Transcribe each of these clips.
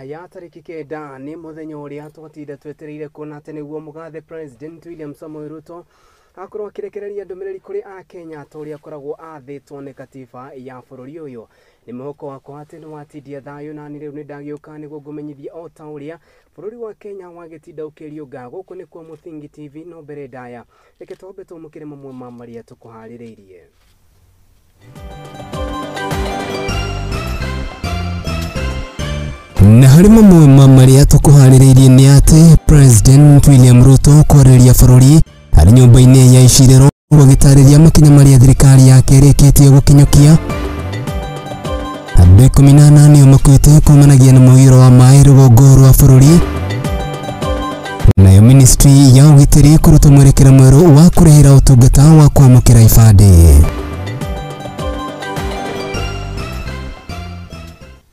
Ya tarĩki 9 nĩ mũthenya ũrĩa twatinda twetereire kuona atĩ nĩguo mũgathe President William Samoei Ruto akorwo akĩrekereria ndũmĩrĩri kũrĩ Akenya ta ũrĩa akoragwo athĩtwo nĩ katiba ya bũrũri ũyũ. Nĩ mwĩhoko wakwa atĩ nĩ watindia thayũ nani rĩu nĩ ndagĩũka nĩguo ngũmenyithie o ta ũrĩa bũrũri wa Kenya wagĩtinda ũkĩriũnga. Gũkũ nĩkuo Mũthingi TV, no mbere ndaya reke twambe twamũkĩre mamwe ma marĩa tũkũharĩrĩirie. Na harĩ mamwe ma marĩa tũkũharĩrĩirie nĩ atĩ President William Ruto kwarĩrĩria bũrũri harĩ nyũmba-inĩ ya icirĩro agĩtarĩria makinya marĩa thirikari yake ĩrĩkĩtie gũkinyũkia. Andũ 18 nĩo makuĩte kumanagia na mũiyũro wa maĩ rũgongo rwa bũrũri. Nayo ministry ya ũgitĩri kũruta mwerekera mwerũ wa kũrĩhĩra ũtungata wa kwamũkĩra ibandĩ.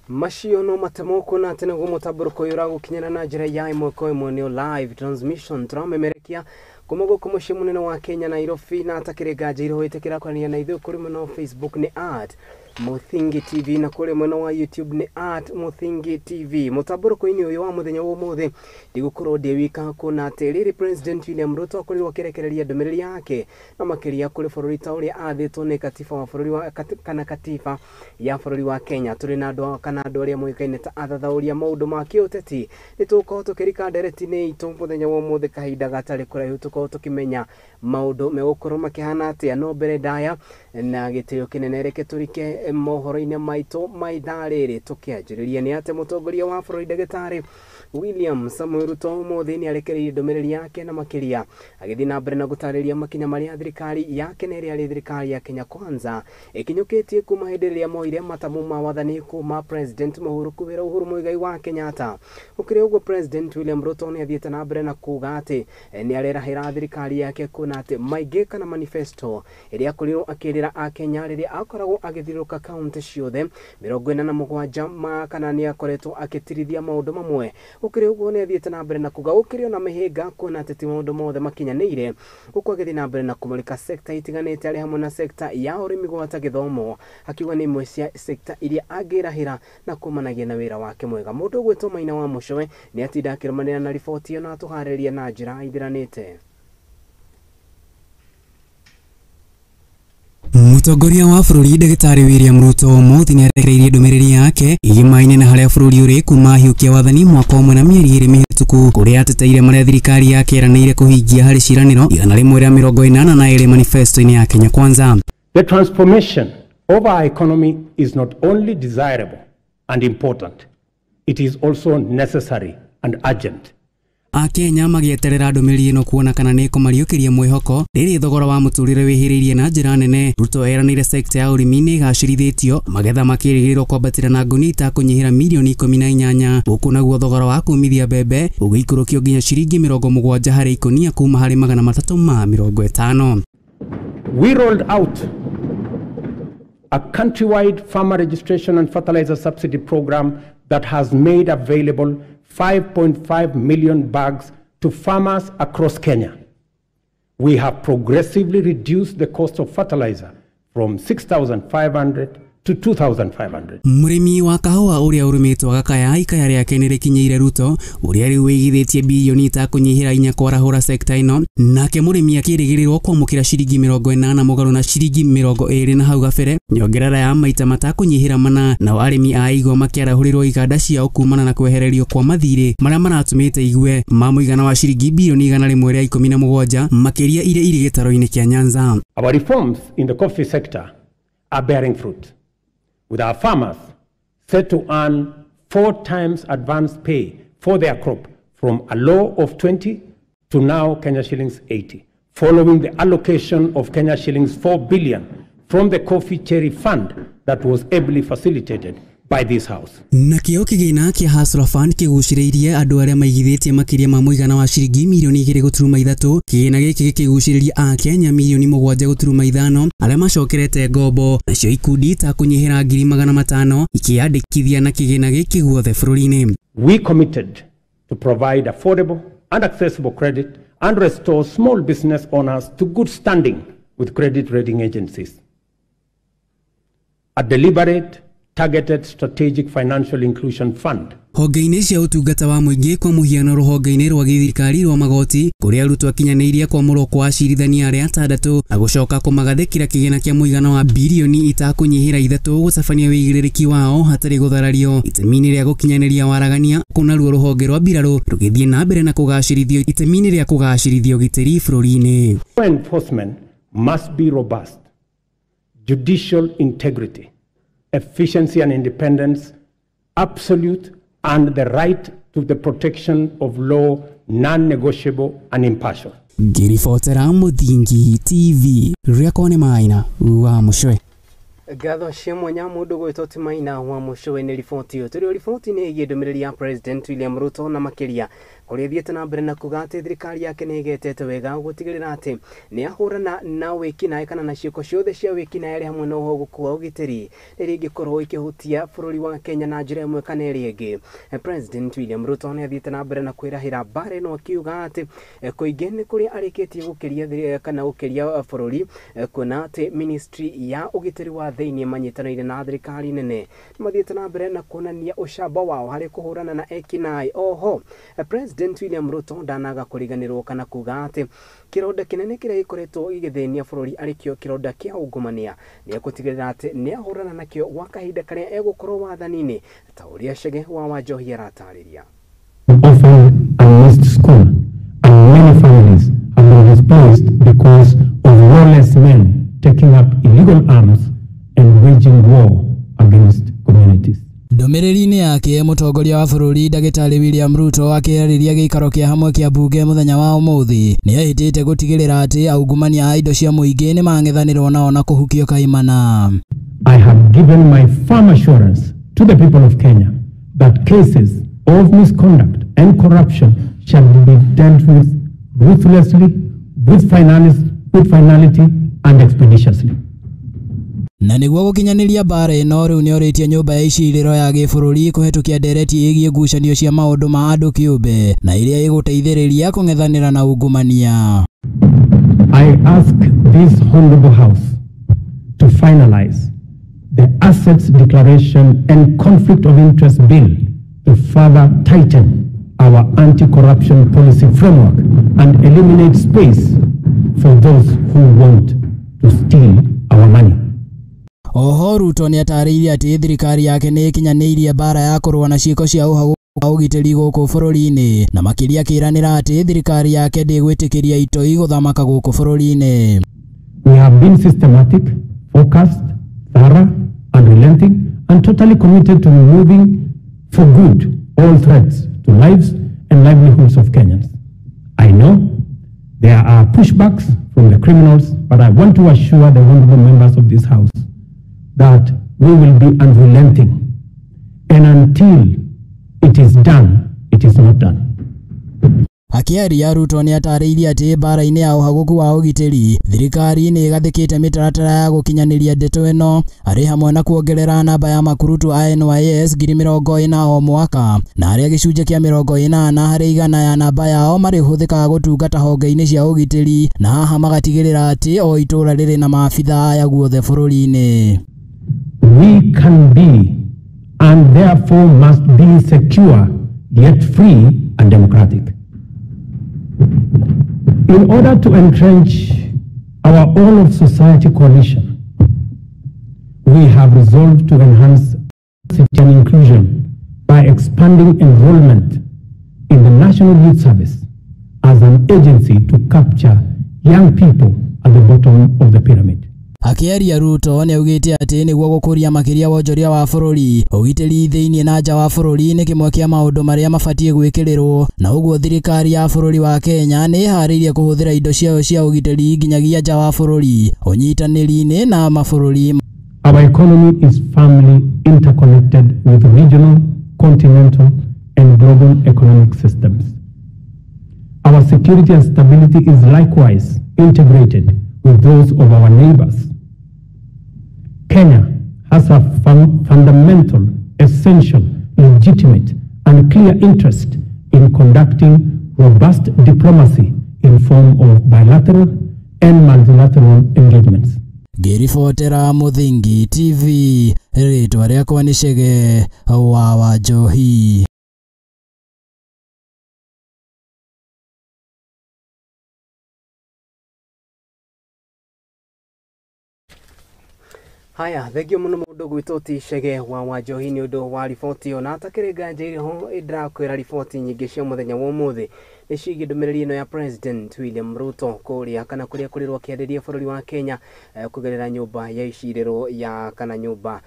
Macio no matemo kuona atĩ nĩguo mũtambũrũko ũyũ ũragũkinyĩra na njĩra ya ĩmwe kwa ĩmwe nĩyo live transmission tũramemerekia kuma gũkũ mũciĩ mũnene wa Kenya Nairobi, na atakĩrĩ nganja irĩ wĩtĩkĩra kwaranĩria na ithuĩ kũrĩ mwena wa Facebook nĩ at Mũthingi TV na kũrĩ mwena wa YouTube nĩ at Mũthingi TV. Mũtambũrũko-inĩ ũyũ wa mũthenya wa ũmũthĩ ndigũkorwo ndĩ wika kuona atĩ rĩrĩ President William Ruto akorirwo akĩrekereria ndũmĩrĩri yake na makĩria kũrĩ bũrũri ta ũrĩa athĩtwo nĩ katiba wa bũrũri wa kana katiba ya bũrũri wa Kenya. Tũrĩ na andũ kana andũ arĩa moĩkaine ta athathaũri a maũndũ ma kĩũteti. Nĩ tũgũkorwo tũkĩrika ndereti-inĩ itũ mũthenya wa ũmũthĩ kahinda gatarĩ kũraihu tũkorwo tũkĩmenya maũndũ megũkorwo makĩhana atĩa. No mbere ndaya na gĩtĩo kĩnene reke tũrike mohoro-inĩ maitũ ma ithaa rĩrĩ tũkĩanjĩrĩria nĩ atĩ mũtongoria wa bũrũri ndagĩtarĩ William Samoei Ruto ũmũthĩ nĩ arekereirie ndũmĩrĩri yake na makĩria agĩthiĩ na mbere na gũtarĩria makinya marĩa thirikari yake na ĩrĩa arĩ thirikari ya Kenya Kwanza ĩkinyũkĩtie kuma hĩndĩ ĩrĩa moire matamu ma wathani kuma President Mũhuru Uhuru Muigai wa Kenyatta. Gũkĩrĩ ũguo President William Ruto nĩ athiĩte na mbere na kuga atĩ nĩ arerahĩra thirikari yake kuona atĩ maingĩ kana manifesto ĩrĩa akorirwo akĩrĩra Akenya rĩrĩa akoragwo agĩthiũrũrũka kaunti ciothe 47 ma kana nĩ akoretwo akĩtirithia maũndũ mamwe. Gũkĩrĩ ũguo nĩ athiĩte na mbere na kuga gũkĩrĩ ona mĩhĩnga kuona atĩ ti maũndũ mothe makinyanĩire, gũkũ agĩthiĩ na mbere na kũmũrĩka sekta itiganĩte arĩ hamwe na sekta ya ũrĩmi gwata gĩthomo, akiuga nĩ imwe cia sekta iria angĩrahĩra na kumanagia na wĩra wake mwega. Mũndũ ũgwĩtwo Maina wa Mũcowe nĩ atinda akĩrũmanĩra na riboti ĩyo na atũharĩria na njĩra ithiranĩte. Mũtongoria wa bũrũri ndagĩtarĩ William Ruto ũmũthĩ nĩ arekereirie ndũmĩrĩri yake irĩma-inĩ na harĩa bũrũri ũrĩ kuma ahiũkia wathani mwaka ũmwe na mĩeri 2 mĩhĩtũku, kũrĩa ateteire marĩa thirikari yake ĩranĩire kũhingia harĩ ciĩranĩro 182 manifesto-inĩ ya Kenya Kwanza. The transformation of our economy is not only desirable and important, it is also necessary and urgent. Akenya magĩeterera ndũmĩrĩri ĩno kuona kana nĩ ĩkũmariũkĩria mwĩhoko rĩrĩ thogora wa mũtũrĩre wĩhĩrĩirie na njĩra nene. Ruto eranĩire sekta ya ũrĩmi nĩ ĩgacĩrithĩtio, magetha makĩrĩgĩrĩrwo kwambatĩra na ngũnia itakũnyihĩra mirioni 18, gũkũ naguo thogora wa kũmithia mbembe ũgĩikũrũkio nginya ciringi 70 harĩ ikũnia kuma harĩ 350. We rolled out a countrywide farmer registration and fertilizer subsidy program that has made available 5.5 million bags to farmers across Kenya. We have progressively reduced the cost of fertilizer from 6,500 to 2,500. Mũrĩmi wa kahũa ũrĩa ũrĩmĩtwo agakaya ikaya rĩake nĩ rĩkinyĩire Ruto ũrĩa rĩu wĩigithĩtie bilioni itakũnyihĩra 4 kwarahũra sekta ĩno, nake mũrĩmi akĩrĩgĩrĩrwo kwamũkĩra ciringi 80 mũgarũ na ciringi 20 na hau gabere, nyongerera ya maita matakũnyihĩra 4. Nao arĩmi a igwa makĩarahũrĩrwo iganda ciao kumana na kwehererio kwa mathirĩ marĩa maratũmĩte igue ma mũigana wa ciringi bilioni 117 makĩria iria irĩ gĩtaro-inĩ kĩa Nyanza. Our reforms in the coffee sector are bearing fruit, with our farmers set to earn 4 times advance pay for their crop from a low of 20 to now Kenya shillings 80, following the allocation of Kenya shillings 4 billion from the Coffee Cherry Fund that was ably facilitated by this house. Na kĩo kĩgĩna kĩa Hustler Fund kĩgucĩrĩirie andũ arĩa maigithĩtie makĩria ma mũigana wa ciringi mirioni 2.3. Kĩgĩna gĩkĩ gĩkĩgucĩrĩria Akenya milioni 7.5 arĩa macokerete ngombo, nacio ikundi itakũnyihĩra 500,000 ikĩyandĩkithia na kĩgĩna gĩkĩ guothe bũrũri-inĩ. We committed to provide affordable and accessible credit and restore small business owners to good standing with credit rating agencies. A deliberate Targeted Strategic Financial Inclusion Fund. Honge-inĩ cia ũtungata wa mũingĩ kwa mũhiano rũhonge-inĩ rwa gĩthirikari rwa magoti kũrĩa Ruto akinyanĩirie kwamũrwo kwa acirithania arĩa atandatũ na gũcoka kũmagathĩkĩra kĩgĩna kĩa mũigana wa birioni itakũnyihĩra 3 gũtabania wĩigĩrĩrĩki wao hatarĩ gũtharario itemi-inĩ rĩa gũkinyanĩria waragania kũnaruo rũhonge rwa mbirarũ rũgĩthiĩ na mbere na kũgacĩrithio itemi-inĩ rĩa kũgacĩrithio ũgitĩri bũrũri-inĩ. Law enforcement must be robust. Judicial integrity, efficiency and independence, absolute, and the right to the protection of law, non-negotiable and impartial. Ngĩribotera Mũthingi TV rĩakwa nĩ Maina wa Mũcwe. Ngatho cia mwanya mũndũ gwĩtwo ti Maina wa Mũcwe nĩ riboti ĩyo. Tũrĩ o riboti-inĩ ĩgiĩ ndũmĩrĩri ya President William Ruto na makĩria kũrĩa ĩthiĩte na mbere na kuga atĩ thirikari yake nĩ ĩgetete wega gũtigĩrĩra atĩ nĩ ahũrana na wĩkinaĩ kana na ciĩko ciothe cia wĩkinaĩ arĩ hamwe na ũhogũku wa ũgitĩri rĩrĩa ingĩkorwo ikĩhutia bũrũri wa Kenya na njĩra ĩmwe kana ĩrĩa ĩngĩ. President William Ruto nĩ athiĩte na mbere na kwĩrahĩra mbara ĩno akiuga atĩ kũingĩ nĩ kũrĩa arĩkĩtie gũkĩria kana gũkĩria bũrũri kuona atĩ ministry ya ũgitĩri wa thĩinĩ manyitanĩire na thirikari nene mathiĩte na mbere na kuonania ũcamba wao harĩ kũhũrana na ekinaĩ. Oho President William Ruto ndanaga kũriganĩrwo kana kuga atĩ kĩronda kĩnene kĩrĩa gĩkoretwo gĩgĩthĩnia bũrũri arĩkĩo kĩronda kĩa ungumania nĩ egũtigĩrĩra atĩ nĩ ahũrana nakĩo gwa kahinda karĩa egũkorwo wathani-inĩ ta ũrĩa Chege wa Wanjohi aratarĩria. Often unmissed school and many families have been displaced because of lawless men taking up illegal arms and waging war against communities. Ndũmĩrĩri-inĩ yake mũtongoria wa bũrũri ndagĩtarĩ William Ruto akĩarĩria gĩikaro kĩa hamwe kĩa mbunge mũthenya wa ũmũthĩ nĩ ehĩtĩte gũtigĩrĩra atĩ aungumania a indo cia mũingĩ nĩ mang'ethanĩrwo nao na kũhukio kaimana. I have given my firm assurance to the people of Kenya that cases of misconduct and corruption shall be dealt with ruthlessly, with finality and expeditiously. Na nĩguo gũkinyanĩria mbara ĩno rĩu nĩorĩtie nyũmba ya icirĩro ya gĩbũrũri kũhetũkia ndereti ĩgiĩ ngucanio cia maũndũ ma andũ kĩũmbe na ĩrĩa ĩgũteithĩrĩria kũng'ethanĩra na ungumania. I ask this honorable house to finalize the Assets Declaration and Conflict of Interest Bill to further tighten our anti-corruption policy framework and eliminate space for those who want to steal our money. Oho Ruto nĩatarĩirie atĩ thirikari yake nĩ ĩkinyanĩirie mbara ya kũrũa na ciĩko cia ũhagũku wa ũgitĩri gũkũ bũrũri-inĩ na makĩria akĩĩranĩra atĩ thirikari yake ndĩgwĩtĩkĩria itoi gũthamaka gũkũ bũrũri-inĩ. We have been systematic, focused, thorough, unrelenting, and totally committed to removing for good all threats to lives and livelihoods of Kenyans. I know there are pushbacks from the criminals, but I want to assure the honorable members of this house that we will be unrelenting, and until it is done, it is not done. Akĩaria Ruto nĩatarĩirie atĩ mbara-inĩ ya ũhagũku wa ũgitĩri thirikari nĩ ĩgathĩkĩte mĩtaratara ya gũkinyanĩria ndeto ĩno arĩ hamwe na kuongerera namba ya makurutu a NYS 40,000 o mwaka na arĩa gĩcunjĩ kĩa 80% ya namba yao marĩhũthĩkaga gũtungata honge-inĩ cia ũgitĩri na haha magatigĩrĩra atĩ o itũũra rĩrĩ na maabithaa aya guothe bũrũri-inĩ. We can be and therefore must be secure yet free and democratic. In order to entrench our all of society coalition, we have resolved to enhance citizen inclusion by expanding enrollment in the National Youth Service as an agency to capture young people at the bottom of the pyramid. Akĩaria Ruto nĩaugĩte atĩ nĩguo gũkũria makĩria wonjoria wa bũrũri ũgitĩri thĩinĩ na nja wa bũrũri nĩ kĩmwe kĩa maũndũ marĩa mabatiĩ gwĩkĩrĩrwo na ũguo thirikari ya bũrũri wa Kenya nĩ ĩharĩirie kũhũthĩra indo ciayo cia ũgitĩri nginyagia nja wa bũrũri ũnyitanĩri-inĩ na mabũrũri. Our economy is firmly interconnected with regional, continental and global economic systems. Our security and stability is likewise integrated with those of our neighbors. Kenya has a fundamental, essential, legitimate, and clear interest in conducting robust diplomacy in form of bilateral and multilateral engagements. Ngĩribotera Mũthingi TV, Rĩtwa rĩakwa nĩ Chege wa Wanjohi. Haya, thengio muno mundu gwitwo ti Chege wa Wanjohi ni undu wa riboti ona atakĩrĩ nganja iriho ndĩrakwĩra riboti nyingĩ cia mũthenya wa ũmũthĩ nĩ ciĩgiĩ ndũmĩrĩri ĩno ya President William Ruto kũrĩa kana kũrĩa kũrĩrwo akĩarĩria bũrũri wa Kenya kũgerera nyũmba ya icirĩro ya kana nyũmba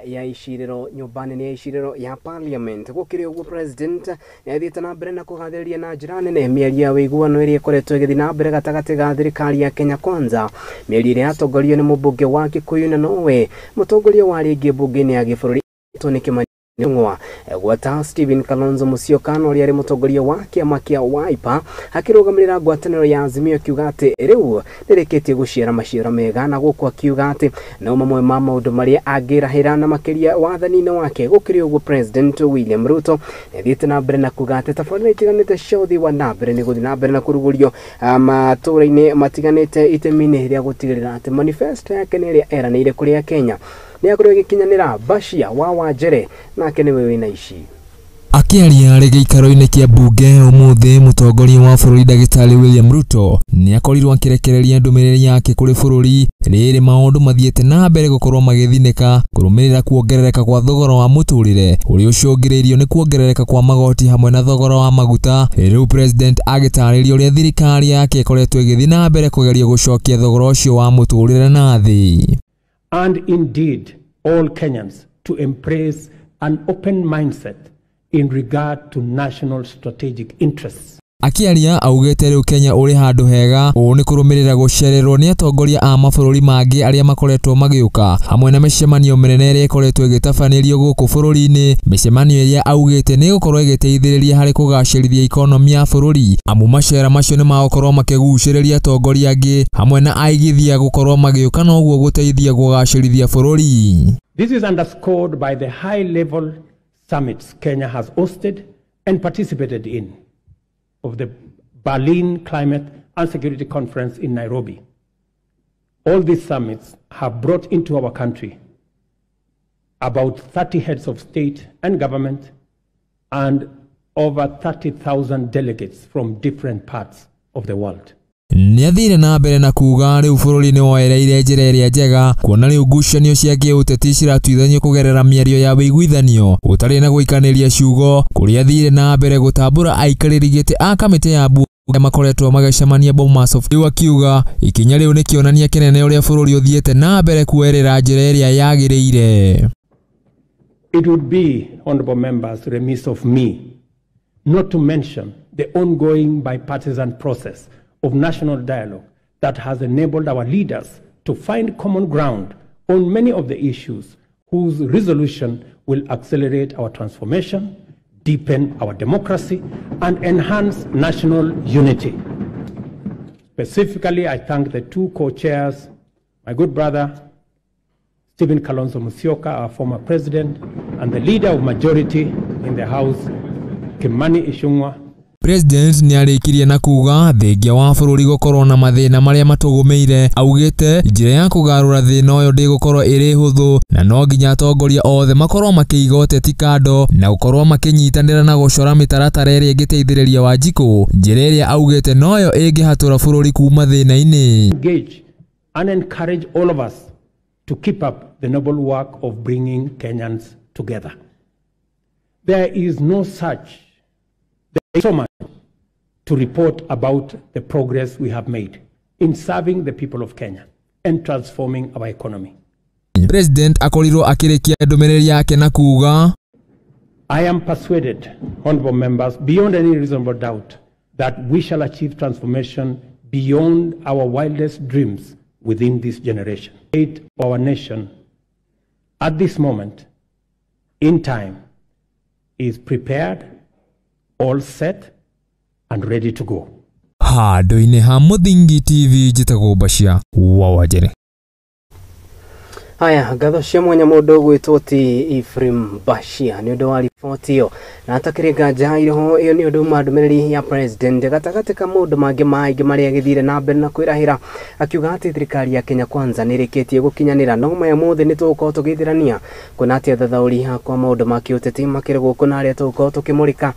ya icirĩro nyũmba nene ya icirĩro ya Parliament. Gũkĩrĩ ũguo President nĩ athiĩte na mbere na kũgathĩrĩria na njĩra nene mĩario ya ũiguano ĩrĩa ĩkoretwo ĩgĩthiĩ na mbere gatagatĩ ga thirikari ya Kenya Kwanza, mĩario ĩrĩa yatongorio nĩ mũmbunge wa Kikuyu na nowe mũtongoria wa rĩngĩ mbunge-inĩ ya gĩbũrũri Tony Kimani Ichung'wa gwata Stephen Kalonzo Musyoka na ũrĩa arĩ mũtongoria wa kĩama kĩa Wiper akĩrũgamĩrĩra ngwatanĩro ya Azimio akiuga atĩ rĩu nĩrĩkĩtie gũciara maciaro mega, na gũkũ akiuga atĩ no mamwe ma maũndũ marĩa angĩrahĩra na makĩria wathani-inĩ wake. Gũkĩrĩ ũguo President William Ruto nĩathiĩte na mbere na kuga atĩ tabarĩra itiganĩte cia ũthii wa na mbere nĩ gũthiĩ na mbere na kũrugũrio matũũra-inĩ matiganĩte itemi-inĩ rĩa gũtigĩrĩra atĩ manifesto yake nĩ ĩrĩa eranĩire kũrĩ Akenya nĩakorwo ĩgĩkinyanĩra. Bashia wa Wanjere nake nĩwe wĩna ici. Akĩaria arĩ gĩikaro-inĩ kĩa mbunge ũmũthĩ, mũtongoria wa bũrũri ndagĩtarĩ William Ruto nĩakorirwo akĩrekereria ndũmĩrĩri yake kũrĩ bũrũri rĩrĩ maũndũ mathiĩte na mbere gũkorwo magĩthinĩka kũrũmĩrĩra kuongerereka kwa thogora wa mũtũrĩre ũrĩa ũcũngĩrĩirio nĩ kuongerereka kwa magoti hamwe na thogora wa maguta. Rĩu President agĩtarĩria ũrĩa thirikari yake ĩkoretwo ĩgĩthiĩ na mbere kũgeria gũcokia thogora ũcio wa mũtũrĩre na thĩ. And indeed all Kenyans to embrace an open mindset in regard to national strategic interests. Akĩaria augĩte rĩu Kenya ũrĩ handũ hega ũũ nĩ kũrũmĩrĩra gũcererwo nĩ atongoria a mabũrũri mangĩ arĩa makoretwo magĩũka hamwe na mĩcemanio mĩnene ĩrĩa ĩkoretwo ĩgĩtabanĩrio gũkũ bũrũri-inĩ, mĩcemanio ĩrĩa augĩte nĩ ĩgũkorwo ĩgĩteithĩrĩria harĩ kũgacĩrithia ikonomi ya bũrũri, amu macera macio nĩ magũkorwo makĩgucĩrĩria atongoria angĩ hamwe na aigithia gũkorwo magĩũka na ũguo gũteithia kũgacĩrithia bũrũri. This is underscored by the high-level summits Kenya has hosted and participated in of the Berlin Climate and Security Conference in Nairobi. All these summits have brought into our country about 30 heads of state and government and over 30,000 delegates from different parts of the world. Nĩathire na mbere na kuga rĩu bũrũri nĩ woereire njĩra ĩrĩa njega kuona rĩu ngucanio cia gĩũteti ciratuithanio kũgerera mĩario ya wĩiguithanio gũtarĩ na gũikanĩria ciugo, kũrĩa athire na mbere gũtambũra aikarĩri gĩtĩ a kamĩtĩ ya mbunge makoretwo magĩcemania Bomas of rĩu akiuga ikinya rĩu nĩ kĩonania kĩnene ũrĩa bũrũri ũthiĩte na mbere kuoerera njĩra ĩrĩa yagĩrĩire. It would be, honorable members, remiss of me not to mention the ongoing bipartisan process of national dialogue that has enabled our leaders to find common ground on many of the issues whose resolution will accelerate our transformation, deepen our democracy, and enhance national unity. Specifically, I thank the two co-chairs, my good brother, Stephen Kalonzo Musyoka, our former president, and the leader of majority in the House, Kimani Ichung'wa. President nĩarĩkirie na kuga thengia wa bũrũri gũkorwo na mathĩna marĩa matũgũmĩire, augĩte njĩra ya kũgarũra thĩna ũyũ ndĩgũkorwo ĩrĩ hũthũ na no nginya atongoria othe makorwo makĩiga ũteti kando na gũkorwo makĩnyitanĩra na gũcora mĩtaratara ĩrĩa ĩngĩteithĩrĩria Wanjikũ, njĩra ĩrĩa augĩte noyo ĩngĩhatũra bũrũri kuma thĩna-inĩ. Engage and encourage all of us to keep up the noble work of bringing Kenyans together. There is no such so much to report about the progress we have made in serving the people of Kenya and transforming our economy. President akorirwo akĩrĩkia ndũmĩrĩri yake na kuga, I am persuaded, honorable members, beyond any reasonable doubt, that we shall achieve transformation beyond our wildest dreams within this generation. Our nation at this moment in time is prepared, all set and ready to go. Handũ-inĩ ha Mũthingi TV njĩtagwo Bashia wa Wanjere. Haya, ngatho cia mwanya mũndũ ũgwĩtwo ti Ephraim Bashia nĩ ũndũ wa riboti ĩyo. Na atakĩrĩ nganja ĩho ĩyo nĩ ũndũ uma ndũmĩrĩri ya president gatagatĩ ka maũndũ mangĩ maingĩ marĩa agĩthire na mbere na kwĩrahĩra, akiuga atĩ thirikari ya Kenya Kwanza nĩ ĩrĩkĩtie gũkinyanĩra. No maya mothe nĩ tũgũkorwo tũgĩthirania kuona atĩ athathaũri akwa maũndũ ma kĩũteti makĩrĩ gũkũ na arĩa tũgũkorwo tũkĩmũrĩka.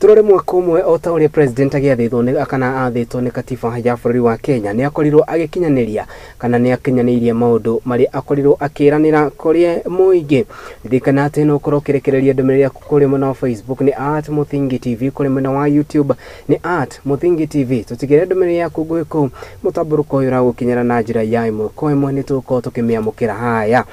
Turore mwaka ũmwe o ta ũrĩa president agĩathĩtwo nĩ kana athĩtwo nĩ katiba ya bũrũri wa Kenya nĩ akorirwo agĩkinyanĩria kana nĩ akinyanĩirie maũndũ marĩa akorirwo akĩranĩra kũrĩ mũingĩ. Ririkana atĩ no ũkorwo ũkĩrekereria ndũmĩrĩri yaku kũrĩ mwena wa Facebook nĩ @Muthingi TV, kũrĩ mwena wa YouTube nĩ @Muthingi TV. Tũtigĩre ndũmĩrĩri yaku ngũĩ kũu mũtambũrũko ũyũ ũragũkinyĩra na njĩra ya ĩmwe kwa ĩmwe, nĩ tũgũkorwo tũkĩmĩamũkĩra. Haya,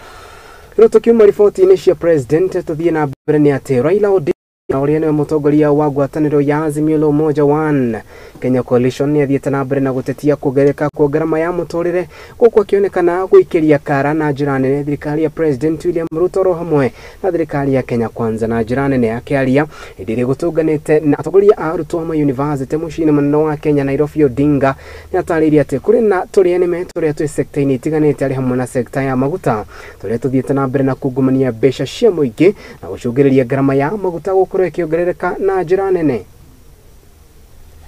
rĩu tũkiuma riboti-inĩ cia president tũthiĩ na mbere nĩ atĩ Raila Odinga na ũrĩa nĩwe mũtongoria wa ngwatanĩro ya Azimio la Umoja One Kenya Coalition nĩ athiĩte na mbere na gũtetia kuongerereka kwa ngarama ya mũtũrĩre, gũkũ akĩonekana gũikĩria kara na njĩra nene thirikari ya President William Ruto oro hamwe na thirikari ya Kenya Kwanza na njĩra nene. Akĩaria hĩndĩ ĩrĩa gũtũnganĩte na atongoria a arutwo a mayunivasĩtĩ mũciĩ-inĩ mũnene wa Kenya Nairobi, Odinga nĩ atarĩirie atĩ kũrĩ na tũrĩa nĩme tũrĩa twĩ sekta-inĩ itiganĩte arĩ hamwe na sekta ya maguta tũrĩa tũthiĩte na mbere na kungumania mbeca cia mũingĩ na gũcũngĩrĩria ngarama ya maguta gũkorwo ĩkĩongerereka na njĩra nene.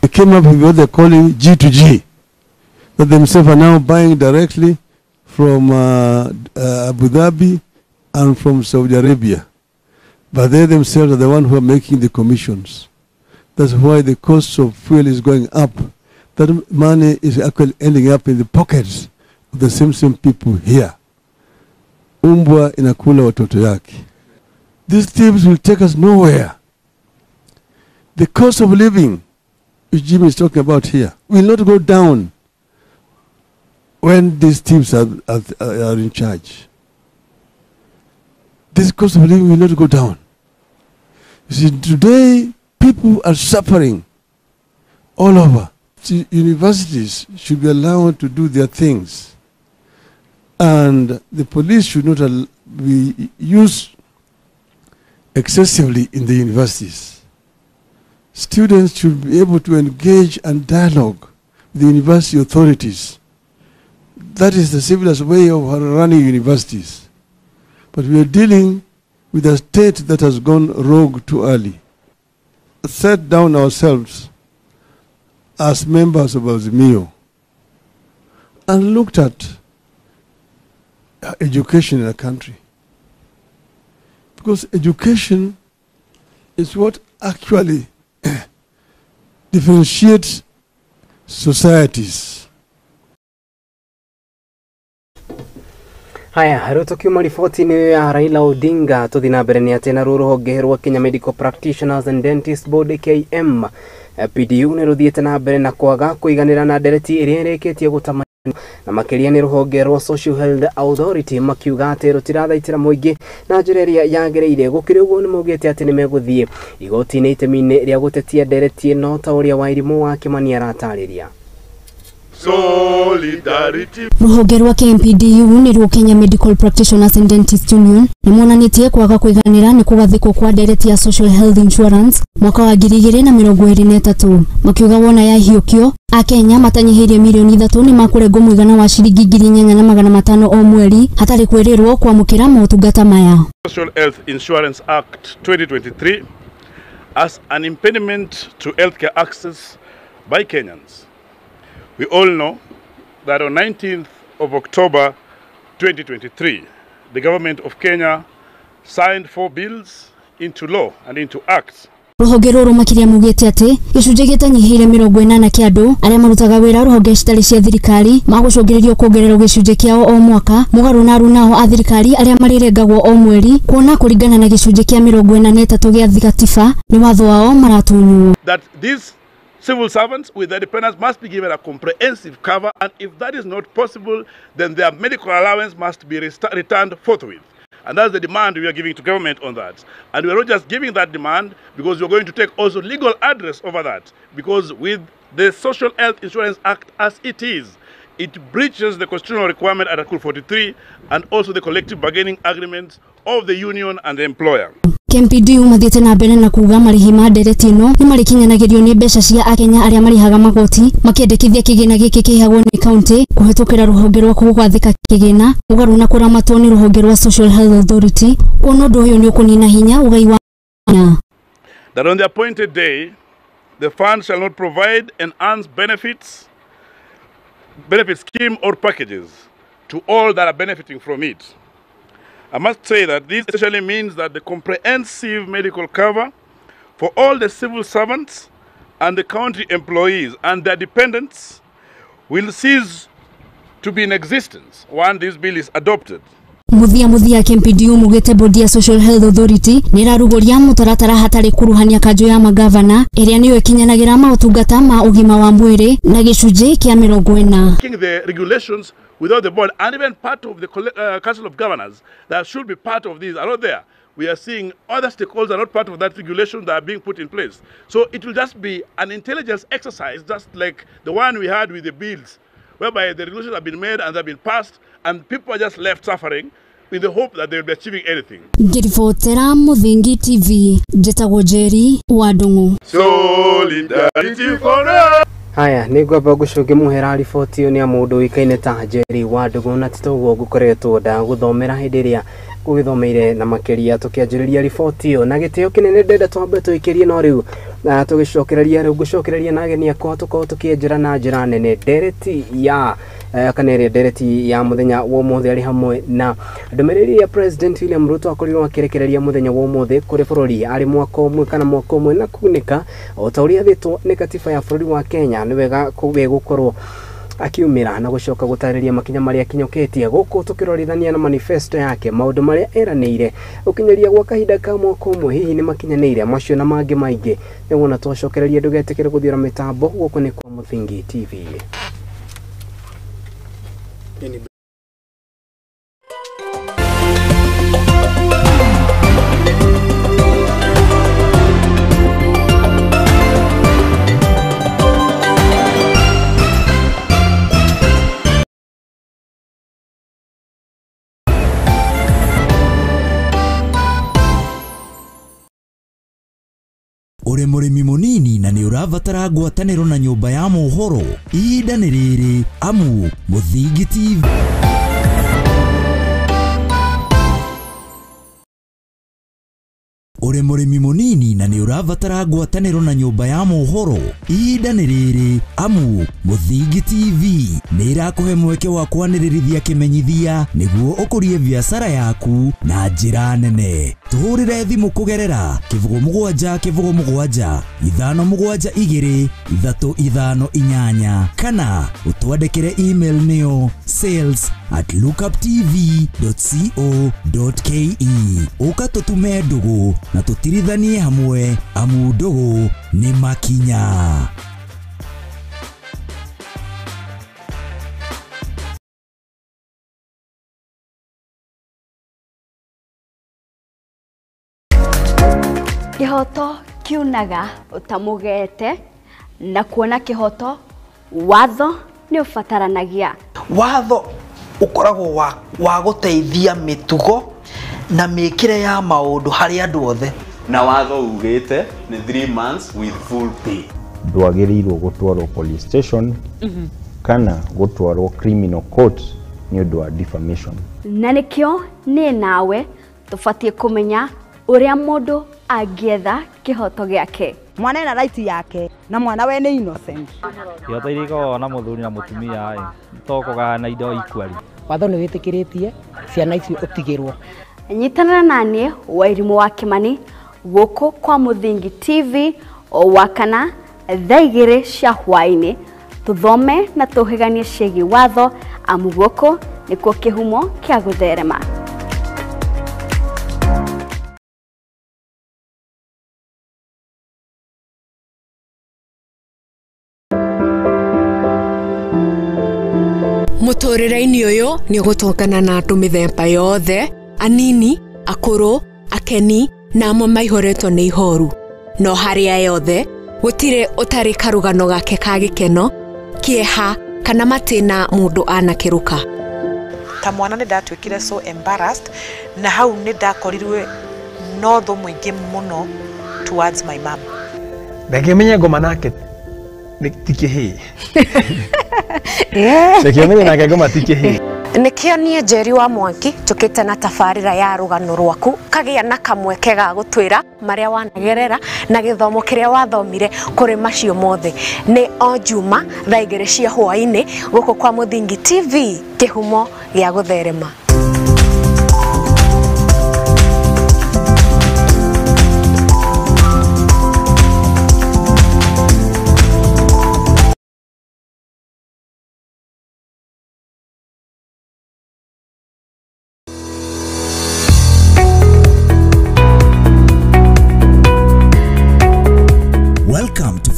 They came up with what they're calling G2G, that themselves are now buying directly from Abu Dhabi and from Saudi Arabia. But they themselves are the one who are making the commissions. That's why the cost of fuel is going up. That money is actually ending up in the pockets of the same people here. Umbwa inakula watoto yake. These thieves will take us nowhere. The cost of living, which Jimmy is talking about here, will not go down when these thieves are in charge. This cost of living will not go down. You see, today people are suffering all over. See, universities should be allowed to do their things, and the police should not be used excessively in the universities. Students should be able to engage and dialogue with the university authorities. That is the civilized way of running universities. But we are dealing with a state that has gone rogue too early. Set down ourselves as members of Azimio and looked at education in the country. Because education is what actually differentiates societies. Haya, rĩu tũkiuma riboti-inĩ ya Raila Odinga tũthiĩ na mbere nĩ atĩ naruo rũhonge rwa Kenya Medical Practitioners and Dentists Board KM PDU nĩ rũthiĩte na mbere na kwaga kũiganĩra na ndereti ĩrĩa ĩrĩkĩtie gũtamania na makĩria nĩ rũhonge rwa Social Health Authority, makiuga atĩ rũtirathaitĩra mũingĩ na njĩra ĩrĩa yagĩrĩire. Gũkĩrĩ ũguo nĩ maugĩte atĩ nĩ megũthiĩ igoti-inĩ itemi-inĩ rĩa gũtetia ndereti ĩno ta ũrĩa Wairimũ wa Kĩmani aratarĩria. Solidarity. Ruhonge rwa KMPDU nĩ ruo Kenya Medical Practitioners and Dentists Union nĩ monanĩtie kwaga kũiganĩra nĩ kũgathĩkwo kwa ndereti ya Social Health Insurance mwaka wa 2023, makiuga wona yahiũkio Akenya matanyihĩirie mirioni 3 nĩ makũrengwo mũigana wa ciringi 8,500 o mweri hatarĩ kwĩrĩrwo kwamũkĩra motungata maya. Social Health Insurance Act 2023 as an impediment to healthcare access by Kenyans. We all know that on 19th of October 2023, the government of Kenya signed 4 bills into law and into acts. Ruhonge rũrũ makĩria maugĩte atĩ gĩcunjĩ gĩtanyihĩire 80 kĩa andũ arĩa marutaga wĩra rũhonge citarĩ cia thirikari magũcũngĩrĩrio kuongererwo gĩcunjĩ kĩao o mwaka, mũgarũ na arunao a thirikari arĩa marĩrengagwo o mweri, kuona kũringana na gĩcunjĩ kĩa 43 gĩa gatiba nĩ watho wao maratunywo. That these civil servants with their dependents must be given a comprehensive cover, and if that is not possible, then their medical allowance must be returned forthwith. And that's the demand we are giving to government on that. And we are not just giving that demand, because we are going to take also legal address over that. Because with the Social Health Insurance Act as it is, it breaches the constitutional requirement at Article 43 and also the collective bargaining agreements of the union and the employer. KMPDU mathiĩte na mbere na kuga marĩhi ma ndereti ĩno nĩ marĩkinyanagĩrio nĩ mbeca cia akenya arĩa marĩhaga magoti, makĩendekithia kĩgĩna gĩkĩ kĩheagwo nĩ kaunti kũhetũkĩra rũhonge rwa gwathĩka kĩgĩna mũgarũ na kũramatwo nĩ rũhonge rwa Social Health Authority, kuona ũndũ ũyũ nĩ ũkũnina hinya ũgai wa That on the appointed day, the fund shall not provide enhanced benefit scheme or packages to all that are benefiting from it. I must say that this essentially means that the comprehensive medical cover for all the civil servants and the county employees and their dependents will cease to be in existence when this bill is adopted. Muthia KMPDU mugite bodi ya Social Health Authority nĩraruguria mũtaratara hatarĩ kuruhania kanjũ ya magavana ĩrĩa nĩyo ĩkinyanagira maũtungata ma ũgima wa mwĩrĩ na gĩcunjĩ kĩa 40. The regulations without the board and even part of the Council of Governors that should be part of this are not there. We are seeing other stakeholders are not part of that regulation that are being put in place. So it will just be an intelligence exercise, just like the one we had with the bills, whereby the regulations have been made and have been passed, and people are just left suffering with the hope that they will be achieving anything. Ngiribotera Muthingi TV, njĩtagwo Njeri wa Ndung'u. Solidarity forever. Haya, nĩngwamba ngũcoke mũhera riboti ĩyo nĩ ya mũndũ ũĩkaine ta Njeri wa Ndung'u, na ti toguo ngũkoretwo ndagũthomera hĩndĩ ĩrĩa ngũgĩthomeire na makĩria tũkĩanjĩrĩria riboti ĩyo na gĩtĩo kĩnene ndenda twambe tũikĩrie, no rĩu tũgĩcokereria rĩu ngũcokereria na ageni akwa tũkorwo tũkĩenjera na njĩra nene ndereti ya kana ĩrĩa ndereti ya mũthenya wa ũmũthĩ arĩ hamwe na ndũmĩrĩri ya President William Ruto akorirwo akĩrekereria mũthenya wa ũmũthĩ kũrĩ bũrũri arĩ mwaka ũmwe kana mwaka ũmwe na kunĩka o ta ũrĩa athĩtwo nĩ katiba ya bũrũri wa Kenya. Nĩ wega gũkorwo akiumĩra na gũcoka gũtarĩria makinya marĩa akinyũkĩtie gũkũ tũkĩrorithania na manifesto yake maũndũ marĩa eranĩire ũkinyeria gwa kahinda ka mwaka ũmwe hihi nĩ makinyanĩire macio na mangĩ maingĩ. Nĩwona twacokereria ndũgetĩkĩre gũthiũra mĩtambo gũkũ nĩ kwa Muthingi TV. Uri mũrĩmi mũnini na nĩ ũrabatara ngwatanĩro na nyũmba ya mohoro, ihinda nĩ rĩrĩ amu Muthingi TV. Uri mũrĩmi mũnini na nĩ ũrabatara ngwatanĩro na nyũmba ya mohoro, ihinda nĩ rĩrĩ amu Muthingi TV nĩ ĩrakũhe mweke wa kwanĩrĩrithia kĩmenyithia nĩguo ũkũrie biacara yaku na njĩra nene. Tũhũrĩre thimũ kũgerera 07 07 572 358 kana ũtwandĩkĩre email nĩyo sales@lookuptv.co.ke. Ũka tũtume ndũgũ na tũtirithanie hamwe amu ndũgũ nĩ makinya. Kĩhoto kiunaga ũtamũgete na kuona kĩhoto watho nĩ ũbataranagia. Watho ũkoragwo wa gũteithia mĩtugo na mĩkĩre ya maũndũ harĩ andũ othe. Na watho ugĩte nĩ 3 months with full pay. Ndwagĩrĩirwo gũtwarwo police station kana gũtwarwo criminal court nĩ ũndũ wa defamation. Na nĩkĩo niĩ nawe tũbatiĩ kũmenya ũrĩa mũndũ angĩetha kĩhoto gĩake. Mwana ena right yake na mwana we nĩ innocent. Kĩhoto iria ikoragwo na mũthuri na mũtumia ĩ to kũgayana indo equally. Watho nĩ wĩtĩkĩrĩtie ciana icio ũtigĩrwo. Nyitanĩra na niĩ Wairimũ wa Kĩmani gũkũ kwa Muthingi TV o wakana thaa 2 cia hwaĩ-inĩ tũthome na tũhĩganie ciĩgiĩ watho amu gũkũ nĩkuo kĩhumo kĩa gũtherema. Mũtũrĩre-inĩ ũyũ nĩ ũgũtũngana na andũ mĩthemba yothe, anini, akũrũ, akeni na amwe maihũrĩtwo nĩ ihoru. No harĩa yothe gũtirĩ ũtarĩ karũgano gake ka gĩkeno, kĩeha kana matĩna mũndũ anakĩrũka. Ta mwana nĩ ndatuĩkire so embarrassed na hau nĩ ndakorirwe No thũ mũingĩ mũno towards my mom. Reke menye ngoma nake ti kĩhĩĩ. Reke menye nake ngoma ti kĩhĩĩ. Nĩkĩo niĩ Njeri wa Mwangi njũkĩte na tabarĩra ya rũgano rwaku kagĩa na kamweke ga gũtwĩra marĩa wanagerera na gĩthomo kĩrĩa wathomire kũrĩ macio mothe. Nĩ o Juma thaa 2 cia hwaĩ-inĩ gũkũ kwa Mũthingi TV, kĩhumo gĩa gũtherema.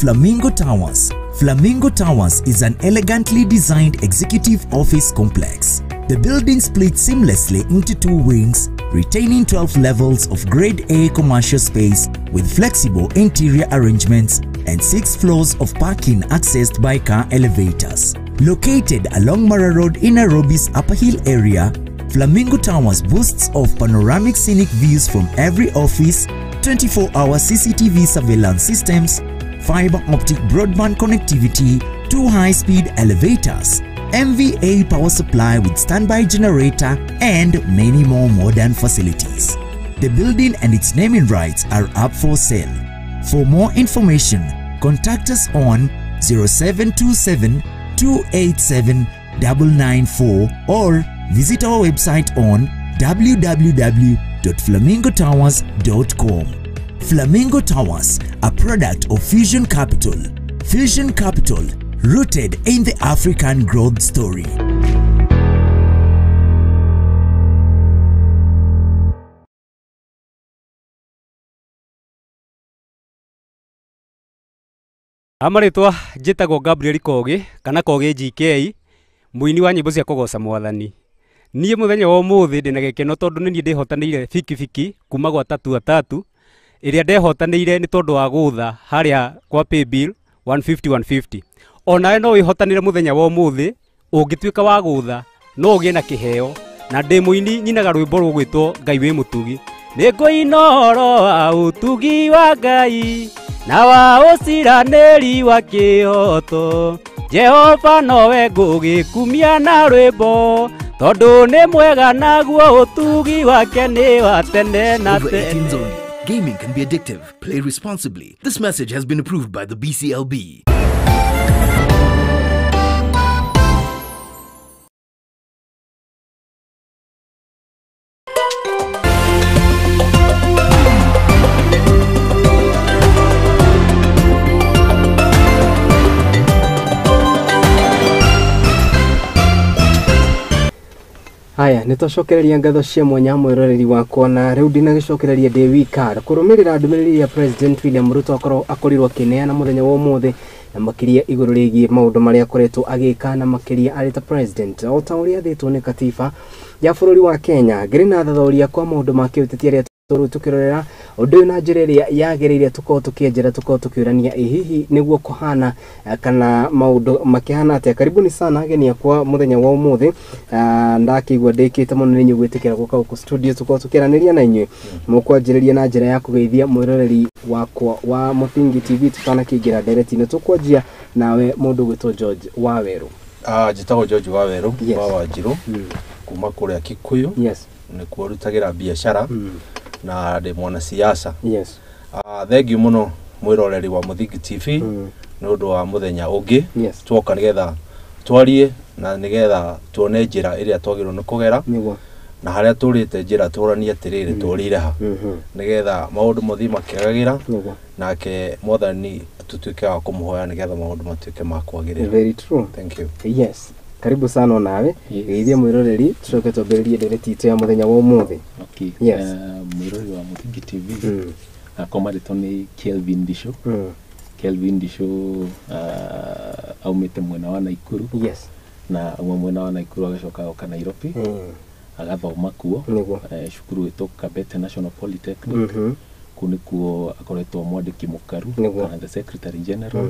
Flamingo Towers. Flamingo Towers is an elegantly designed executive office complex. The building splits seamlessly into 2 wings, retaining 12 levels of Grade A commercial space with flexible interior arrangements and 6 floors of parking accessed by car elevators. Located along Mara Road in Nairobi's Upper Hill area, Flamingo Towers boasts of panoramic scenic views from every office, 24-hour CCTV surveillance systems, fiber optic broadband connectivity, 2 high-speed elevators, MVA power supply with standby generator, and many more modern facilities. The building and its naming rights are up for sale. For more information, contact us on 0727 287 994 or visit our website on www.flamingotowers.com. Flamingo Towers, a product of Fusion Capital. Fusion Capital, rooted in the African growth story. Amarĩtwa njĩtagwo Gabriel Kogi kana Kogi GK, mũini wa nyĩmbo cia kũgoca mwathani. Niĩ mũthenya wa ũmũthĩ ndĩna gĩkeno tondũ nĩ niĩ ndĩhotanĩire bikibiki kuma gwa Tatu Atatu ĩrĩa ndehotanĩire nĩ tondũ wa gũtha harĩa kwa paybill 150 150. Onawe no wĩhotanĩre mũthenya wa ũmũthĩ, ũngĩtuĩka wa gũtha no ũgĩe na kĩheo. Na ndĩ mũini nyinaga rwĩmbo rũgwĩtwo Ngai wĩ mũtugi. Nĩ ngũina ũhoro wa ũtugi wa Ngai na wa ũciranĩri wa kĩhoto. Jehova nowe ngũgĩkumia na rwĩmbo tondũ nĩ mwega naguo ũtugi wake nĩ wa tene na tene. Gaming can be addictive. Play responsibly. This message has been approved by the BCLB. Haya, nitwacokereria ngatho cia mwanya mwiroreri wakwa na riu ndinagicokereria ndĩ wika kũrũmĩrĩra ndũmĩrĩri ya President William Ruto akorirwo akĩneana mũthenya wa ũmũthĩ na makĩria igũrũ rĩgiĩ maũndũ marĩa akoretwo agĩka na makĩria arĩ ta president o ta ũrĩa athĩtwo nĩ katiba ya bũrũri wa Kenya. Ngĩrĩ na thathaũria kwa maũndũ ma kĩũteti arĩa tũrũ tukĩrorera ũndũ ũyũ na njĩra ĩrĩa yagĩrĩire tũkorwo tũkĩenjera tũkorwo tũkĩũrania ĩ hihi nĩguo kũhana kana maũndũ makĩhana atĩa. Karibuni sana ageni akwa mũthenya wa ũmũthĩ. Ndakĩigua ndĩkĩte mũno nĩ inyuĩ gwĩtĩkĩra gũka gũkũ studio tũkorwo tũkĩaranĩria na inyuĩ. Mũkwanjĩrĩria na njĩra ya kũgeithia mwĩroreri wakwa wa Mũthingi TV tũtanakĩingĩra ndereti-inĩ. Tũkwanjia nawe mũndũ ũgwĩtwo George Wawerũ. Njĩtagwo George Wawerũ wa Wanjirũ kuma kũrĩa Kikuyu. Yes. Nĩkuo rutagĩra biacara na ndĩ mwanasiasa. Yes. Thengiũ mũno mwĩroreri wa Mũthingi TV nĩ ũndũ wa mũthenya ũngĩ. Yes. Tuoka nĩgetha twarie na nĩgetha tuone njĩra ĩrĩa twagĩrĩirwo nĩ kũgera na harĩa tũrĩte njĩra tũranie atĩrĩrĩ tũrĩire ha nĩgetha maũndũ mathiĩ makĩagagĩra nake mwathani tũtuĩke wa kũmũhoya nĩgetha maũndũ matuĩke ma kwagĩrĩra. Very true. Thank you. Yes. Karibu sana nawe. Geithia mwĩroreri tucoke twambĩrĩrie ndereti itũ ya mũthenya wa ũmũthĩ. Okay. Yes. Mwĩroreri wa Mũthingi TV akwa marĩtwa nĩ Kelvin Ndisho. Kelvin Ndisho aumĩte mwena wa Naikuru. Yes. Na auma mwena wa Naikuru agacoka agoka Nairobi. Agathoma kuo cukuru ĩtwo Kabete National Polytechnic. Kũu nĩkuo akoretwo mwandĩki mũkaru kana the Secretary General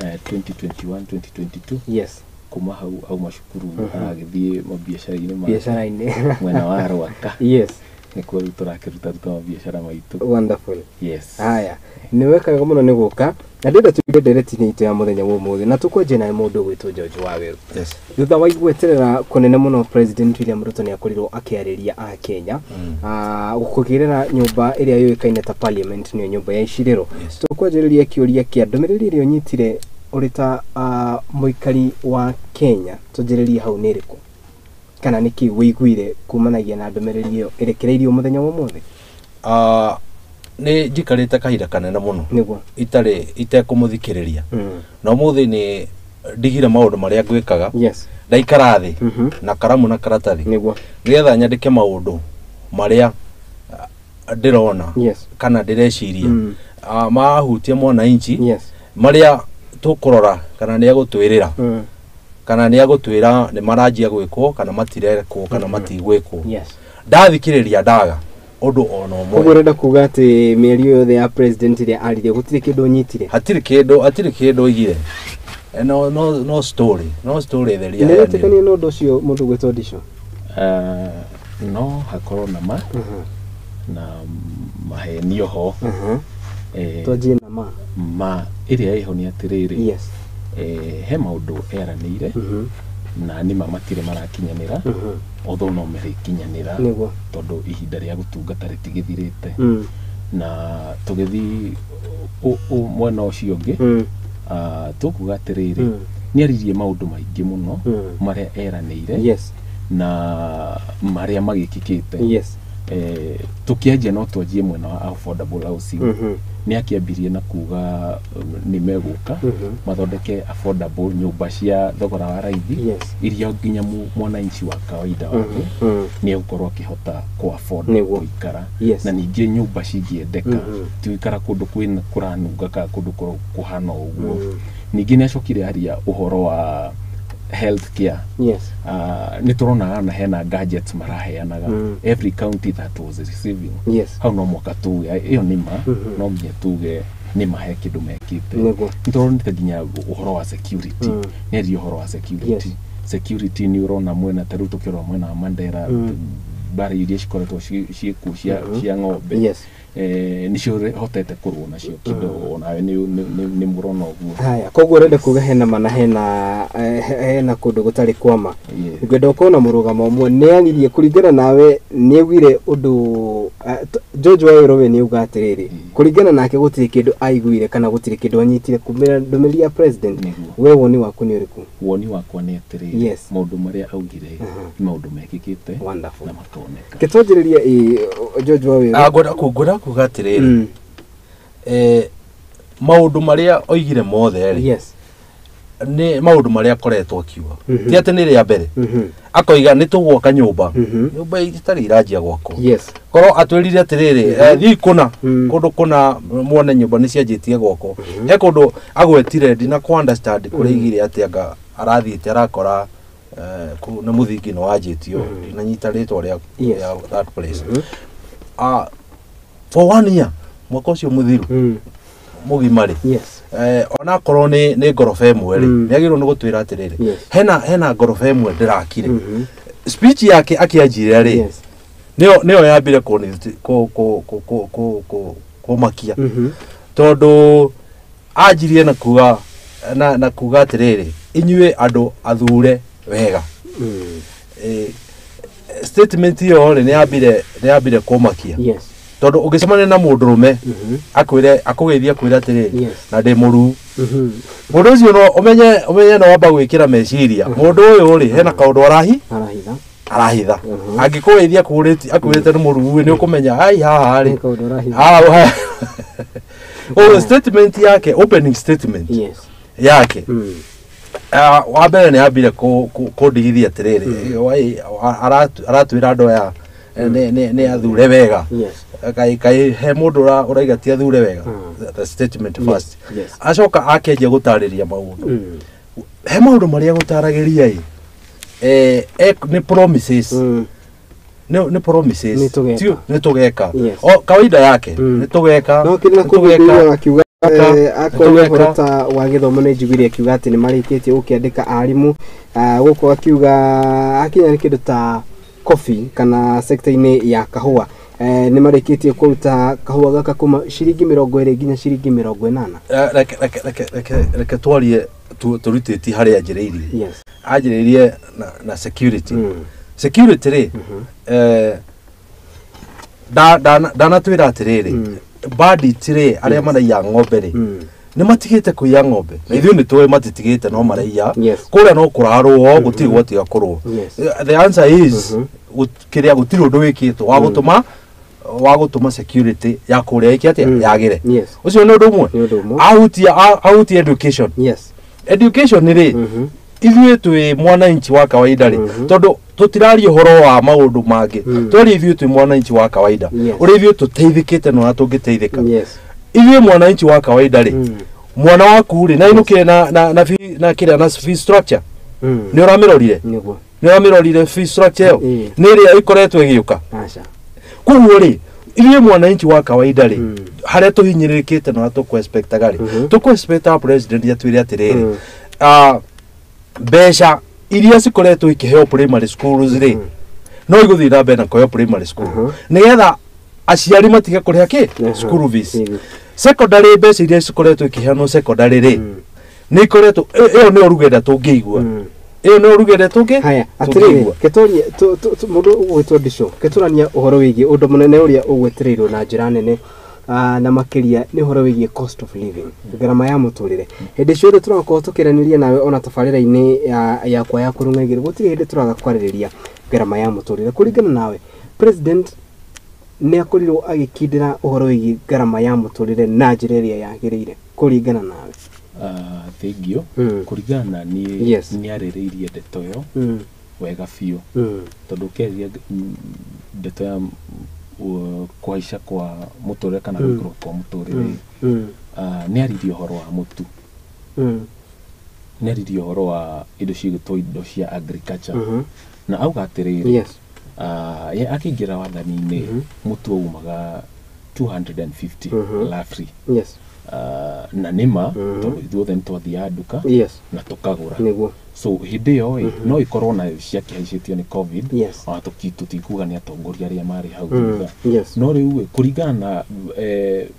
2021 2022. Yes. Kuma hau auma cukuru agĩthiĩ mabiacara-inĩ biacara-inĩ mwena wa Rwaka. Yes. Nĩkuo rĩu tũrakĩrutaruta mabiacara maitũ. Wonderful. Yes. Haya, nĩ wekaga mũno nĩ gũka na ndĩrenda tuige ndereti-inĩ itũ ya mũthenya wa ũmũthĩ na tũkwanjia nawe mũndũ ũgwĩtwo George Waweru. Yes. Thutha wa gweterera kũnene mũno, President William Ruto nĩ akorirwo akĩarĩria a Kenya kũgerera nyũmba ĩrĩa yũĩkaine ta Parliament, nĩyo nyũmba ya icirĩro. Tũkwanjĩrĩria kĩũria kĩa ndũmĩrĩri ĩrĩa ũnyitire ũrĩ ta mũikari wa Kenya, tũnjĩrĩrie hau nĩ ĩrĩkũ kana nĩ kĩĩ wĩiguire kumanagia na ndũmĩrĩri ĩyo ĩrekereirio mũthenya wa ũmũthĩ? Nĩ njikarĩte kahinda kanene mũno nĩguo itarĩ itekũmũthikĩrĩria, na ũmũthĩ nĩ ndigire maũndũ marĩa ngwĩkaga, ndaikara thĩ na karamu na karatathi nĩgetha nyandĩke maũndũ marĩa ndĩrona kana ndĩreciria mahutia mwananchi, marĩa tũkũrora kana nĩ egũtwĩrĩra kana nĩ egũtwĩra nĩ maranjia gwĩkwo kana matirekwo kana matigwĩkwo. Ndathikĩrĩria ndaga ũndũ ona ũmwe. Koguo ũrenda kuga atĩ mĩario yothe ya president ĩrĩa aririe gũtirĩ kĩndũ ũnyitire? Hatirĩ kĩndũ, hatirĩ kĩndũ oigire. No, no, no story, no story theria. Nĩ wetĩkania na ũndũ ũcio mũndũ ũgwĩtwo Ndico? No hakorwo na ma na mahenio ho. Twanjie na ma. Ma ĩrĩa ĩho nĩ atĩrĩrĩ, yes, he maũndũ eranĩire na nĩma matirĩ marakinyanĩra, although no marĩkinyanĩra tondũ ihinda rĩa gũtungata rĩtigĩthirĩte. Na tũgĩthiĩ mwena ũcio ũngĩ, tũkuga atĩrĩrĩ, nĩ aririe maũndũ maingĩ mũno marĩa eranĩire na marĩa magĩkĩkĩte. Tũkĩanjia no twanjie mwena wa affordable housing. Nĩ akĩambirie na kuga nĩ megũka mathondeke affordable nyũmba cia thogora wa raithi, iria nginya mwananchi wa kawaida wa thĩ nĩ egũkorwo akĩhota kũ afford gũikara. Na ningĩ nyũmba cingĩendeka, ti gũikara kũndũ kwĩna kũranunga kana kũndũ kũhana ũguo. Ningĩ nĩ acokire aria ũhoro wa health care. Nĩ tũrona na hena gadgets maraheanaga every county that was receiving. Hau no mwaka tuge ĩyo nĩ ma, no nginya tuge nĩ ma he kĩndũ mekĩte. Nĩ tũronete nginya ũhoro wa security. Nĩ aria ũhoro wa security. Security nĩ ũrona mwena ta rĩu tũkĩrora mwena wa Mandera, mbara iria cikoretwo ciĩkuo cia ng'ombe, nĩcio hotete kũrũa nacio kidogo, onawe nĩ mũrona ũguo. Haya, koguo ũrenda kuga hena ma na hena kũndũ gũtarĩ kwa ma. Ngwenda ũkorwo na mũrũgamo ũmwe. Nĩ aririe kũringana nawe, nĩ augire ũndũ George Waweru we nĩ auga atĩrĩrĩ, kũringana nake gũtirĩ kĩndũ aiguire kana gũtirĩ kĩndũ anyitire kumĩra ndũmĩrĩri ya president. We woni waku nĩ ũrĩkũ? Woni wakwa nĩ atĩrĩrĩ, maũndũ marĩa augire nĩ maũndũ mekĩkĩte na makoneka. Kĩtwanjĩrĩrie George Waweru. Ngwenda kuga atĩrĩrĩ, maũndũ marĩa oigire mothe rĩ, nĩ maũndũ marĩa akoretwo akiuga, ti atĩ nĩ rĩa mbere. Akoiga nĩ tũgwaka nyũmba, nyũmba itarĩ iranjia gwakwo. Korwo atwĩrire atĩrĩrĩ, thiĩ kũna kũndũ kũna muone nyũmba nĩ cianjĩtie gwakwo. He kũndũ agwetire ndina kũ understand kũrĩa aigire atĩ anga arathiĩte arakora nĩ mũthingi nĩ wanjĩtio, ndinanyita rĩtwa rĩa that place. For 1 year mwaka ũcio mũthiru mũgima rĩ, onakorwo nĩ ngoroba ĩmwe rĩ, nĩ agĩrĩirwo nĩ gũtwĩra atĩrĩrĩ, hena ngoroba ĩmwe ndĩrakire. Speech yake akĩanjire rĩ, nĩyo yambire kũmakia, tondũ anjirie na kuga na kuga atĩrĩrĩ, inyuĩ andũ athure wega. Statement ĩyo rĩ, nĩ yambire kũmakia, tondũ ũngĩcemania na mũndũrũme akwĩre akũgeithia akwĩre atĩrĩrĩ, na ndĩ mũruu, mũndũ ũcio no ũmenye no wamba gwĩkĩra meciria, mũndũ ũyũ rĩ hena kaũndũ arahitha. Angĩkũgeithia akwĩrĩte nĩ mũruu, nĩ ũkũmenya ai haha rĩ haha. Statement yake, opening statement yake wa mbere nĩ ambire kũndigithia atĩrĩrĩ, aratwĩra andũ aya nĩ athure wega, kai he mũndũ ũraiga ti athure wega. The statement first. Acoka akĩanjia gũtarĩria maũndũ. He maũndũ marĩa gũtaragĩria ĩ, nĩ promises, nĩ promises, nĩ tũgeka o kawaida yake, nĩ tũgeka. No kĩrĩa kũgeka akiuga akorwo ũhoro ta wa gĩthomo nĩ njiguire akiuga atĩ nĩ marĩkĩtie gũkĩandĩka arimũ gũkũ, akiuga akinya nĩ kĩndũ ta coffee kana sector-inĩ ya kahũa Nĩ marĩkĩtie kũruta kahũa gaka kuma ciringi 20 nginya ciringi 80. Reke twarie tũrutĩtie harĩa anjĩrĩirie. Yes. Anjĩrĩirie na security. Security rĩ, ndanatwĩra atĩrĩrĩ, bandit rĩ, arĩa maraiya ng'ombe rĩ, nĩ matigĩte kũiya ng'ombe na ithuĩ nĩ tũĩ matitigĩte no maraiya kũrĩa no kũrarũo gũtirĩ gwatiga kũrũo. The answer is kĩrĩa gũtirĩ ũndũ wĩkĩtwo wa gũtũma security ya kũrĩa ĩke atĩa yagĩre. Ũcio nĩ ũndũ ũmwe. Ahutia education. Education rĩ, ithuĩ twĩ mwananchi wa kawaida rĩ, tondũ tũtiraria ũhoro wa maũndũ mangĩ, twaria ithuĩ twĩ mwananchi wa kawaida ũrĩa ithuĩ tũteithĩkĩte na ũrĩa tũngĩteithĩka. Ithuĩ mwananchi wa kawaida rĩ, mwana waku rĩ, na inũkire na kĩrĩa na fee structure, nĩ ũramĩrorire? Nĩ ũramĩrorire fee structure ĩyo? Nĩ ĩrĩa ĩkoretwo ĩgĩũka? Koguo rĩ, ithuĩ mwananchi wa kawaida rĩ, harĩa tũhinyĩrĩrĩkĩte na ũrĩa tũkũ-expectaga rĩ, tũkũ-expectaga president atwĩre atĩrĩrĩ, mbeca iria cikoretwo ikĩheo primary schools rĩ, no igũthiĩ na mbere na kũheo primary school nĩgetha aciari matige kũrĩha kĩ school fees. Secondary mbeca iria cikoretwo ikĩheanwo secondary rĩ, nĩ ikoretwo ĩyo nĩyo rugenda tũngĩigua. Ĩyo nĩyo rugenda tũngĩ. Haya, atĩrĩrĩ, kĩtũrie mũndũ ũgwĩtwo Ndicũ, kĩtũrania ũhoro wĩgiĩ ũndũ mũnene ũrĩa ũgwetereirwo na njĩra nene na makĩria nĩ ũhoro wĩgiĩ cost of living, ngarama ya mũtũrĩre. Hĩndĩ ciothe tũrakorwo tũkĩranĩria nawe ona tabarĩra-inĩ yakwa ya kũrũnga igĩrĩ, gũtirĩ hĩndĩ tũraga kwarĩrĩria ngarama ya mũtũrĩre. Kũringana nawe, president nĩ akorirwo agĩkindĩra ũhoro wĩgiĩ ngarama ya mũtũrĩre na njĩra ĩrĩa yagĩrĩire, kũringana nawe? Thank you. Kũringana na niĩ, nĩ arĩrĩirie ndeto ĩyo wega biũ, tondũ ũkĩarĩria ndeto ya kũhaica kwa mũtũrĩre kana gũikũrũka kwa mũtũrĩre, nĩ aririe ũhoro wa mũtu, nĩ aririe ũhoro wa indo cigĩtwo indo cia agriculture, na auga atĩrĩrĩ, ye akĩingĩra wathani-inĩ mũtu aumaga 250 lafri. Na nĩma tondũ ithuothe nĩ twathiaga nduka na tũkagũra. So hĩndĩ ĩyo no ĩkorwo nayo ciakĩhaicĩtio nĩ COVID, ona tũtikuga nĩ atongoria arĩa marĩ hau thutha. No rĩu kũringana na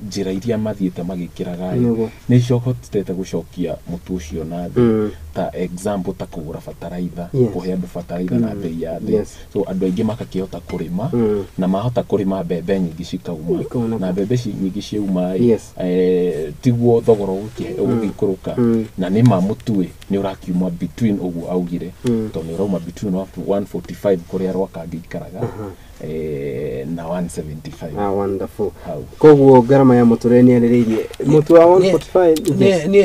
njĩra iria mathiĩte magĩkĩraga nĩ cihotete gũcokia mũtu ũcio na thĩ, ta example ta kũgũra bataraitha, kũhe andũ bataraitha na bei ya thĩ, so andũ aingĩ makakĩhota kũrĩma, na mahota kũrĩma mbembe nyingĩ cikauma, na mbembe nyingĩ ciauma tiguo thogora ũgĩikũrũka. Na nĩma mũtu nĩ ũrakiuma between ũguo augire, tondũ nĩ ũrauma between 145 kũrĩa Rwaka ngĩikaraga na 175. Wonderful. Koguo ngarama ya mũtũrĩre nĩ arĩrĩirie mũtu wa 145.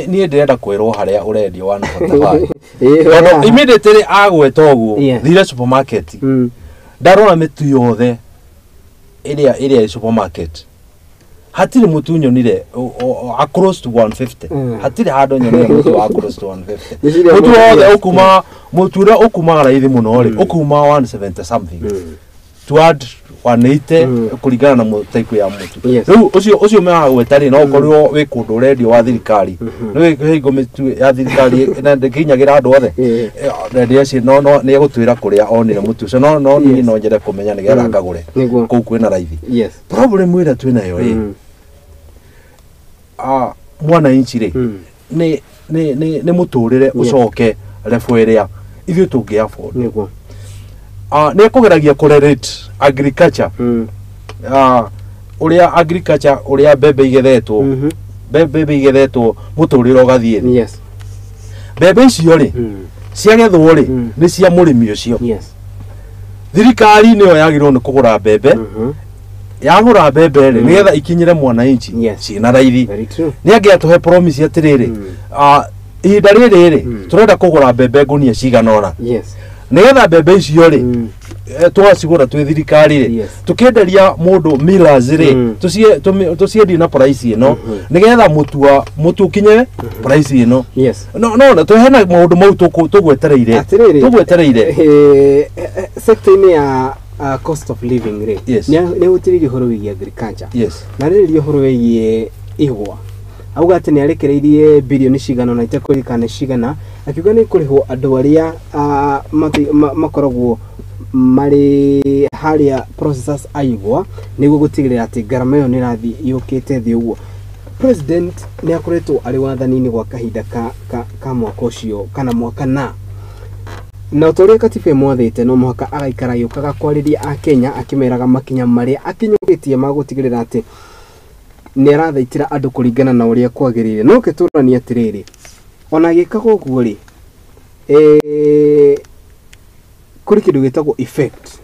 Niĩ ndĩrenda kwĩrwo harĩa ũrendio 145. Tondũ immediately agweta ũguo, thire supermarket, ndarora mĩtu yothe ĩrĩa ĩ supermarket, hatirĩ mũtu nyonire across to 150. Hatirĩ handũ nyonire mũtu wa across to 150. Mũtu wothe ũkuma, mũtu ũrĩa ũkumaga raithi mũno rĩ, ũkuma 170 something toward 180 kũringana na type ya mũtu. Rĩu ũcio maragweta rĩ, no ũkorwo wĩ kũndũ ũrendio wa thirikari, nĩ wĩ mĩtu ya thirikari na ndĩkinyagĩra andũ othe, no nĩ egũtwĩra kũrĩa onire mũtu ũcio, no niĩ no nyende kũmenya nĩgetha ngagũre kũu kwĩna raithi. Problem ĩrĩa twĩnayo ĩ, mwananchi rĩ, nĩ mũtũrĩre ũcoke level ĩrĩa ithuĩ tũngĩ afford. Nĩ ekũgeragia kũrelate agriculture, ũrĩa agriculture ũrĩa mbembe igethetwo, mbembe igethetwo mũtũrĩre ũgathiĩ thĩ. Mbembe icio rĩ, ciagethwo rĩ, nĩ cia mũrĩmi ũcio. Thirikari nĩyo yagĩrĩirwo nĩ kũgũra mbembe, yagũra mbembe rĩ, nĩgetha ikinyĩre mwananchi ciĩna raithi. Nĩ angĩatũhe promise atĩrĩrĩ, ihinda rĩrĩ rĩ, tũrenda kũgũra mbembe ngũnia cigana ũna, nĩgetha mbembe icio rĩ, twacigũra twĩ thirikari rĩ, tũkĩenderia mũndũ millers rĩ, tũciendie na price ĩno, nĩgetha mũtu ũkinye price ĩno. No hena maũndũ mau tũgwetereire. Tũgwetereire. Sector-inĩ ya cost of living rĩ, nĩ ahutĩrĩirie ũhoro wĩgiĩ agriculture, na arĩrĩria ũhoro wĩgiĩ igwa, auga atĩ nĩ arekereirie birioni cigana na itekũririkana cigana, akiuga nĩ kũrĩhwo andũ arĩa makoragwo marĩ harĩa processors aigwa nĩguo gũtigĩrĩra atĩ ngarama ĩyo nĩ ĩrathiĩ yũkĩte thĩ ũguo. President nĩ akoretwo arĩ wathani-inĩ gwa kahinda ka mwaka ũcio kana mwaka na ta ũrĩa katiba ĩmwathĩte no mũhaka agaikara agĩũkaga kwarĩria akenya akĩmeraga makinya marĩa akinyũkĩtie ma gũtigĩrĩra atĩ nĩ arathaitĩra andũ kũringana na ũrĩa kwagĩrĩire. No kĩtũranie atĩrĩrĩ, ona agĩkaga ũguo rĩ, kũrĩ kĩndũ gĩtagwo effect.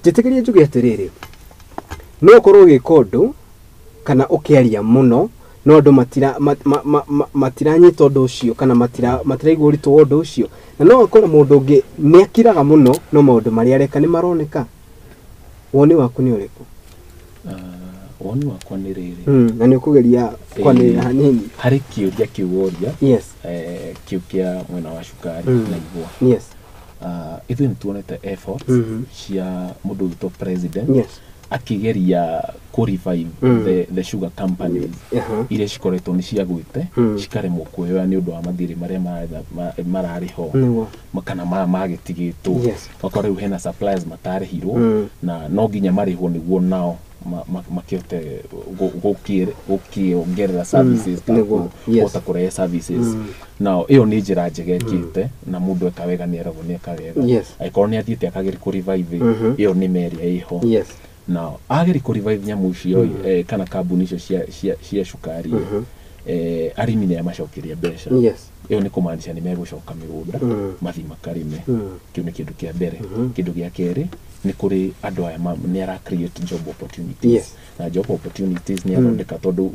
Njĩtĩkĩrie njuge atĩrĩrĩ, no ũkorwo ũgĩka ũndũ kana ũkĩaria mũno no andũ matiranyita ũndũ ũcio kana matiraigua ũritũ wa ũndũ ũcio, na no ũkore mũndũ ũngĩ nĩ akiraga mũno no maũndũ marĩa areka nĩ maroneka. Woni waku nĩ ũrĩkũ? Woni wakwa nĩ rĩrĩ, na nĩ ũkũgeria kwanĩrĩra hanini harĩ kĩũria kĩu woria. Yes. Kĩu kĩa mwena wa cukari na igwa. Yes. Ithuĩ nĩ tuonete efforts cia mũndũ witũ president. Yes. Akigeria kũ revive the sugar companies iria cikoretwo nĩ ciagwĩte cikaremwo kuoya nĩ ũndũ wa mathirĩ marĩa mararĩ ho kana magĩtigĩtwo. Yes. Okorwo rĩu hena suppliers matarĩhirwo na no nginya marĩhwo nĩguo nao makĩhote gũkĩongerera services kana kũhota kũrehe services. Now ĩyo nĩ njĩra njega ĩkĩte na mũndũ eka wega nĩ eragwo nĩ eka wega. Angĩkorwo nĩ athiĩte akageria kũ revive, ĩyo nĩ mĩario ĩho. Yes. Now ageri kũ revive nyamũ icio kana kambuni icio cia cukari, arĩmi nĩ amacokeria mbeca. Yes. Ĩyo nĩ kũmaanisha nĩ megũcoka mĩgũnda mathiĩ makarĩme. Kĩu nĩ kĩndũ kĩa mbere. Kĩndũ gĩa kerĩ nĩ kũrĩ andũ aya nĩ ara create job opportunities. Yes. Na job opportunities nĩ athondeka tondũ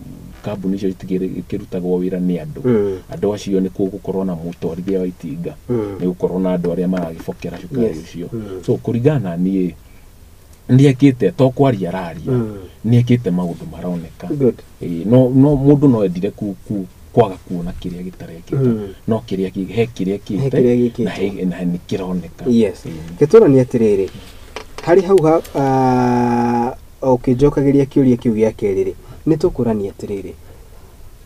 kambuni icio itikĩrutagwo wĩra nĩ andũ. Andũ acio nĩ gũkorwo na mũtwarithia wa itinga, nĩ gũkorwo na andũ arĩa maragĩbokera cukari ũcio. So kũringana na niĩ nĩ ekĩte to kwaria araria, nĩ ekĩte maũndũ maroneka. No mũndũ no endire kwaga kuona kĩrĩa gĩtarekĩka, no kĩrĩa he kĩrĩa kĩte na nĩ kĩroneka. Yes. Gĩtũrani atĩrĩrĩ, harĩ hau ũkĩnjokagĩria kĩũria kĩu gĩa kerĩ rĩ, nĩ tũkũrania atĩrĩrĩ,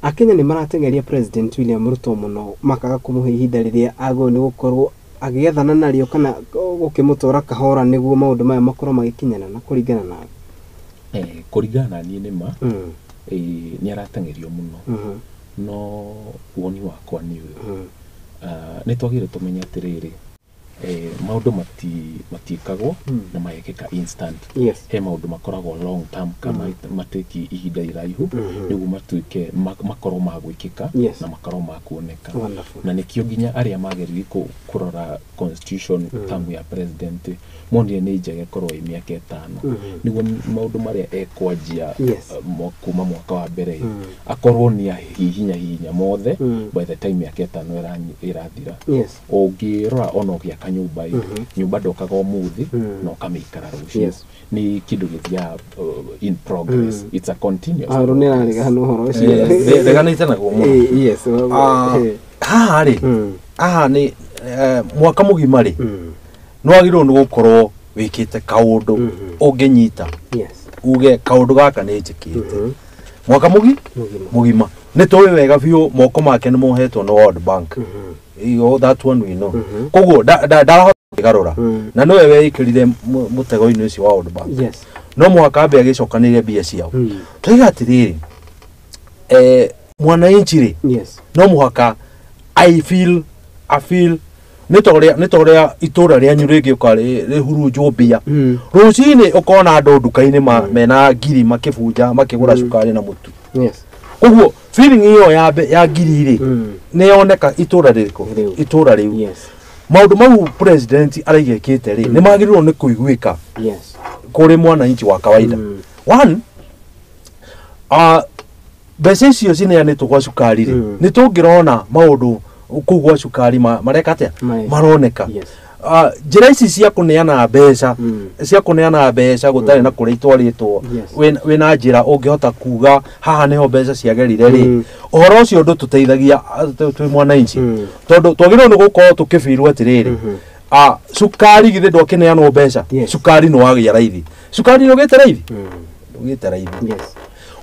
akenya nĩ marateng'eria President William Ruto mũno makaga kũmũhe ihinda rĩrĩa agĩrĩirwo nĩ gũkorwo agĩethana narĩo kana gũkĩmũtwara kahora nĩguo maũndũ maya makorwo magĩkinyana na kũringana nawe. Kũringana na niĩ nĩ ma nĩ arateng'erio mũno, no woni wakwa nĩ ũyũ, nĩ twagĩrĩirwo tũmenye atĩrĩrĩ, maũndũ matiĩkagwo na magekĩka instant. Yes. He maũndũ makoragwo long term kama mateki ihinda iraihu nĩguo matuĩke makorwo ma gwĩkĩka na makorwo ma kuoneka. Na nĩkĩo nginya arĩa mageririe kũrora constitution term ya president monire nĩ njega ĩkorwo ĩ mĩaka 5 nĩguo maũndũ marĩa ekwanjia kuma mwaka wa mbere akorwo nĩ ahihinya hihinya mothe by the time mĩaka 5 ĩrathira. Yes. Ũngĩrora ona ũgĩaka nyũmba ĩ, nyũmba ndũkaga ũmũthĩ na ũkamĩikara rũciũ. Yes. Nĩ kĩndũ gĩthiaga in progress. It's a continuous. Aaron nĩ araregana ũhoro ũcio. Reganĩte naguo mũno. Yes. Haha rĩ, haha nĩ mwaka mũgima rĩ, nĩ wagĩrĩirwo nĩ gũkorwo wĩkĩte kaũndũ ũngĩnyita. Yes. Uge kaũndũ gaka nĩ njĩkĩte. Mwaka mũgima. Nĩ tũĩ wega biũ moko make nĩ mohetwo nĩ World Bank. Oh, that one we know. Koguo ndarahota kwĩgarũra. Na nĩwe weĩkĩrire mũtego-inĩ ũcio wa World Bank. Yes. No mũhaka ambe agĩcokanĩrĩrie mbia ciao. Tũiga atĩrĩrĩ, mwananchi rĩ, yes, no mũhaka I feel nĩ ta ũrĩa itũra rĩanyu rĩngĩũka rĩhurunjwo mbia. Rũcinĩ ũkona andũ nduka-inĩ mena ngiri makĩbunja makĩgũra cukari na mũtu. Yes. Koguo feeling ĩyo ya ngiri rĩ, nĩ yoneka itũra rĩrĩkũ? Itũra rĩu. Yes. Maũndũ mau president araiga ekĩte rĩ, nĩ magĩrĩirwo nĩ kũiguĩka Yes. kũrĩ mwananchi wa kawaida. One, mbeca icio cineanĩtwo gwa cukari rĩ, nĩ tũngĩrona maũndũ kũu gwa cukari mareka atĩa? Maroneka. Njĩra ici cia kũneana mbeca, cia kũneana mbeca gũtarĩ na kũrĩa itwarĩtwo, wĩna njĩra ũngĩhota kuga haha nĩho mbeca ciagerire rĩ, ũhoro ũcio ndũtũteithagia twĩ mwananchi, tondũ twagĩrĩirwo nĩ gũkorwo tũkĩbirwo atĩrĩrĩ, cukari githĩ ndwakĩneanwo mbeca, cukari nĩ wagĩa raithi, cukari nĩ ũgĩte raithi, ndũgĩte raithi.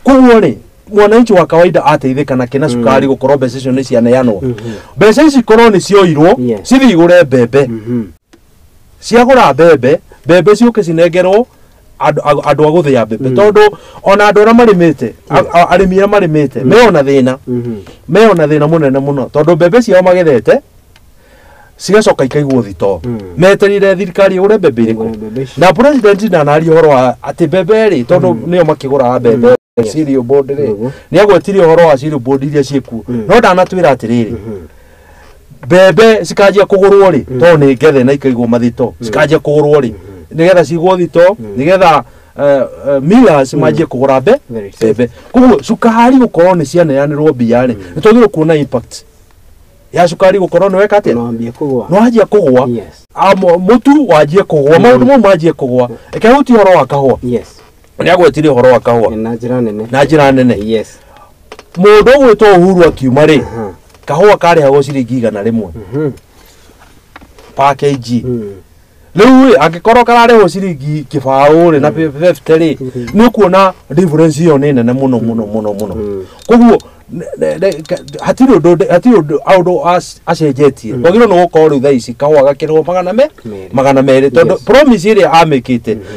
Koguo rĩ, mwananchi wa kawaida ateithĩka nakĩ na cukari gũkorwo mbeca icio nĩ cianeanwo? Mbeca ici korwo nĩ cioirwo cithiĩ igũre mbembe, Ciagũra mbembe, mbembe ciũke cinengerwo andũ a gũthĩa mbembe, tondũ ona andũ arĩa marĩmĩte, arĩmi arĩa marĩmĩte meona thĩna, meona thĩna mũnene mũno, tondũ mbembe ciao magethete cigacoka ikaigwo thito, meterire thirikari ĩgũre mbembe irĩkũ. Na president ndanaria ũhoro wa atĩ mbembe rĩ, tondũ nĩo makĩgũraga mbembe cereal board rĩ, nĩagwetire ũhoro wa cereal board iria ciĩkuo, no ndanatwĩra atĩrĩrĩ, mbembe cikanjia kũgũrwo rĩ, tondũ nĩ ngethe na ikaigwo mathito, cikanjia kũgũrwo rĩ, nĩgetha cigwo thito, nĩgetha millers manjie kũgũra mbembe. Koguo cukari gũkorwo nĩ cianeanĩrwo mbia rĩ, nĩ twagĩrĩirwo kuona impact ya cukari gũkorwo nĩ weka atĩa, nĩ wanjia kũgũa, mũtu wanjie kũgũa, maũndũ mau manjie kũgũa. Reke hutie ũhoro wa kahũa. Nĩ agwetire ũhoro wa kahũa na njĩra nene, na njĩra nene. Mũndũ ũgwĩtwo Uhuru akiuma rĩ, kahũa karĩhagwo ciringi 100 per kg. Rĩu rĩ, angĩkorwo kararĩhwo ciringi 20 rĩ na 50 rĩ, nĩ ũkuona difference ĩyo nĩ nene mũno mũno mũno mũno. Koguo hatirĩ ũndũ acenjetie. Twagĩrĩirwo nĩ gũkorwo rĩu thaa ici kahũa gakĩrĩhwo 200, tondũ promise ĩrĩa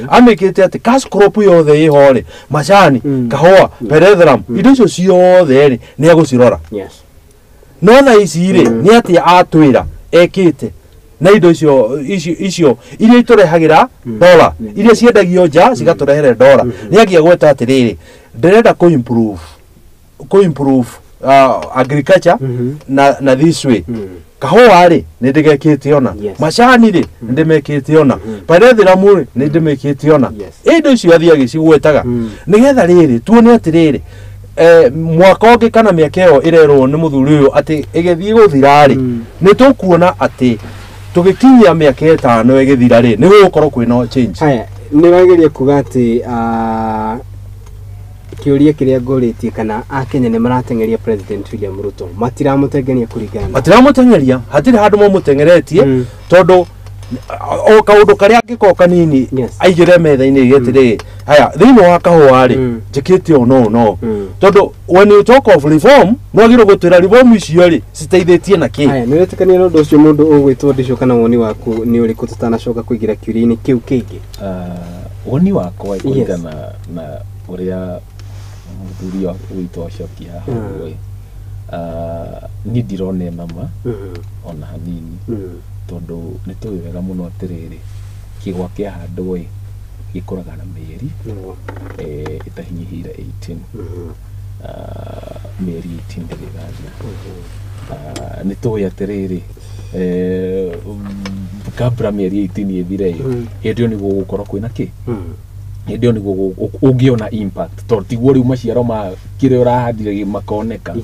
amĩkĩte atĩ cash crop yothe ĩho rĩ, macani, kahũa, perethuram, indo icio ciothe rĩ, nĩ egũcirora. No thaa ici rĩ, nĩ atĩa atwĩra ekĩte na indo icio icio iria itũrehagĩra dola, iria ciendagio nja cigatũrehere dola. Nĩ angĩagweta atĩrĩrĩ, ndĩrenda kũ improve agriculture na this way. Kahũa rĩ, nĩ ndĩgekĩte ona, macani rĩ, nĩ ndĩmekĩte ona, perethuram rĩ, nĩ ndĩmekĩte ona. Indo icio athiĩ agĩcigwetaga nĩgetha rĩrĩ tuone atĩrĩrĩ, mwaka ũngĩ kana mĩaka ĩyo ĩrerwo nĩ mũthuri ũyũ atĩ ĩgĩthiĩ gũthira rĩ, nĩ tũkuona atĩ tũgĩkinyia mĩaka 5 ĩgĩthira rĩ, nĩ gũgũkorwo kwĩna change. Haya, nĩ wagĩrĩire kuga atĩ kĩũria kĩrĩa ngũrĩtie kana akenya nĩ marateng'eria President William Ruto, matiramũteng'eria kũringana, matiramũteng'eria, hatirĩ handũ mamũteng'eretie, tondũ o kaũndũ karĩa angĩkorwo kanini aigĩre metha-inĩ gĩatĩrĩrĩ, haya thĩinĩ wa kahũa rĩ, njĩkĩte ũũ no no, tondũ when you talk of reform, no wagĩrĩirwo gũtwĩra reform icio rĩ citeithĩtie na kĩ. Haya, nĩ ũretĩkania na ũndũ ũcio mũndũ ũgwĩtwo Ndicũ, kana woni waku nĩ ũrĩkũ tũtanacoka kũingĩra kĩũria-inĩ kĩu kĩngĩ? Woni wakwa kũringana na ũrĩa mũthuri witũ acokia haha ũguo, niĩ ndirona nama ona hanini, tondũ nĩ tũĩ wega mũno atĩrĩrĩ, kĩgwa kĩahandwo ĩ, gĩkũraga na mĩeri ĩtahinyĩrĩire 18, mĩeri 18 ndĩrĩ ĩrathira. Nĩ tũĩ atĩrĩrĩ, kabla mĩeri 18 ĩthire ĩ, hĩndĩ ĩyo nĩguo gũgũkorwo kwĩna kĩ, hĩndĩ ĩyo nĩguo ũngĩona impact, tondũ tiguo rĩu maciaro ma kĩrĩa ũrahandire makoneka.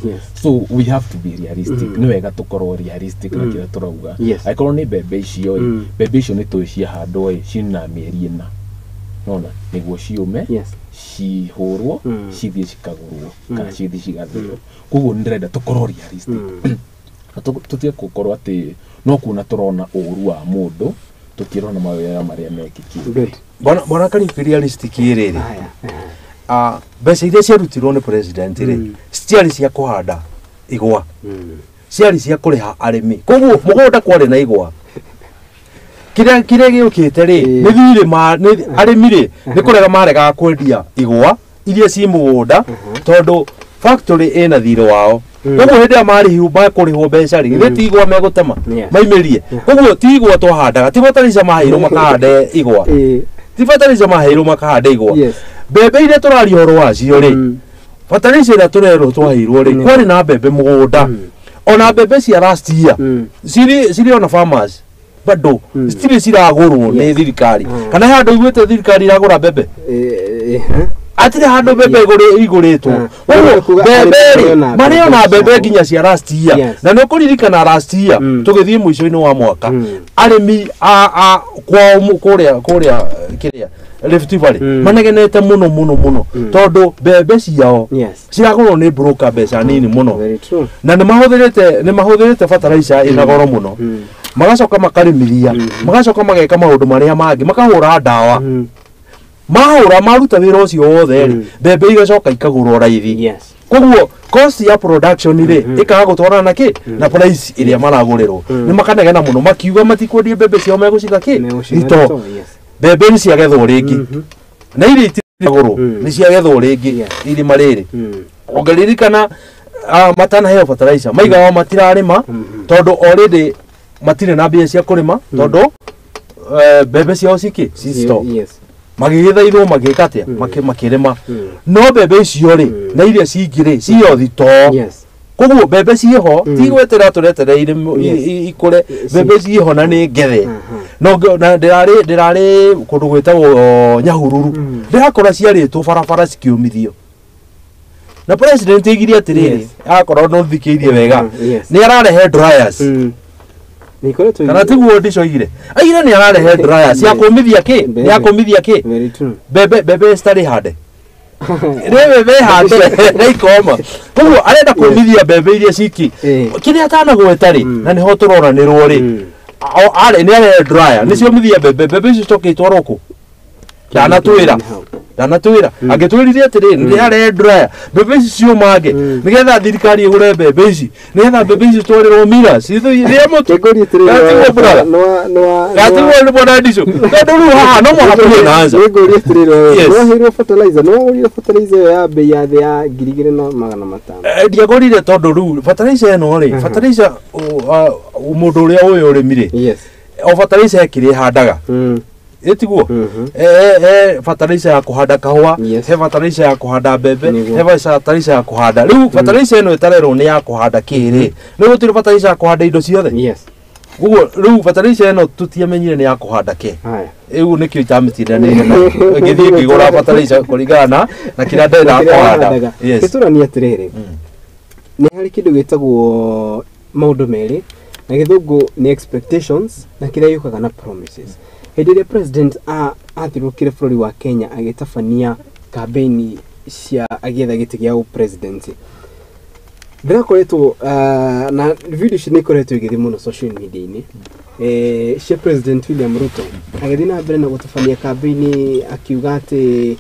So we have to be realistic. Nĩ wega tũkorwo realistic na kĩrĩa tũrauga. Angĩkorwo nĩ mbembe icio ĩ, mbembe icio nĩ tũĩ ciahandwo ĩ, cina mĩeri 4, nona nĩguo ciũme, cihũrwo, cithiĩ cikagũrwo kana cithiĩ cigathĩo. Koguo nĩ ndĩrenda tũkorwo realistic, tũtige gũkorwo atĩ no kuona tũrona ũru wa mũndũ, tũtirona mawega marĩa mekĩkire. Bwana Kariuki, realistic rĩrĩ, mbeca iria ciarutirwo nĩ president rĩ, citiarĩ cia kũhanda igwa, ciarĩ cia kũrĩha arĩmi. Koguo mũgũnda kwarĩ na igwa, kĩrĩa gĩũkĩte rĩ, nĩ thirĩ arĩmi rĩ, nĩ kũrega maregaga kwendia igwa iria ci mũgũnda, tondũ factory ĩna thirĩ wao. Koguo hĩndĩ ĩrĩa marĩhio makũrĩhwo mbeca rĩ, githĩ ti igwa megũtema maimĩrie. Koguo ti igwa twahandaga, ti bataraitha maheirwo makahande igwa, ti bataraitha maheirwo makahande igwa. Mbembe iria tũraria ũhoro wacio rĩ, bataraitha ĩrĩa tũrerwo twaheirwo rĩ, kwarĩ na mbembe mũgũnda, ona mbembe cia last year cirĩ ona farmers bado citirĩ ciragũrwo nĩ thirikari. Kana he handũ iguĩte thirikari iragũra mbembe? Hatirĩ handũ mbembe igũrĩtwo. Koguo mbembe rĩ, marĩ ona mbembe nginya cia last year. Na nĩ ũkũririkana last year tũgĩthiĩ mũico-inĩ wa mwaka, arĩmi a kwao kũrĩa kĩrĩa Rift Valley manegenete mũno mũno mũno, tondũ mbembe ciao ciragũrwo nĩ broker mbeca nini mũno, na nĩ mahũthĩrĩte fertilizer ĩna goro mũno, magacoka makarĩmithia, magacoka mageka maũndũ marĩa mangĩ, makahũra ndawa, mahũra maruta wĩra ũcio wothe rĩ, mbembe igacoka ikagũrwo raithi. Koguo cost ya production rĩ ĩkaga gũtwarana na kĩ na price ĩrĩa maragũrĩrwo. Nĩ makanegena mũno makiuga matikwendia mbembe ciao megũciga kĩ thito. Mbembe nĩ ciagethwo rĩngĩ na iria itiragũrwo nĩ ciagethwo rĩngĩ irima rĩrĩ. Ũngĩririkana matanaheo fertilizer maigaga matirarĩma tondũ already matirĩ na mbia cia kũrĩma tondũ mbembe ciao cikĩ ci store. Magĩgĩthaithwo magĩka atĩa makĩrĩma no mbembe icio rĩ na iria cingĩ rĩ ciyo thitoo. Koguo mbembe ciĩho ti gwetera tũretereire ikũre, mbembe ciĩho na nĩ ngethe. No na ndĩrarĩ kũndũ gwĩtagwo Nyahururu ndĩrakora ciarĩtwo barabara cikĩũmithio. Na president aigire atĩrĩrĩ akorwo no thikĩirie wega nĩ ararehe dryers. Kana tiguo ndicoigire aigire nĩ ararehe dryers ya kũmithia kĩ ya kũmithia kĩ mbembe mbembe citarĩ hande rĩ mbembe hande na ikoma. Koguo arenda kũmithia mbembe iria ciki kĩrĩa atanagweta rĩ na nĩho tũroranĩrwo rĩ arĩ nĩ arehe dryer nĩ ciomithia mbembe mbembe icio cicoke itwarwo kũ. Ndanatwĩra angĩtwĩrire atĩrĩrĩ nĩ arehe dryer mbembe ici ciũmange nĩgetha thirikari ĩgũre mbembe ici nĩgetha mbembe ici citwarĩrwo miras rĩa mũtu. Gatiguo nĩ bwana Ndico tondũ rĩu haha no mũhaka tũgĩe na answer. Nĩngũria atĩrĩrĩ, nĩwaheirwo fertilizer, nĩwagũrire fertilizer ĩyo ya bei ya thĩ ya 2500? Ndiagũrire tondũ rĩu fertilizer ĩno rĩ fertilizer mũndũ ũrĩa ũĩ ũrĩmi rĩ o fertilizer kĩrĩa ĩhandaga ĩtiguo he fertilizer ya kũhanda kahũa, he fertilizer ya kũhanda mbembe, he fertilizer ya kũhanda rĩu fertilizer ĩno ĩtarerwo nĩ ya kũhanda kĩ rĩ nĩ gũtirĩ fertilizer ya kũhanda indo ciothe. Koguo rĩu fertilizer ĩno tũtiamenyire nĩ ya kũhanda kĩ rĩu nĩkĩo itamĩtindanĩire nayo ngĩthiĩ ngĩgũra fertilizer kũringana na kĩrĩa ndĩrenda kũhanda. Gĩtũrani atĩrĩrĩ nĩ harĩ kĩndũ gĩtagwo maũndũ merĩ na gĩthũngũ nĩ expectations na kĩrĩa gĩũkaga na promises. Hĩndĩ ĩrĩa president athiũrũrũkire bũrũri wa Kenya agĩtabania campaign cia agĩetha gĩtĩ gĩa ũpresident, ndĩrakoretwo na video ici nĩ ikoretwo igĩthiĩ mũno social media-inĩ cia President William Ruto agĩthiĩ na mbere na gũtabania campaign akiuga atĩ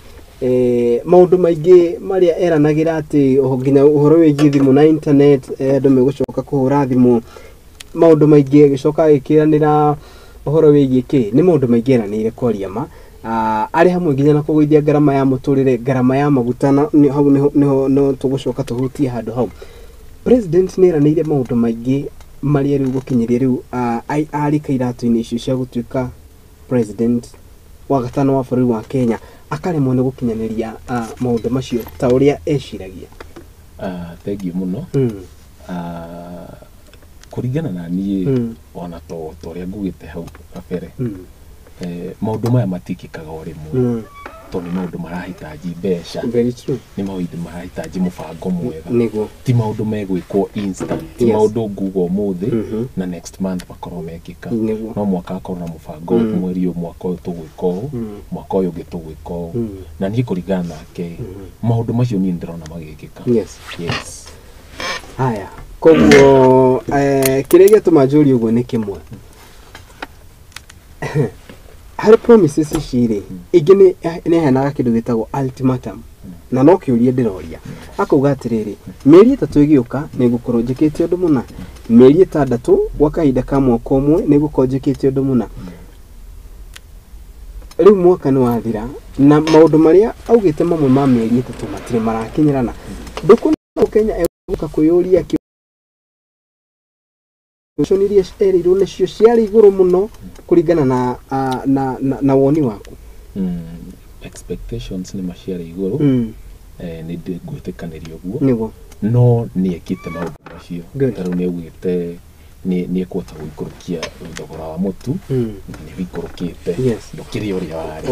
maũndũ maingĩ marĩa eranagĩra atĩ nginya ũhoro wĩgiĩ thimũ na internet andũ megũcoka kũhũra thimũ maũndũ maingĩ agĩcoka agĩkĩranĩra ũhoro wĩgiĩ kĩ nĩ maũndũ maingĩ eranĩire kwaria ma arĩ hamwe nginya na kũgũithia ngarama ya mũtũrĩre ngarama ya maguta na hau nĩho no tũgũcoka tũhutie handũ hau. President nĩ eranĩire maũndũ maingĩ marĩa rĩu gũkinyĩria rĩu arĩ kairatũ-inĩ icio cia gũtuĩka president wa gatano wa bũrũri wa Kenya akaremwo nĩ gũkinyanĩria maũndũ macio ta ũrĩa eciragia. Thengiũ mũno. Kũringana na niĩ ona to ũrĩa ngugĩte hau kabere maũndũ maya matikĩkaga o rĩmwe tondũ nĩ maũndũ marahitaji mbeca, nĩ maũndũ marahitaji mũbango mwega, ti maũndũ megwĩkwo instant, ti maũndũ nguga ũmũthĩ na next month makorwo mekĩka. No mwaka akorwo na mũbango mweri ũyũ mwaka ũyũ tũgwĩka ũũ mwaka ũyũ ũngĩ tũgwĩka ũũ na niĩ kũringana nake maũndũ macio niĩ ndĩrona magĩkĩka. Yes. Haya, koguo kĩrĩa gĩatũma njũrie ũguo nĩ kĩmwe harĩ promises ici rĩ ingĩ nĩ aheanaga kĩndũ gĩtagwo ultimatum na no kĩũria ndĩroria akauga atĩrĩrĩ mĩeri 3 ĩgĩũka nĩ ngũkorwo njĩkĩte ũndũ mũna, mĩeri 6 gwa kahinda ka mwaka ũmwe nĩ ngũkorwo njĩkĩte ũndũ mũna. Rĩu mwaka nĩ wathira na maũndũ marĩa augĩte mamwe ma mĩeri 3 matirĩ marakinyĩrana. Ndũkuona Kenya egũka kwĩyũria kĩũria iria erĩirwo nacio ciarĩ igũrũ mũno kũringana na woni waku? Expectations nĩ maciarĩ igũrũ nĩ ngwĩtĩkanĩria ũguo no nĩ ekĩte maũndũ macio ta rĩu nĩ augĩte nĩ ekũhota gũikũrũkia thogora wa mũtu na nĩ wĩikũrũkĩte ndũkĩrĩ ũrĩa warĩ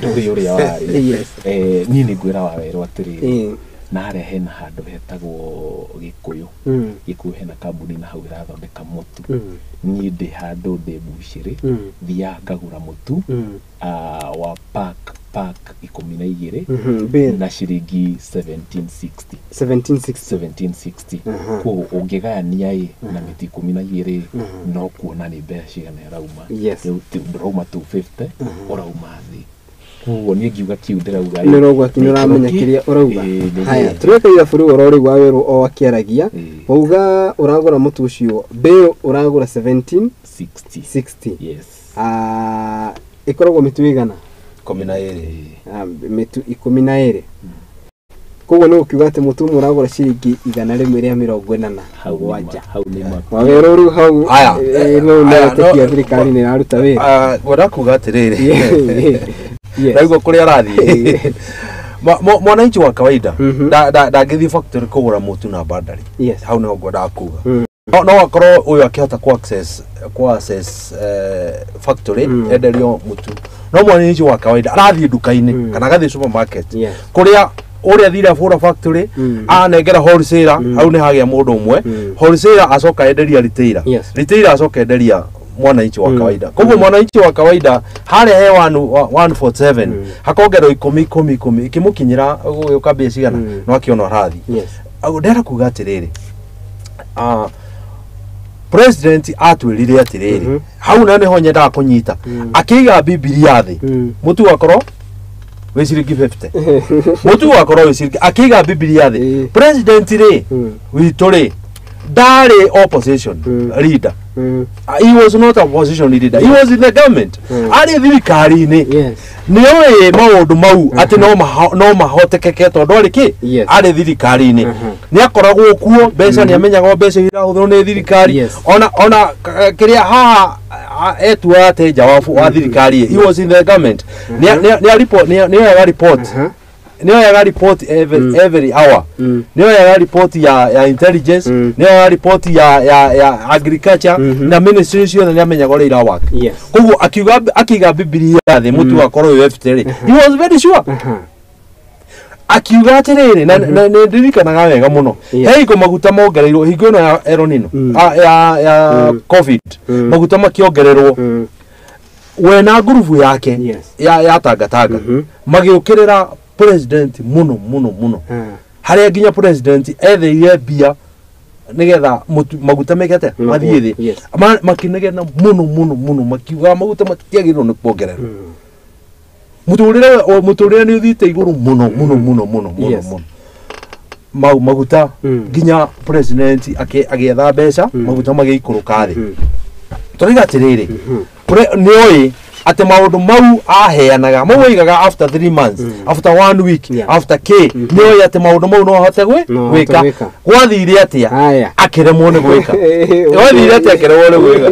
ndũrĩ ũrĩa warĩ. Niĩ nĩ ngwĩra Wawerũ atĩrĩrĩ na harĩa hena handũ hetagwo Gĩkũyũ Gĩkũyũ hena kambuni na hau ĩrathondeka mũtu. Niĩ ndĩ handũ ndĩ mbucĩrĩ thiaga ngagũra mũtu wa pack 12 na ciringi 1760 1760. Koguo ũngĩgayania ĩ na mĩtĩ 12 no kuona nĩ mbeca cigana ĩrauma. Rĩu ndũrauma 250 ũrauma thĩ. Koguo niĩ ngiuga kiu ndĩrauga nĩ ũrauga nĩ ũramenya kĩrĩa ũrauga. Haya, tũreka ithabu rĩu oro rĩu Wawerũ o akĩaragia, wauga ũragũra mũtu ũcio mbĩũ ũragũra 1760. Yes. Ĩkoragwo mĩtu igana 12. Mĩtu 12. Koguo nĩ ũkiuga atĩ mũtu ũmwe ũragũra ciringi 187. Wawerũ rĩu hau no nĩ thirikari nĩ ĩraruta wĩra. Ngwenda kuga atĩrĩrĩ, ndaigua kũrĩa arathiĩ. Mwananchi wa kawaida ndangĩthiĩ factory kũgũra mũtu na bandari. Hau nĩho ngwendaga kuga. No akorwo ũyũ akĩhota ku access factory enderio mũtu, no mwananchi wa kawaida arathiĩ nduka-inĩ kana agathiĩ supermarket kũrĩa ũrĩa athire abũra factory anengera wholesaler, hau nĩ hagĩa mũndũ ũmwe wholesaler acoka enderia retailer, retailer acoka enderia mwananchi wa kawaida. Koguo mwananchi wa kawaida harĩa he 147 hakongerwo 10 10 10 ikĩmũkinyĩra gũgĩũka mbia cigana no akĩona ũrathiĩ. Ndĩrenda kuga atĩrĩrĩ, president atwĩrire atĩrĩrĩ, hau na nĩho nyendaga kũnyita, akĩiga Bibilia thĩ mũtu wakorwo wĩ ciringi 50, mũtu wakorwo wĩ ciringi, akĩiga Bibilia thĩ. President rĩ witũ rĩ ndarĩ opposition leader. He was not a opposition leader. He was in the government. Arĩ thirikari-inĩ. Nĩoĩ maũndũ mau atĩ no mahotekeke tondũ arĩ kĩ? Arĩ thirikari-inĩ. Nĩakoragwo kuo, mbeca nĩamenyaga mbeca irahũthĩrwo nĩ thirikari. Ona kĩrĩa haha etua atĩ nja wa thirikari. He was in the government. Nĩoyaga report. Nĩoyaga report every hour. Nĩoyaga report ya intelligence, nĩoyaga report ya agriculture na ministry ciothe nĩamenyaga ũrĩa irawork. Koguo akiuga akiiga Bibilia thĩ mũtu wakorwo wĩ 50 rĩ, he was very sure. Akiuga atĩrĩrĩ, na nĩ ndirikanaga wega mũno, he hingo maguta mongereirwo hingo ĩno ya El Nino ya COVID, maguta makĩongererwo we na ngurubu yake ya tangatanga magĩũkĩrĩra president muno muno muno, harĩa nginya president etheire mbia nigetha maguta mekete mathiĩ thĩ, makinegena muno muno muno makiuga maguta matiagĩrĩirwo nĩ kuongererwo. Mũtũrĩre nĩ ũthiĩte igũrũ muno muno muno muno muno muno. Maguta nginya president agĩetha mbeca maguta magĩikũrũka thĩ. Tũraiga atĩrĩrĩ, nĩoĩ atĩ maũndũ mau aheanaga mau oigaga after 3 months, after 1 week, after k, nĩoĩ atĩ maũndũ mau no ahote gwĩka. Gwathire atĩa akĩremwo nĩ gwĩka? Gwathire atĩa akĩremwo nĩ gwĩka?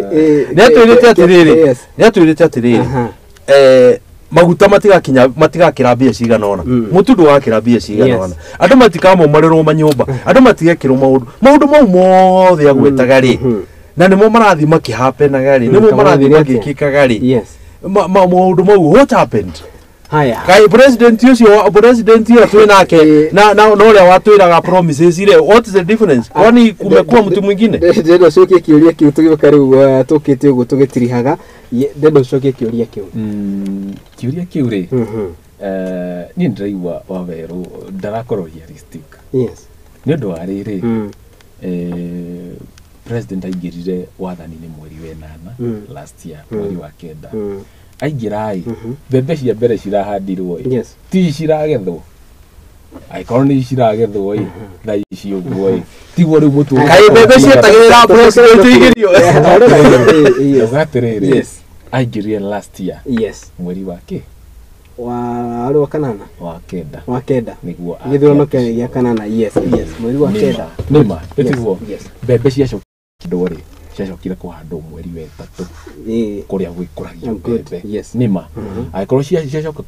Nĩatwĩrĩte atĩrĩrĩ, maguta matigakinya matigakĩra mbia cigana ũna, mũtu ndũgakĩra mbia cigana ũna, andũ matikamomarĩrwo manyũmba, andũ matigekĩrwo maũndũ mau mothe agwetaga rĩ, na nĩmo marathiĩ makĩhapenaga rĩ, nĩmo marathiĩ magĩkĩkaga rĩ, maũndũ mau what happened? Haya. Kai president ũcio president ũcio twĩ nake na ũrĩa watwĩraga promises ile, what is the difference? Kwani kumekuwa mtu mwingine? Ndĩrenda ũcokie kĩũria kĩu tũgĩũka rĩu tũkĩte ũguo tũgĩtirihaga, ndĩrenda ũcokie kĩũria kĩu. Kĩũria kĩu rĩ, niĩ ndĩraigua Wawerũ ndarakorwo realistic. Yes. Nĩ ũndũ wa rĩrĩ, president aingĩrire wathani-inĩ mweri wa 8 last year, mweri wa 9. Aingĩra-ĩ, mbembe cia mbere cirahandirwo ĩ, ti ciragethwo. Angĩkorwo nĩ ciragethwo ĩ, thaa ici ũguo ĩ, tiguo rĩu mũtu. Kaĩ mbembe cietagĩrĩra president igĩrio? Ndauga atĩrĩrĩ, aingĩrire last year. Mweri wa kĩ? Wa kanana. Wa kenda. Wa kenda. Nĩguo. Gĩthurano kĩa kanana, yes, yes. Mweri wa 9. Nĩma, nĩtiguo. Mbembe ciacokire rĩ, ciacokire kũhandwo mweri wa 3 kũrĩa gwĩkũragio mbembe. Nĩma. Angĩkorwo ciacoka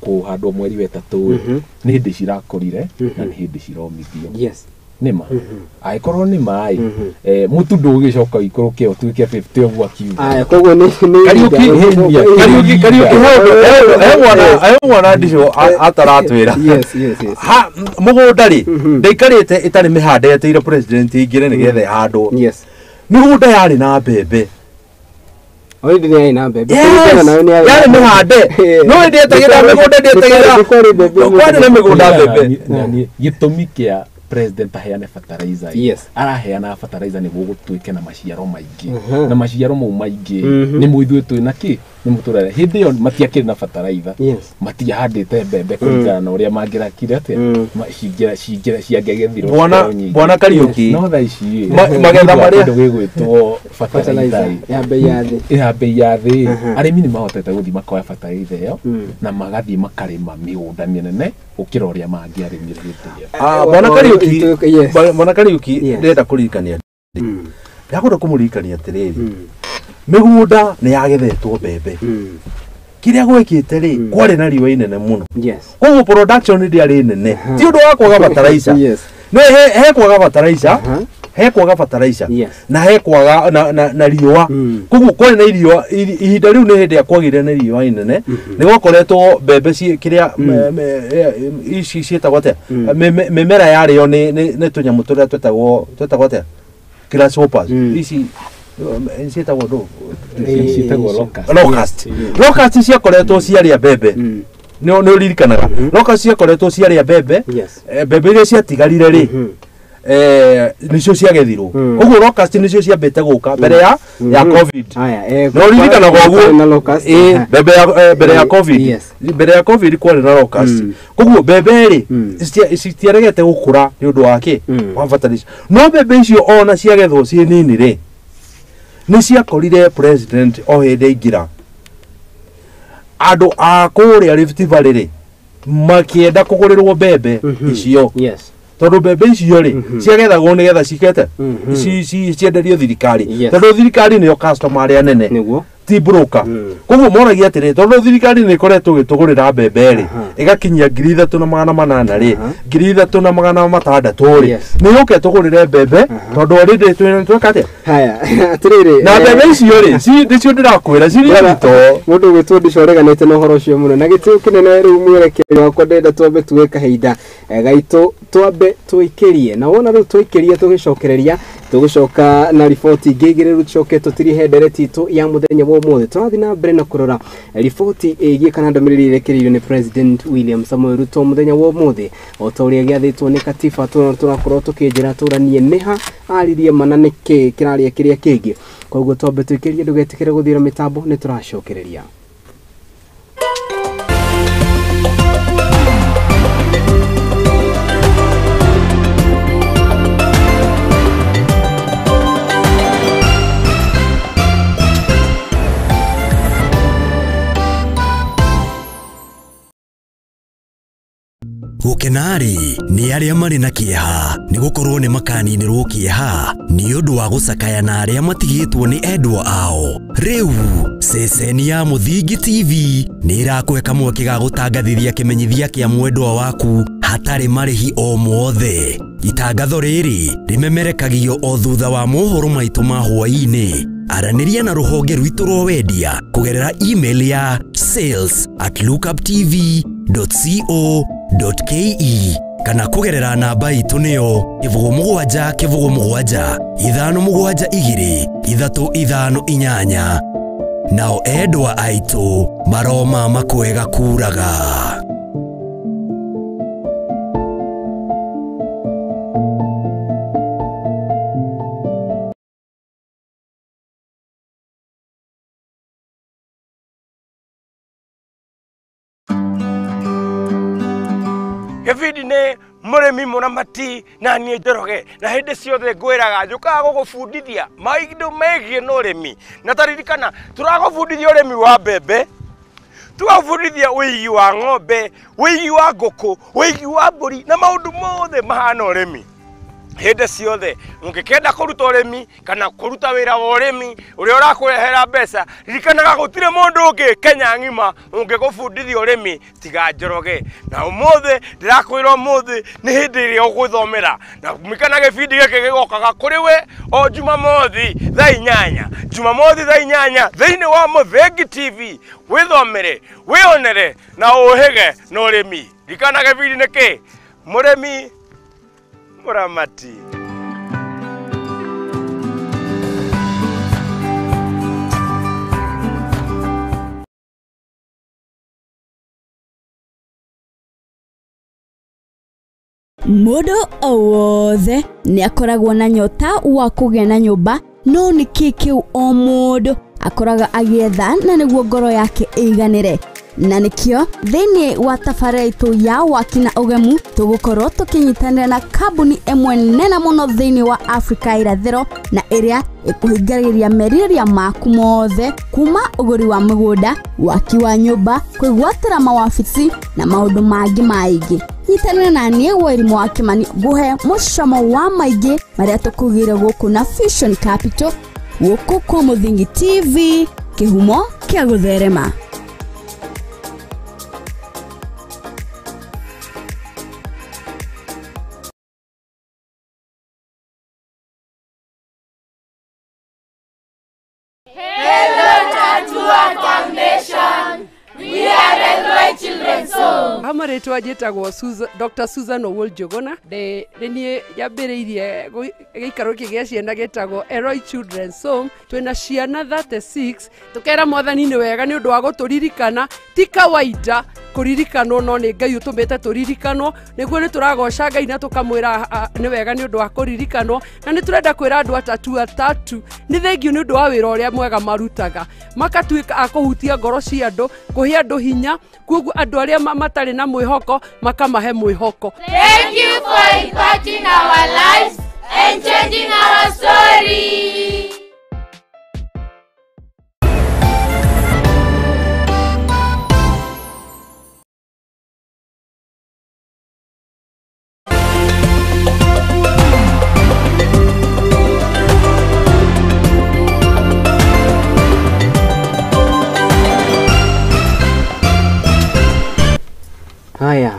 kũhandwo mweri wa 3 rĩ, nĩ hĩndĩ cirakũrire na nĩ hĩndĩ ciromithio. Nĩma. Angĩkorwo nĩma ĩ, mũtu ndũgĩcoka ũikũrũke ũtuĩke 50 ũguo akiuga. Aya, koguo nĩ Kariũki he mwana ndicio ataratwĩra. Ha mũgũnda rĩ, ndaikarĩte ĩtarĩ mĩhande yeteire president aingĩre nĩgetha ĩhandwo. Mĩgũnda yarĩ na mbembe. Already nĩ yarĩ na mbembe. Yarĩ mĩhande. No ĩndĩ etagĩrĩra mĩgũnda ndĩetagĩrĩra. Kwarĩ na mĩgũnda mbembe. Gĩtũmi kĩa President aheane fertilizer. Yes. Araheana fertilizer nĩguo gũtuĩke na maciaro maingĩ. Na maciaro mau maingĩ nĩ ithuĩ twĩ na kĩ nĩ mũtũrere. Hĩndĩ ĩyo matiakĩrĩ na fertilizer. Yes. Matiahandĩte mbembe kũringana na ũrĩa mangĩrakire atĩa. Cingĩra ciangĩgethirwo. Bwana Kariuki. No thaa ici magetha marĩa kĩndũ gĩgwĩtwo fertilizer ya bei ya thĩ. Ya bei ya thĩ. Arĩmi nĩ mahotete gũthiĩ makoya fertilizer ĩyo na magathiĩ makarĩma mĩgũnda mĩnene gũkĩra ũrĩa mangĩarĩmire hĩndĩ ĩyo. Bwana Kariuki, Bwana Kariuki, ndĩrenda kũririkania. Ndĩrakwenda kũmũririkania atĩrĩrĩ. Mĩgũnda nĩ yagethetwo mbembe. Kĩrĩa gwekĩte rĩ, kwarĩ na riũa inene mũno. Yes. Koguo production ndĩarĩ nene. Ti ũndũ wa kwaga fertilizer. Yes. No he kwaga fertilizer. He kwaga fertilizer. Na he kwaga na riũa. Koguo kwarĩ na riũa ihinda rĩu nĩ hĩndĩ ya kwagĩire na riũa inene. Nĩ gwakoretwo mbembe kĩrĩa ici ciĩtagwo atĩa? Mĩmera yarĩo nĩ tũnyamũ tũrĩa twĩtagwo atĩa? Grasshoppers. Ici ciĩtagwo ndũ? Ciĩtagwo locust. Locust. Locust ciakoretwo ciarĩa mbembe. Nĩ ũririkanaga. Locust ciakoretwo ciarĩa mbembe. Mbembe iria ciatigarire rĩ, nicio ciagethirwo. Koguo locust nicio ciambĩte gũka mbere ya COVID. No ririkanaga ũguo. Mbere ya COVID. Mbere ya COVID kwarĩ na locust. Koguo mbembe rĩ citiaregete gũkũra nĩ ũndũ wa kĩ? Wa fertilizer. No mbembe icio ona ciagethwo ciĩ nini rĩ, nĩ ciakorire president o hĩndĩ aingĩra. Andũ a kũrĩa Rift Valley rĩ makĩenda kũgũrĩrwo mbembe icio. Yes. Tondũ mbembe icio rĩ ciagethagwo nĩgetha cikete cienderio thirikari. Tondũ thirikari nĩyo customer arĩa nene. Ti broker. Koguo moragia atĩrĩ, tondũ thirikari nĩ ĩkoretwo ĩgĩtũgũrĩra mbembe rĩ, ĩgakinyia 3800 rĩ, 3600 rĩ, nĩ yũke tũgũrĩre mbembe tondũ already tweka atĩa? Haya, atĩrĩrĩ. Na mbembe icio rĩ, nĩcio ndĩrakwĩra cirĩ thitoo. Mũndũ ũgwĩtwo Ndico ũreganĩte na ũhoro ũcio mũno. Na gĩtĩo kĩnene rĩu mwerekeri wakwa ndĩrenda twambe tuoe kahinda gaitũ twambe tũikĩrie. Na wona rĩu tũikĩrie tũgĩcokereria tũgũcoka na riboti ingĩ igĩrĩ rĩu tũcoke tũtirihe ndereti itũ ya mũthenya wa ũmũthĩ. Tũrathiĩ na mbere na kũrora riboti ĩgiĩ kana ndũmĩrĩri ĩrekereirio nĩ President William Samoei Ruto mũthenya wa ũmũthĩ. O ta ũrĩa gĩathĩtwo nĩ katiba tũrakorwo tũkĩnjĩra tũranie nĩha aririe mana nĩkĩ kĩraria kĩrĩa kĩngĩ. Koguo twambe tũikĩrie ndũgetĩkĩre gũthiĩra mĩtambo nĩ tũracokereria. Gũkena-rĩ nĩ arĩa marĩ na kĩeha nĩ gũkorwo nĩ makaninĩrwo kĩeha nĩ ũndũ wa gũcakaya na arĩa matigĩtwo nĩ endwa ao. Rĩu ceceni ya Mũthingi TV nĩ ĩrakũhe kamweke ga gũtangathithia kĩmenyithia kĩa mwendwa waku hatarĩ marĩhi o mothe. Itangatho rĩrĩ rĩmemerekagio o thutha wa mohoro maitũ ma hwaĩ-inĩ. Aranĩria na rũhonge rwitũ rwa wendia kũgerera email ya sales@lookuptv.co.ke kana kũgerera namba itũ nĩyo 07 07 572 358. Nao endwa aitũ maroma makwega kuraga. Gĩbindi nĩ mũrĩmi mũramati na niĩ Njoroge, na hĩndĩ ciothe ngwĩraga njũkaga gũgũbundithia maũndũ megiĩ na ũrĩmi. Na taririkana tũragũbundithia ũrĩmi wa mbembe, tũgagũbundithia ũigi wa ng'ombe, ũigi wa ngũkũ, ũigi wa mbũri na maũndũ mothe mahana ũrĩmi. Hĩndĩ ciothe ũngĩkenda kũruta ũrĩmi kana kũruta wĩra wa ũrĩmi ũrĩa ũrakũrehera mbeca, ririkanaga gũtirĩ mũndũ ũngĩ Kenya ng'ima ũngĩgũbundithia ũrĩmi tiga Njoroge. Na ũmũthĩ ndĩrakwĩra ũmũthĩ nĩ hĩndĩ ĩrĩa ũgwĩthomera. Na ririkana gĩbindi gĩkĩ gĩgokaga kũrĩ we o Jumamothi thaa 8, Jumamothi thaa 8 thĩinĩ wa Mũthingi TV. Wĩthomere, wĩonere na ũhĩge na ũrĩmi. Ririkana gĩbindi nĩ kĩ? Mũrĩmi mũramati. Mũndũ o wothe nĩ akoragwo na nyota wa kũgĩa na nyũmba, no nĩ kĩĩ kĩu o mũndũ akoraga agĩetha na nĩguo ngoro yake ĩiganĩre. Na nĩkĩo thĩinĩ wa tabarĩra itũ ya waki na ũgemu tũgũkorwo tũkĩnyitanĩra na kambuni ĩmwe nene mũno thĩinĩ wa Afrika irathĩro na ĩrĩa ĩkũhingagĩria merirĩria maku mothe kuma ũgũri wa mĩgũnda, waki wa nyũmba, kwĩgwatĩra mawabici na maũndũ mangĩ maingĩ. Nyitanĩra na niĩ Wairimu wa Kimani ngũhe mũcamo wa maingĩ marĩa tũkugĩire gũkũ na Fusion Capital gũkũ kwa Mũthingi TV, kĩhumo kĩa gũtherema. Marĩtwa njĩtagwo Dr. Susan Owuor Njuguna. Nĩ niĩ nyambĩrĩirie gĩikaro gĩkĩ gĩa ciana gĩtagwo Elroy Children's Home. Twĩna ciana 36. Tũkera Mwathani nĩ wega nĩ ũndũ wa gũtũririkana, ti kawaida kũririkanwo, no nĩ Ngai ũtũmĩte tũririkanwo. Nĩguo nĩ tũragoca Ngai na tũkamwĩra nĩ wega nĩ ũndũ wa kũririkanwo, na nĩ tũrenda kwĩra andũ atatu nĩ thengiũ nĩ ũndũ wa wĩra ũrĩa mwega marutaga, makatuĩka a kũhutia ngoro cia andũ, kũhe andũ hinya, koguo andũ arĩa matarĩ na mwĩhoko makamahe mwĩhoko. Thank you for impacting our lives and changing our story. Haya,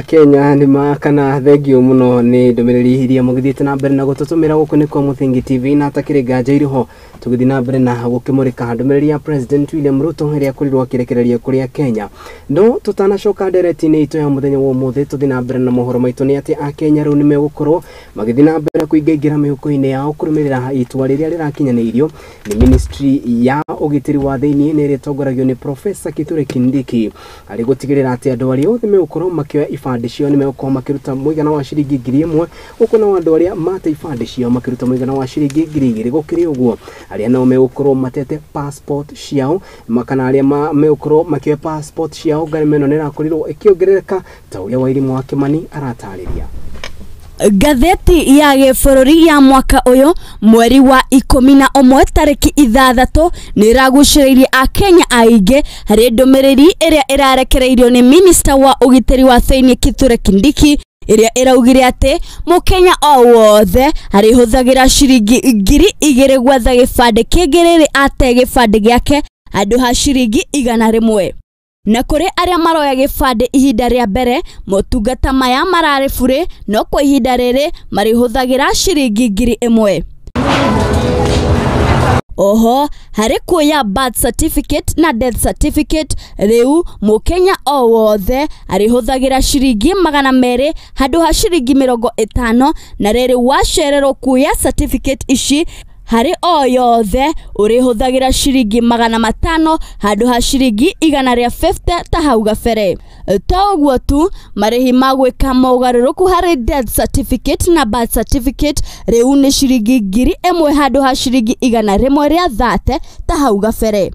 Kenya nĩ makana thengio mũno nĩ ndũmĩrĩri iria mũgĩthiĩte na mbere na gũtũtũmĩra gũkũ nĩ kwa Mũthingi TV na atakĩrĩ nganja irĩho tũgĩthiĩ na mbere na gũkĩmũrĩka ndũmĩrĩri ya President William Ruto ĩrĩa akorirwo akĩrekereria kũrĩa Kenya. No tũtanacoka ndereti-inĩ itũ ya mũthenya wa ũmũthĩ tũthiĩ na mbere na mohoro maitũ nĩ atĩ Akenya rĩu nĩ megũkorwo magĩthiĩ na mbere kũingaingĩra mĩhuko-inĩ yao kũrũmĩrĩra itua rĩrĩa rĩrakinyanĩirio nĩ Ministry ya ũgitĩri wa thĩinĩ nĩ ĩrĩa ĩtongoragio nĩ Professor Kithure Kindiki harĩ gũtigĩrĩra atĩ andũ arĩa othe megũkorwo makĩoya ibandĩ ciao nĩ megũkorwo makĩruta mũigana wa ciringi 1000 gũkũ nao andũ arĩa mate ibandĩ ciao makĩruta mũigana wa ciringi 2000. Gũkĩrĩ ũguo arĩa nao megũkorwo matete passport ciao kana arĩa megũkorwo makĩoya passport ciao ngarama ĩno nĩ ĩrakorirwo ĩkĩongerereka ta ũrĩa Wairimu wa Kimani aratarĩria. Ngathĩti ya gĩbũrũri ya mwaka ũyũ mweri wa 11 tarĩki 6 nĩ ĩragucĩrĩirie Akenya aingĩ harĩ ndũmĩrĩri ĩrĩa ĩrarekereirio nĩ minista wa ũgitĩri wa thĩinĩ Kithure Kindiki ĩrĩa ĩraugire atĩ mũkenya o wothe arĩhũthagĩra ciringi 2000 gwetha gĩbandĩ kĩngĩ rĩrĩ ate gĩbandĩ gĩake handũ ha ciringi 100. Na kũrĩ arĩa maroya gĩbandĩ ihinda rĩa mbere motungata maya mararĩ burĩ, no kwa ihinda rĩrĩ marĩhũthagĩra ciringi 1000. Oho harĩ kuoya birth certificate na death certificate rĩu mũkenya o wothe arĩhũthagĩra ciringi 200 handũ ha ciringi 50, na rĩrĩ wacererwo kuoya certificate ici harĩ o yothe ũrĩhũthagĩra ciringi 500 handũ ha ciringi 150 ta hau gabere. To ũguo tu, marĩhi ma gwĩka mogarũrũku harĩ death certificate na birth certificate rĩu nĩ ciringi 1000 handũ ha ciringi 130 ta hau gabere.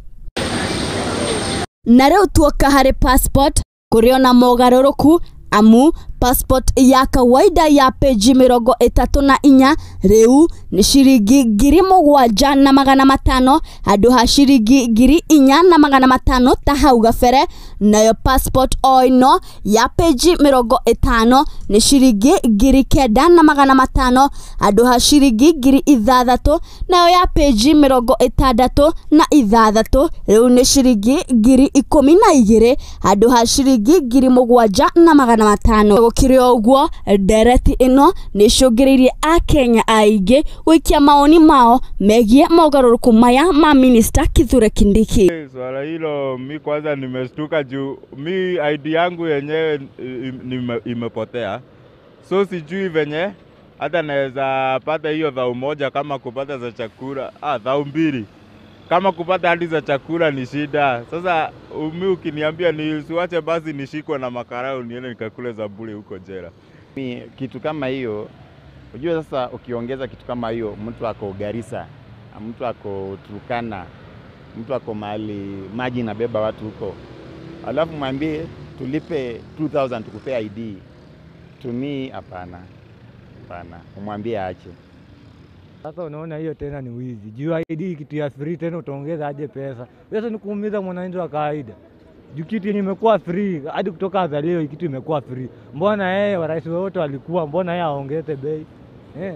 Na rĩu tuoka harĩ passport kũrĩ ona mogarũrũku amu passport ya kawaida ya peji 34 rĩu nĩ ciringi 7500 handũ ha ciringi 4500 ta hau gabere. Nayo passport o ĩno ya peji 50 nĩ ciringi 9500 handũ ha ciringi 6000, nayo ya peji 66 rĩu nĩ ciringi 12000 handũ ha ciringi 7500. Gũkĩrĩ ũguo, ndereti ĩno nĩ ĩcũngĩrĩirie Akenya aingĩ gũikia maoni mao megiĩ mogarũrũku maya ma Minister Kithure Kindiki. Swala hilo mi kwanza nimeshtuka juu mi ID yangu yenyewe imepotea, so sijui venye hata naweza pata hiyo dhau moja kama kupata za chakula, dhau mbili kama kupata hadi za chakula ni shida. Sasa mi ukiniambia nisiwache basi nishikwe na makarau niende nikakule za bure huko jela. Kitu kama hiyo, unajua sasa ukiongeza kitu kama hiyo, mtu ako Garissa, mtu ako Turkana, mtu ako mahali maji inabeba watu huko, alafu mwambie tulipe 2000 tukupea ID. To me, hapana. Hapana, umwambie aache. Sasa unaona hiyo tena ni wizi. Juu ID kitu ya free tena utaongeza aje pesa? Sasa ni kuumiza mwananchi wa kawaida. Juu kitu yenye imekuwa free hadi kutoka azaleo kitu imekuwa free. Mbona yeye rais wote walikuwa, mbona yeye aongeze bei?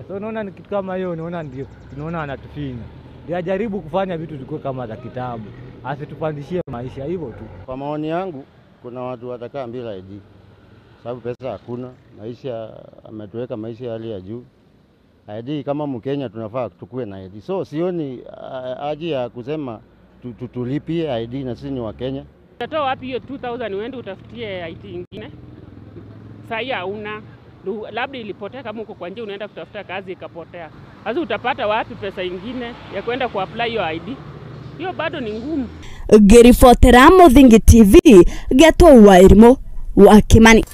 So unaona ni kitu kama hiyo, unaona ndio tunaona anatufinya. Ndio ajaribu kufanya vitu zikuwe kama za kitabu. Asitupandishie maisha hivyo tu. Kwa maoni yangu kuna watu watakaa bila ID. Sababu pesa hakuna, maisha ametuweka maisha hali ya juu. ID kama Mkenya tunafaa tukue na ID. So sioni haja ya kusema tutulipie ID na sisi ni wa Kenya. Utatoa wapi hiyo 2000 uende utafutie ID nyingine? Sasa hauna. Labda ilipotea kama uko kwa njia unaenda kutafuta kazi ikapotea. Sasa utapata wapi pesa nyingine ya kwenda kuapply hiyo ID? Hiyo bado ni ngumu. Ngiribotera Muthingi TV getwo Wairimu wa Kimani.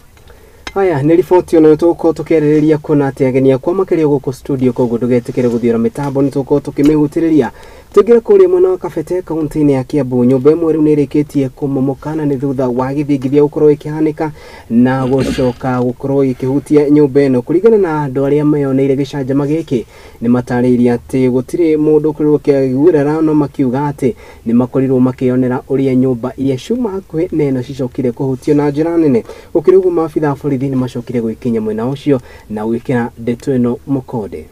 Haya nĩ riboti onayo tũgũkorwo tũkĩarĩrĩria kuona atĩ ageni akwa makĩrĩ gũkũ studio, koguo ndũgetĩkĩre gũthiũra mĩtambo, nĩ tũgũkorwo tũkĩmĩhutĩrĩria. Tũingĩre kũrĩa mwena wa Kabete kaunti-inĩ ya Kiambu, nyũmba ĩmwe rĩu nĩ ĩrĩkĩtie kũmomoka na nĩ thutha wa gĩthingithia gũkorwo ĩkĩhanĩka na gũcoka gũkorwo ĩkĩhutia nyũmba ĩno. Kũringana na andũ arĩa meyoneire gĩcanjama gĩkĩ, nĩ matarĩirie atĩ gũtirĩ mũndũ ũkorirwo akĩgurara, no makiuga atĩ nĩ makorirwo makĩyonera ũrĩa nyũmba iria ciuma hakuhĩ na ĩno cicokire kũhutio na njĩra nene. Gũkĩrĩ ũguo maabitha a borithi nĩ macokire gwĩkinya mwena ũcio na gwĩkĩra ndeto ĩno mũkonde.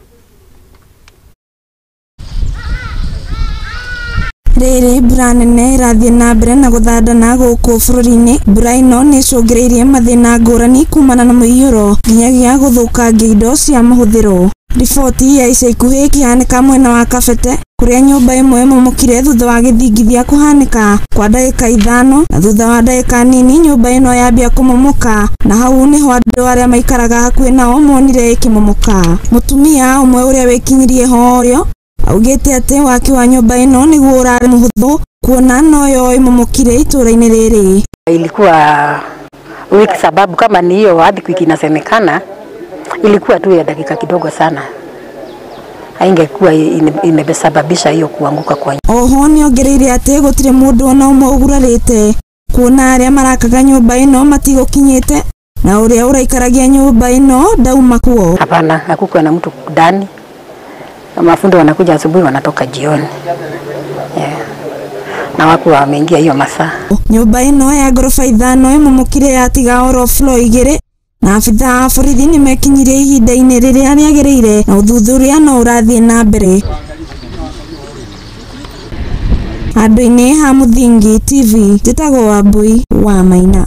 Rĩrĩ mbura nene ĩrathiĩ na mbere na gũthandana gũkũ bũrũri-inĩ. Mbura ĩno nĩ ĩcũngĩrĩirie mathĩna ngũrani kumana na mũiyũro nginyagia gũthũkangia indo cia mahũthĩro. Riboti ya ica ikuhĩ ĩkĩhanĩka mwena wa Kabete kũrĩa nyũmba ĩmwe ĩmomokire thutha wa gĩthingithia kũhanĩka kwa ndagĩka 5 na thutha wa ndagĩka nini nyũmba ĩno yambia kũmomoka, na hau nĩho andũ arĩa maikaraga hakuhĩ nao monire ĩkĩmomoka. Mũtumia ũmwe ũrĩa wĩkinyirie ho ũrĩo augĩte atĩ waki wa nyũmba ĩno nĩguo ũrarĩ mũhũthũ kuona noyo ĩmomokire itũũra-inĩ rĩrĩ. Ilikuwa wiki sababu kama ni hiyo earthquake inasemekana ilikuwa tu ya dakika kidogo sana, haingekuwa imesababisha hiyo kuanguka kwa. Oho nĩongereire atĩ gũtirĩ mũndũ ona ũmwe ũgurarĩte kuona arĩa marakaga nyũmba ĩno matigũkinyĩte na ũrĩa ũraikaragia nyũmba ĩno ndauma kuo. Hapana, hakukuwa na mtu ndani. Mafundi wanakuja asubuhi wanatoka jioni. Yeah. Na wakuwa wameingia hiyo masaa. Nyũmba ĩno ya ngoroba 5 ĩmomokire yatiga oro floor 2 na abitha a borithi nĩmekinyirie ihinda-inĩ rĩrĩa rĩagĩrĩire na ũthuthuria no ũrathiĩ na mbere. Handũ-inĩ ha Muthingi TV, njĩtagwo Wambui wa Maina.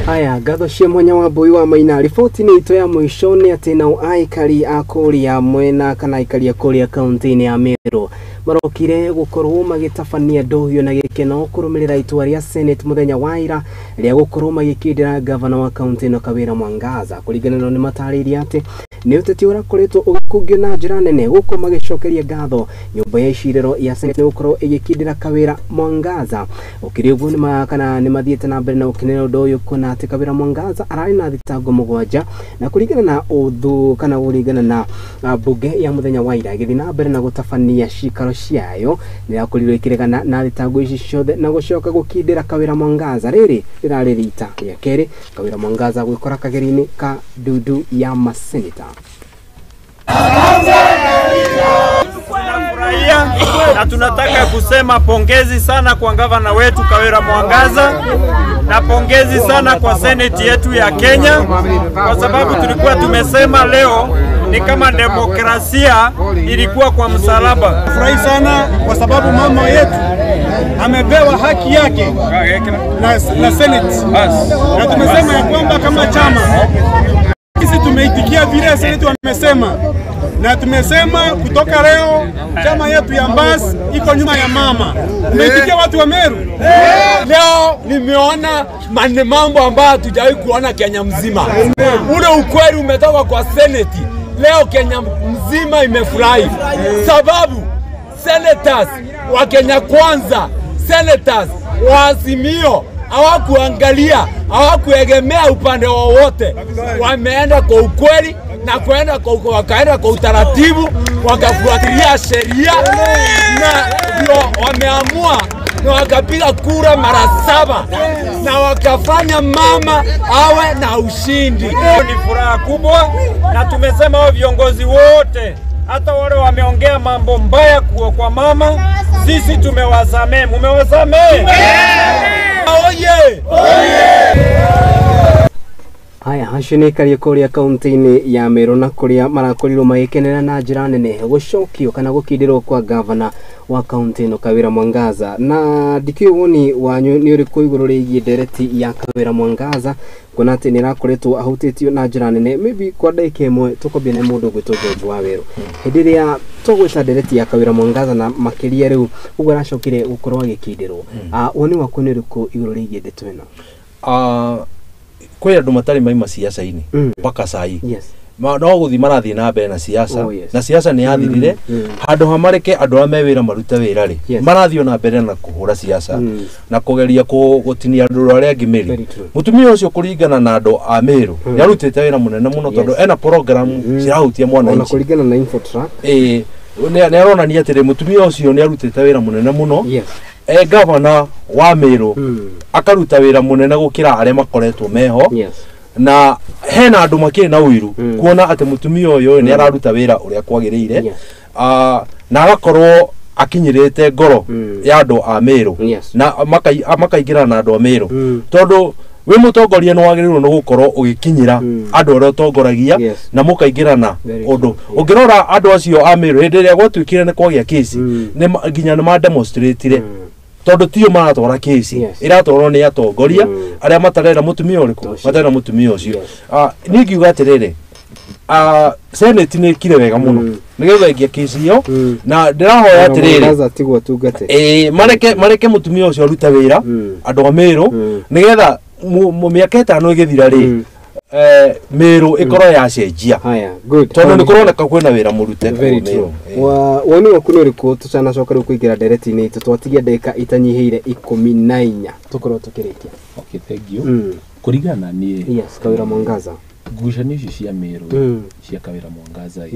Haya, ngatho cia mwanya Wambui wa Maina. Riboti nĩ itũ ya mũico nĩ atĩ nao aikari a kũrĩa mwena kana aikari a kũrĩa kaunti-inĩ ya Meru marokire gũkorwo magĩtabania ndohio na gĩkeno kũrũmĩrĩra itua rĩa Senate mũthenya wa ira rĩa gũkorwo magĩkindĩra gavana wa kaunti ĩno Kawĩra Mwangaza. Kũringana nao nĩ matarĩirie atĩ nĩ ũteti ũrakoretwo ũgĩkũngio na njĩra nene gũkũ magĩcokeria ngatho nyũmba ya icirĩro ya Senate gũkorwo ĩgĩkindĩra Kawĩra Mwangaza. Ũkĩrĩ ũguo nĩ mathiĩte na mbere na gũkenera ũndũ ũyũ kuona atĩ Kawĩra Mwangaza ararĩ na thitango 7 na kũringana na ũthũ kana kũringana na mbunge ya mũthenya wa ira ĩgĩthiĩ na mbere na gũtabania cikaro ciayo nĩ yakorirwo ĩkĩregana na thitango ici ciothe na gũcoka gũkindĩra Kawĩra Mwangaza. Rĩrĩ rĩrarĩ rita rĩa kerĩ Kawĩra Mwangaza gwĩkora kageri-inĩ ka ndundu ya maseneta. Tunafurahia na tunataka kusema pongezi sana kwa gavana wetu Kawira Mwangaza na pongezi sana kwa seneti yetu ya Kenya, kwa sababu tulikuwa tumesema leo ni kama demokrasia ilikuwa kwa msalaba. Furahi sana kwa sababu mama yetu amepewa haki yake na seneti, na tumesema ya kwamba kama chama sisi tumeitikia vile seneti wamesema, na tumesema kutoka leo chama yetu ya Mbas iko nyuma ya mama. Tumeitikia watu wa Meru. Leo nimeona mambo ambayo hatujawahi kuona Kenya mzima. Ule ukweli umetoka kwa seneti. Leo Kenya mzima imefurahi. Sababu senators wa Kenya Kwanza, senators wa Azimio Hawakuangalia, hawakuegemea upande wowote, wameenda kwa ukweli na kuenda kwa wakaenda kwa utaratibu, wakafuatilia sheria na ndio wameamua na wakapiga kura mara 7 na wakafanya mama awe na ushindi. Ni furaha kubwa, na tumesema hao viongozi wote hata wale wameongea mambo mbaya kwa mama, sisi tumewasamee. Mumewasamee? Oye! Oye! Haya, acio nĩ ikaria kũrĩa kaunti-inĩ ya Meru na kũrĩa marakorirwo magĩkenera na njĩra nene gũcokio kana gũkindĩrwo kwa gavana wa kaunti ĩno Kawĩra Mwangaza. Na ndikĩũĩ woni wanyu nĩ ũrĩkũ igũrũ rĩgiĩ ndereti ya Kawĩra Mwangaza, kuona atĩ nĩ arakoretwo ahutĩtio na njĩra nene. Maybe kwa ndagĩka ĩmwe tũkwambia na mũndũ ũgwĩtwo George Wawerũ. Hĩndĩ ĩrĩa tũgwĩta ndereti ya Kawĩra Mwangaza na makĩria rĩu ũguo aracokire gũkorwo agĩkindĩrwo, woni waku nĩ ũrĩkũ igũrũ rĩgiĩ ndeto ĩno? Kwĩ andũ matarĩ maima siasa-inĩ mpaka sai. No gũthiĩ marathiĩ na mbere na siasa. Na siasa nĩ yathirire. Handũ ha mareke andũ arĩa me wĩra marute wĩra rĩ, marathiĩ ona mbere na kũhũra siasa na kũgeria gũtinia andũ arĩa angĩ mĩri. Mũtumia ũcio kũringana na andũ a Meru nĩ arutĩte wĩra mũnene mũno tondũ ena program cirahutia mwananchi. Ona kũringana na Infotrack nĩ aronania atĩrĩ mũtumia ũcio nĩ arutĩte wĩra mũnene mũno. Gavana wa Meru akaruta wĩra mũnene gũkĩra arĩa makoretwo meho. Na hena andũ makĩrĩ na ũiru kuona atĩ mũtumia ũyũ nĩ araruta wĩra ũrĩa kwagĩrĩire, na agakorwo akinyĩrĩte ngoro ya andũ a Meru na makaingĩra na andũ a Meru, tondũ wĩ mũtongoria nĩ wagĩrĩirwo nĩ gũkorwo ũgĩkinyĩra andũ arĩa ũtongoragia na mũkaingĩrana ũndũ. Ũngĩrora andũ acio a Meru hĩndĩ ĩrĩa gwatuĩkire nĩ kwagĩa kesi, nginya nĩ mademonstratire tondũ tio maratwara kesi, iratwarwo nĩ atongoria arĩa matarenda mũtumia ũrĩkũ, matarenda mũtumia ũcio. Niĩ ngiuga atĩrĩrĩ, Senate nĩ ĩkire wega mũno nĩgetha ĩngia kesi ĩyo, na ndĩrahoya atĩrĩrĩ, mareke mũtumia ũcio arute wĩra andũ a Meru, nĩgetha mĩaka 5 ĩgĩthira rĩ, Meru ĩkorwo yacenjia, tondũ nĩ kũroneka kwĩna wĩra mũrute. Woni waku nĩ ũrĩkũ tũtanacoka rĩu kũingĩra ndereti-inĩ itũ, twatigia ndagĩka itanyihĩire 14 tũkorwo tũkĩrĩkia. Okay, thank you. Kũringana na niĩ, yes, Kawĩra Mwangaza, ngucanio icio cia Meru cia Kawĩra Mwangaza,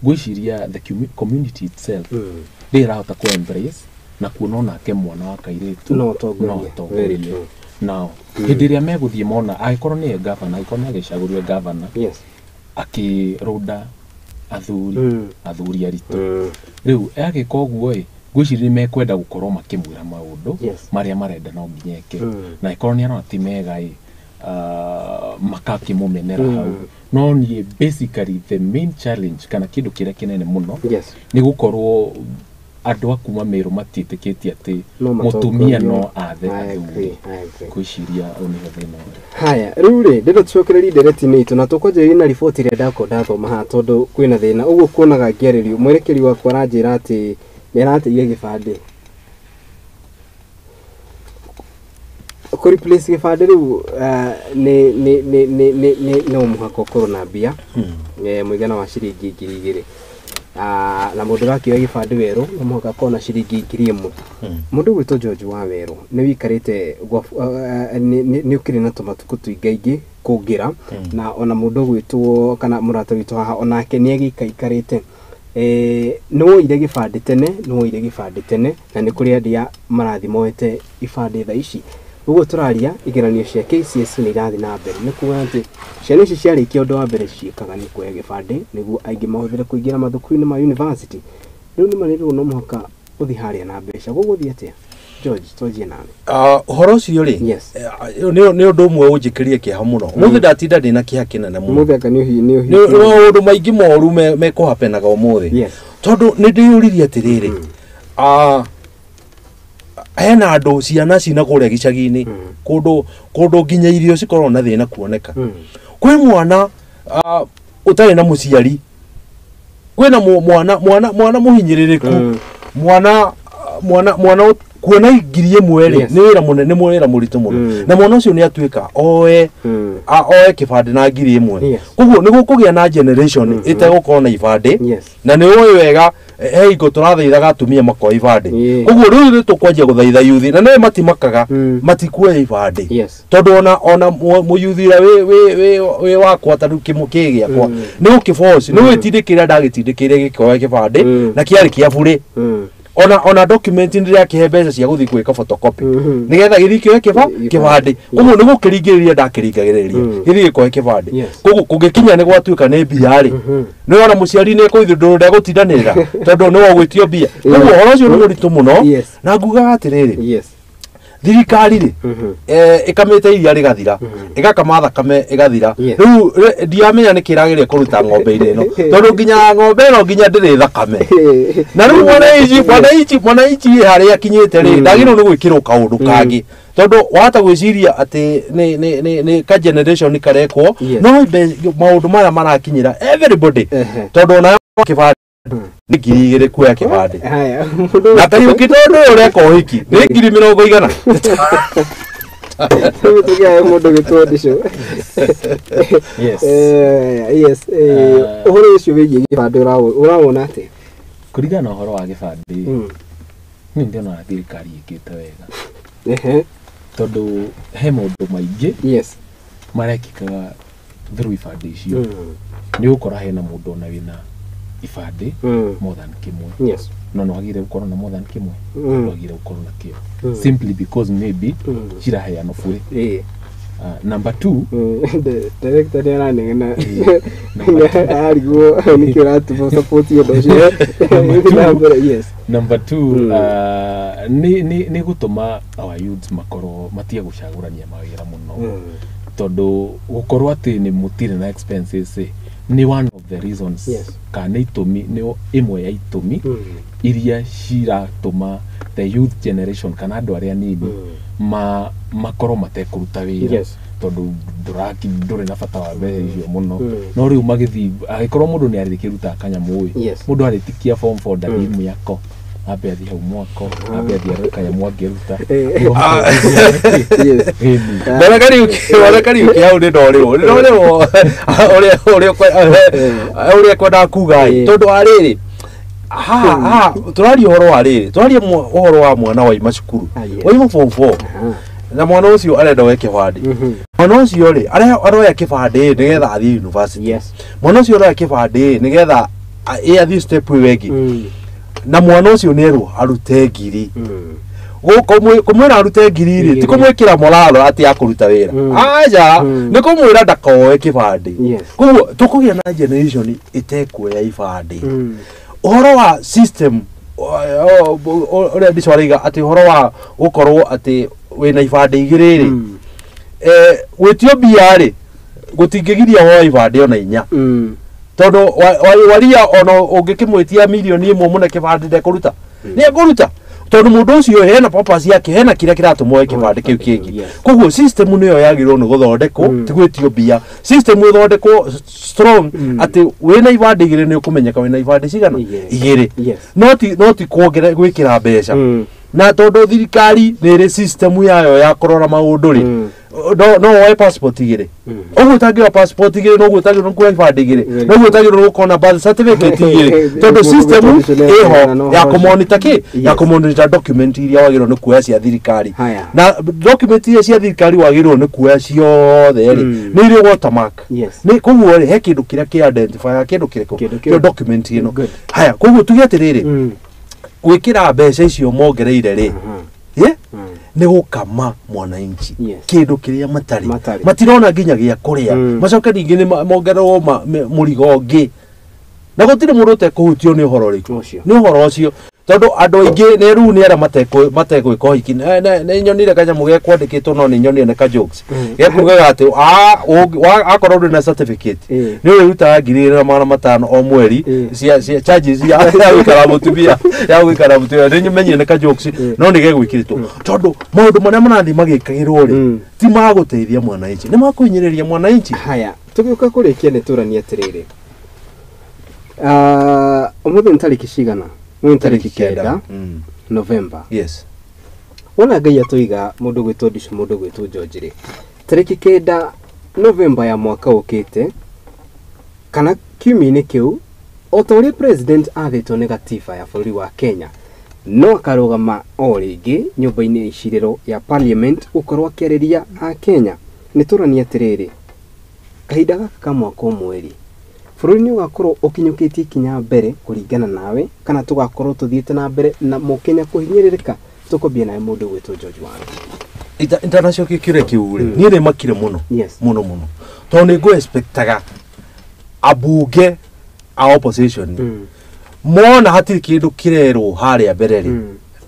ngwĩciria the community itself ndĩ ĩrahota kũ embrace na kuona onake mwana wa kairĩtu no atongorie. Nao hĩndĩ ĩrĩa megũthiĩ mona angĩkorwo nĩye gavana, angĩkorwo nĩ agĩcagũrirwe gavana, akĩrũnda athuri aritũ, rĩu agĩka ũguo ĩ, ngwĩciria nĩ mekwenda gũkorwo makĩmwĩra maũndũ marĩa marenda no nginya eke, na angĩkorwo nĩ arona ti mega ĩ, makakĩmũmenera hau. No niĩ basically the main challenge kana kĩndũ kĩrĩa kĩnene mũno nĩ gũkorwo andũ a kuma Meru matiĩtĩkĩtie atĩ mũtumia no athe athuri. Ngwĩciria ũũ nĩho thĩna ũrĩ. Haya, rĩu rĩ ndĩrenda tũcokererie ndereti-inĩ itũ na tũkwanjĩrĩria na riboti ĩrĩa ndakorwo ndathoma haha tondũ kwĩna thĩna ũguo kuonaga ngĩarĩrio. Mwerekeri wakwa aranjĩra atĩ nĩ arateire gĩbandĩ. Kũ replace gĩbandĩ rĩu nĩ no mũhaka ũkorwo na mbia mũigana wa ciringi 2000, na mũndũ ũrakĩoya gĩbandĩ werũ no mũhaka akorwo na ciringi 1000. Mũndũ ũgwĩtwo George Wawerũ nĩ wĩikarĩte nĩ ũkĩrĩ na tũmatukũ tũingaingĩ kũngĩra, na ona mũndũ ũgwĩtwo kana mũrata witũ haha onake nĩ agĩikaikarĩte. Nĩ woire gĩbandĩ tene, nĩ woire gĩbandĩ tene, na nĩ kũrĩ andũ marathiĩ moete ibandĩ thaa ici. Ũguo tũraria igeranio cia KCSE nĩ irathiĩ na mbere, nĩ kuga atĩ ciana ici ciarĩkia ũndũ wa mbere ciĩkaga nĩ kuoya gĩbandĩ nĩguo aingĩ mahũthĩre kũingĩra mathukuru-inĩ ma university. Rĩu nĩ marĩrwo no mũhaka ũthiĩ harĩa na mbeca, gũgũthiĩ atĩa? George, twanjie nawe. Ũhoro ũcio rĩ, nĩ ũndũ ũmwe ũnjĩkĩrie kĩeha mũno. Ũmũthĩ ndatinda ndĩna kĩeha kĩnene mũno. Ũmũthĩ anga nĩ Nĩ maũndũ maingĩ moru mekũhapenaga ũmũthĩ, tondũ nĩ ndĩyũririe atĩrĩrĩ, hena andũ ciana cina kũrĩa gĩcagi-inĩ kũndũ nginya irio cikoragwo na thĩna kuoneka. Kwĩ mwana ũtarĩ na mũciari, kwĩna mwana mũhinyĩrĩrĩku, mwana mwana mwana kuona 1000 rĩ nĩ wĩra mũnene, nĩ wĩra mũritũ mũno, na mwana ũcio nĩ atuĩka oe oe kĩbandĩ na 1000. Koguo nĩ gũkũgĩa na generation ĩtegũkorwo na ibandĩ, na nĩ ũĩ wega he hingo tũrathaithaga atumia makoya ibandĩ. Koguo rĩu nĩ tũkwanjia gũthaitha yuthi, na nĩ matimakaga matikuoya ibandĩ, tondũ ona mũyuthi ũrĩa wĩ wakwa ta rĩu kĩmũkĩ gĩakwa nĩ ũkĩboci nĩ wĩtindĩkĩra ndagĩtindĩkĩire gĩkoya kĩbandĩ na kĩarĩ kĩa burĩ. Ona document ndĩrĩa kĩhe mbeca cia gũthiĩ gwĩka photocopy nĩgetha gĩthiĩ kĩoe kĩbandĩ. Koguo nĩ gũkĩringĩrĩria ndakĩringagĩrĩria gĩthiĩ gĩkoe kĩbandĩ. Koguo kũngĩkinya nĩ gwatuĩka nĩ mbia rĩ, nĩ wona mũciari nĩ ekũithio ndegũtindanĩrĩra tondũ nĩ wagwĩtio mbia. Koguo ũhoro ũcio nĩ mũritũ mũno, na ngugaga atĩrĩrĩ, thirikari rĩ ĩkamĩte iria rĩgathira, ĩgakama thakame ĩgathira. Rĩu ndiamenya nĩ kĩrageria kũruta ng'ombe-inĩ ĩno, tondũ nginya ng'ombe ĩno nginya ndĩrĩ thakame. Na rĩu mwananchi harĩa akinyĩte rĩ, ndagĩrĩirwo nĩ gwĩkĩrwo kaũndũ kangĩ, tondũ wahota gwĩciria atĩ nĩ ka generation karekwo, no maũndũ maya marakinyĩra everybody, tondũ ona kĩbandĩ nĩ 2000 kuoya kĩbandĩ, na Kariũki tondũ ũyũ ũreka ũhiki nĩ 40,000. Tũgĩae mũndũ gĩtwo ndico. Yes. Yes, ũhoro ũcio wĩgiĩ gĩbandĩ ũrawona atĩa? Kũringana na ũhoro wa gĩbandĩ, niĩ ndĩrona thirikari ĩkĩte wega, tondũ he maũndũ maingĩ marekĩkaga through ibandĩ icio. Nĩ ũgũkora hena mũndũ ona wĩna ibandĩ more than kĩmwe, no no wagĩrĩire gũkorwo na more than kĩmwe, wagĩrĩire gũkorwo na kĩo simply because maybe ciraheanwo bure. Number 2, director nĩ aranegena arigwo nĩkĩ ũratũma support ũndũ ũcio. Yes. Number 2, nĩ gũtũma our youths makorwo matige gũcagũrania mawĩra mũno, tondũ gũkorwo atĩ nĩ mũtirĩ na expenses nĩ one of the reasons, kana itũmi nĩ ĩmwe ya itũmi iria ciratũma the youth generation kana andũ arĩa anini makorwo matekũruta wĩra, tondũ ndũrĩ na bata wa mbeca icio mũno. No rĩu magĩthiĩ, angĩkorwo mũndũ nĩ arĩkĩrutaga kanyamũ ĩ, mũndũ arĩtikia form 4 ndathiĩ mwako, ambe athiĩ hau mwako, ambe athiĩ arore kanyamũ angĩruta. Wona Kariũki hau nĩ ndorĩrwo ũrĩa kwendaga kuga ĩ, tondũ wa rĩrĩ haha tũraria ũhoro wa rĩrĩ, tũraria ũhoro wa mwana waima cukuru, waima form 4, na mwana ũcio arenda oe kĩbandĩ. Mwana ũcio rĩ aroya kĩbandĩ nĩgetha athiĩ university. Mwana ũcio aroya kĩbandĩ nĩgetha athiĩ step ĩyo ĩngĩ, na mwana ũcio nĩ erwo arute 1000. Kũmwĩra arute 1000 rĩ, ti kũmwĩkĩra moralo atĩ akũruta wĩra, aca, nĩ kũmwĩra ndakoe kĩbandĩ. Koguo tũkũgĩa na generation ĩtekuoya ibandĩ. Ũhoro wa system ũrĩa ndico araiga atĩ ũhoro wa gũkorwo atĩ wĩna ibandĩ igĩrĩ rĩ, gwĩtio mbia rĩ gũtingĩgiria woe ibandĩ ona 4, tondũ waria ona ũngĩkĩmwĩtia 1 milioni mũne kĩbandĩ ndekũruta, nĩ ekũruta, tondũ mũndũ ũcio hena purpose yake, hena kĩrĩa kĩratũma oe kĩbandĩ kĩu kĩngĩ. Koguo system nĩyo yagĩrĩirwo nĩ gũthondekwo, ti gwĩtio mbia. System ĩthondekwo strong atĩ wĩna ibandĩ igĩrĩ nĩ ũkũmenyeka wĩna ibandĩ cigana 2, no ti kuongerera gwĩkĩra mbeca. Na tondũ thirikari nĩ ĩrĩ system yayo ya kũrora maũndũ rĩ, no woe passport 2. Ũguo ũtangĩoya passport 2, noguo ũtagĩrĩirwo nĩ kuoya ibandĩ 2, noguo ũtagĩrĩirwo nĩ gũkorwo na birth certificate 2, tondũ system ĩho ya kũmonitor kĩ, ya kũmonitor document iria wagĩrĩirwo nĩ kuoya cia thirikari. Na document iria cia thirikari wagĩrĩirwo nĩ kuoya ciothe rĩ, nĩ irĩ watermark. Nĩ koguo rĩ, he kĩndũ kĩrĩa kĩ identify kĩndũ kĩrĩkũ kĩo document ĩno. Haya, koguo tuge atĩrĩrĩ, gwĩkĩra mbeca icio mongereire rĩ, nĩ gũkama mwananchi kĩndũ kĩrĩa matarĩ, matirona nginya gĩa kũrĩa, macoke ningĩ nĩ mongererwo mũrigo ũngĩ, na gũtirĩ mũndũ ũtekũhutio nĩ ũhoro ũrĩkũ, nĩ ũhoro ũcio, tondũ andũ aingĩ nĩ rĩu nĩ arĩa mategwĩka ũhiki. Nĩ nyonire kanyamũ gekwandĩkĩtwo, no nĩ nyonire nĩ ka jokes gekugaga atĩ akorwo ndũrĩ na certificate nĩ ũrĩrutaga 2500 o mweri cia charges ya gũikara mũtumia, ya gũikara mũtumia. Nĩ menyire nĩ ka jokes, no nĩ gegwĩkĩrĩtwo, tondũ maũndũ marĩa marathiĩ magĩkagĩrwo rĩ, ti ma gũteithia mwananchi, nĩ ma kũhinyĩrĩria mwananchi. Haya, tũgĩũka kũrĩkia nĩ tũranie atĩrĩrĩ, ũmũthĩ nĩ tarĩki cigana? Nĩ tarĩki 9 November. Yes. Wona Ngai atũiga mũndũ gwĩtwo Ndicũ, mũndũ gwĩtwo George rĩ, tarĩki 9 November ya mwaka ũkĩte kana kiumia-inĩ kĩu, o ta ũrĩa president athĩtwo nĩ gatiba ya bũrũri wa Kenya, no akarũgama o rĩngĩ nyũmba-inĩ ya icirĩro ya parliament gũkorwo akĩarĩria a Kenya. Nĩ tũranie atĩrĩrĩ, kahinda gaka ka mwaka ũmwe rĩ, bũrũri nĩ ũgakorwo ũkinyũkĩtie ikinya mbere kũringana nawe, kana tũgakorwo tũthiĩte na mbere na mũkenya kũhinyĩrĩrĩka? Tũkwambia nawe mũndũ gwĩtwo George Waru. International kĩũria kĩu rĩ, niĩ nĩ makire mũno mũno mũno, tondũ nĩ ngũ expectaga ambunge a opposition mona hatirĩ kĩndũ kĩrerwo harĩa mbere rĩ,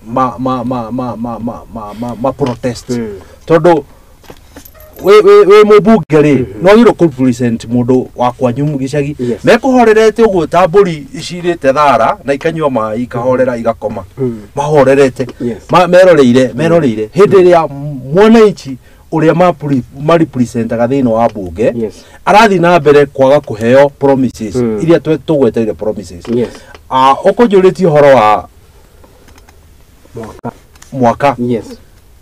ma ma ma ma ma ma ma ma ma protest, tondũ wĩ mũmbunge rĩ, no wagĩrĩirwo kũ represent mũndũ wa kwanyu gĩcagi. Mekũhorerete ũguo ta mbũri icirĩte thara na ikanyua maĩ, ikahorera, igakoma mahorerete, meroreire hĩndĩ ĩrĩa mwananchi ũrĩa marepresentaga thĩinĩ wa mbunge arathiĩ na mbere kwaga kũheo promises iria tũgweteire promises. Ũkũnjũrĩtie ũhoro wa mwaka,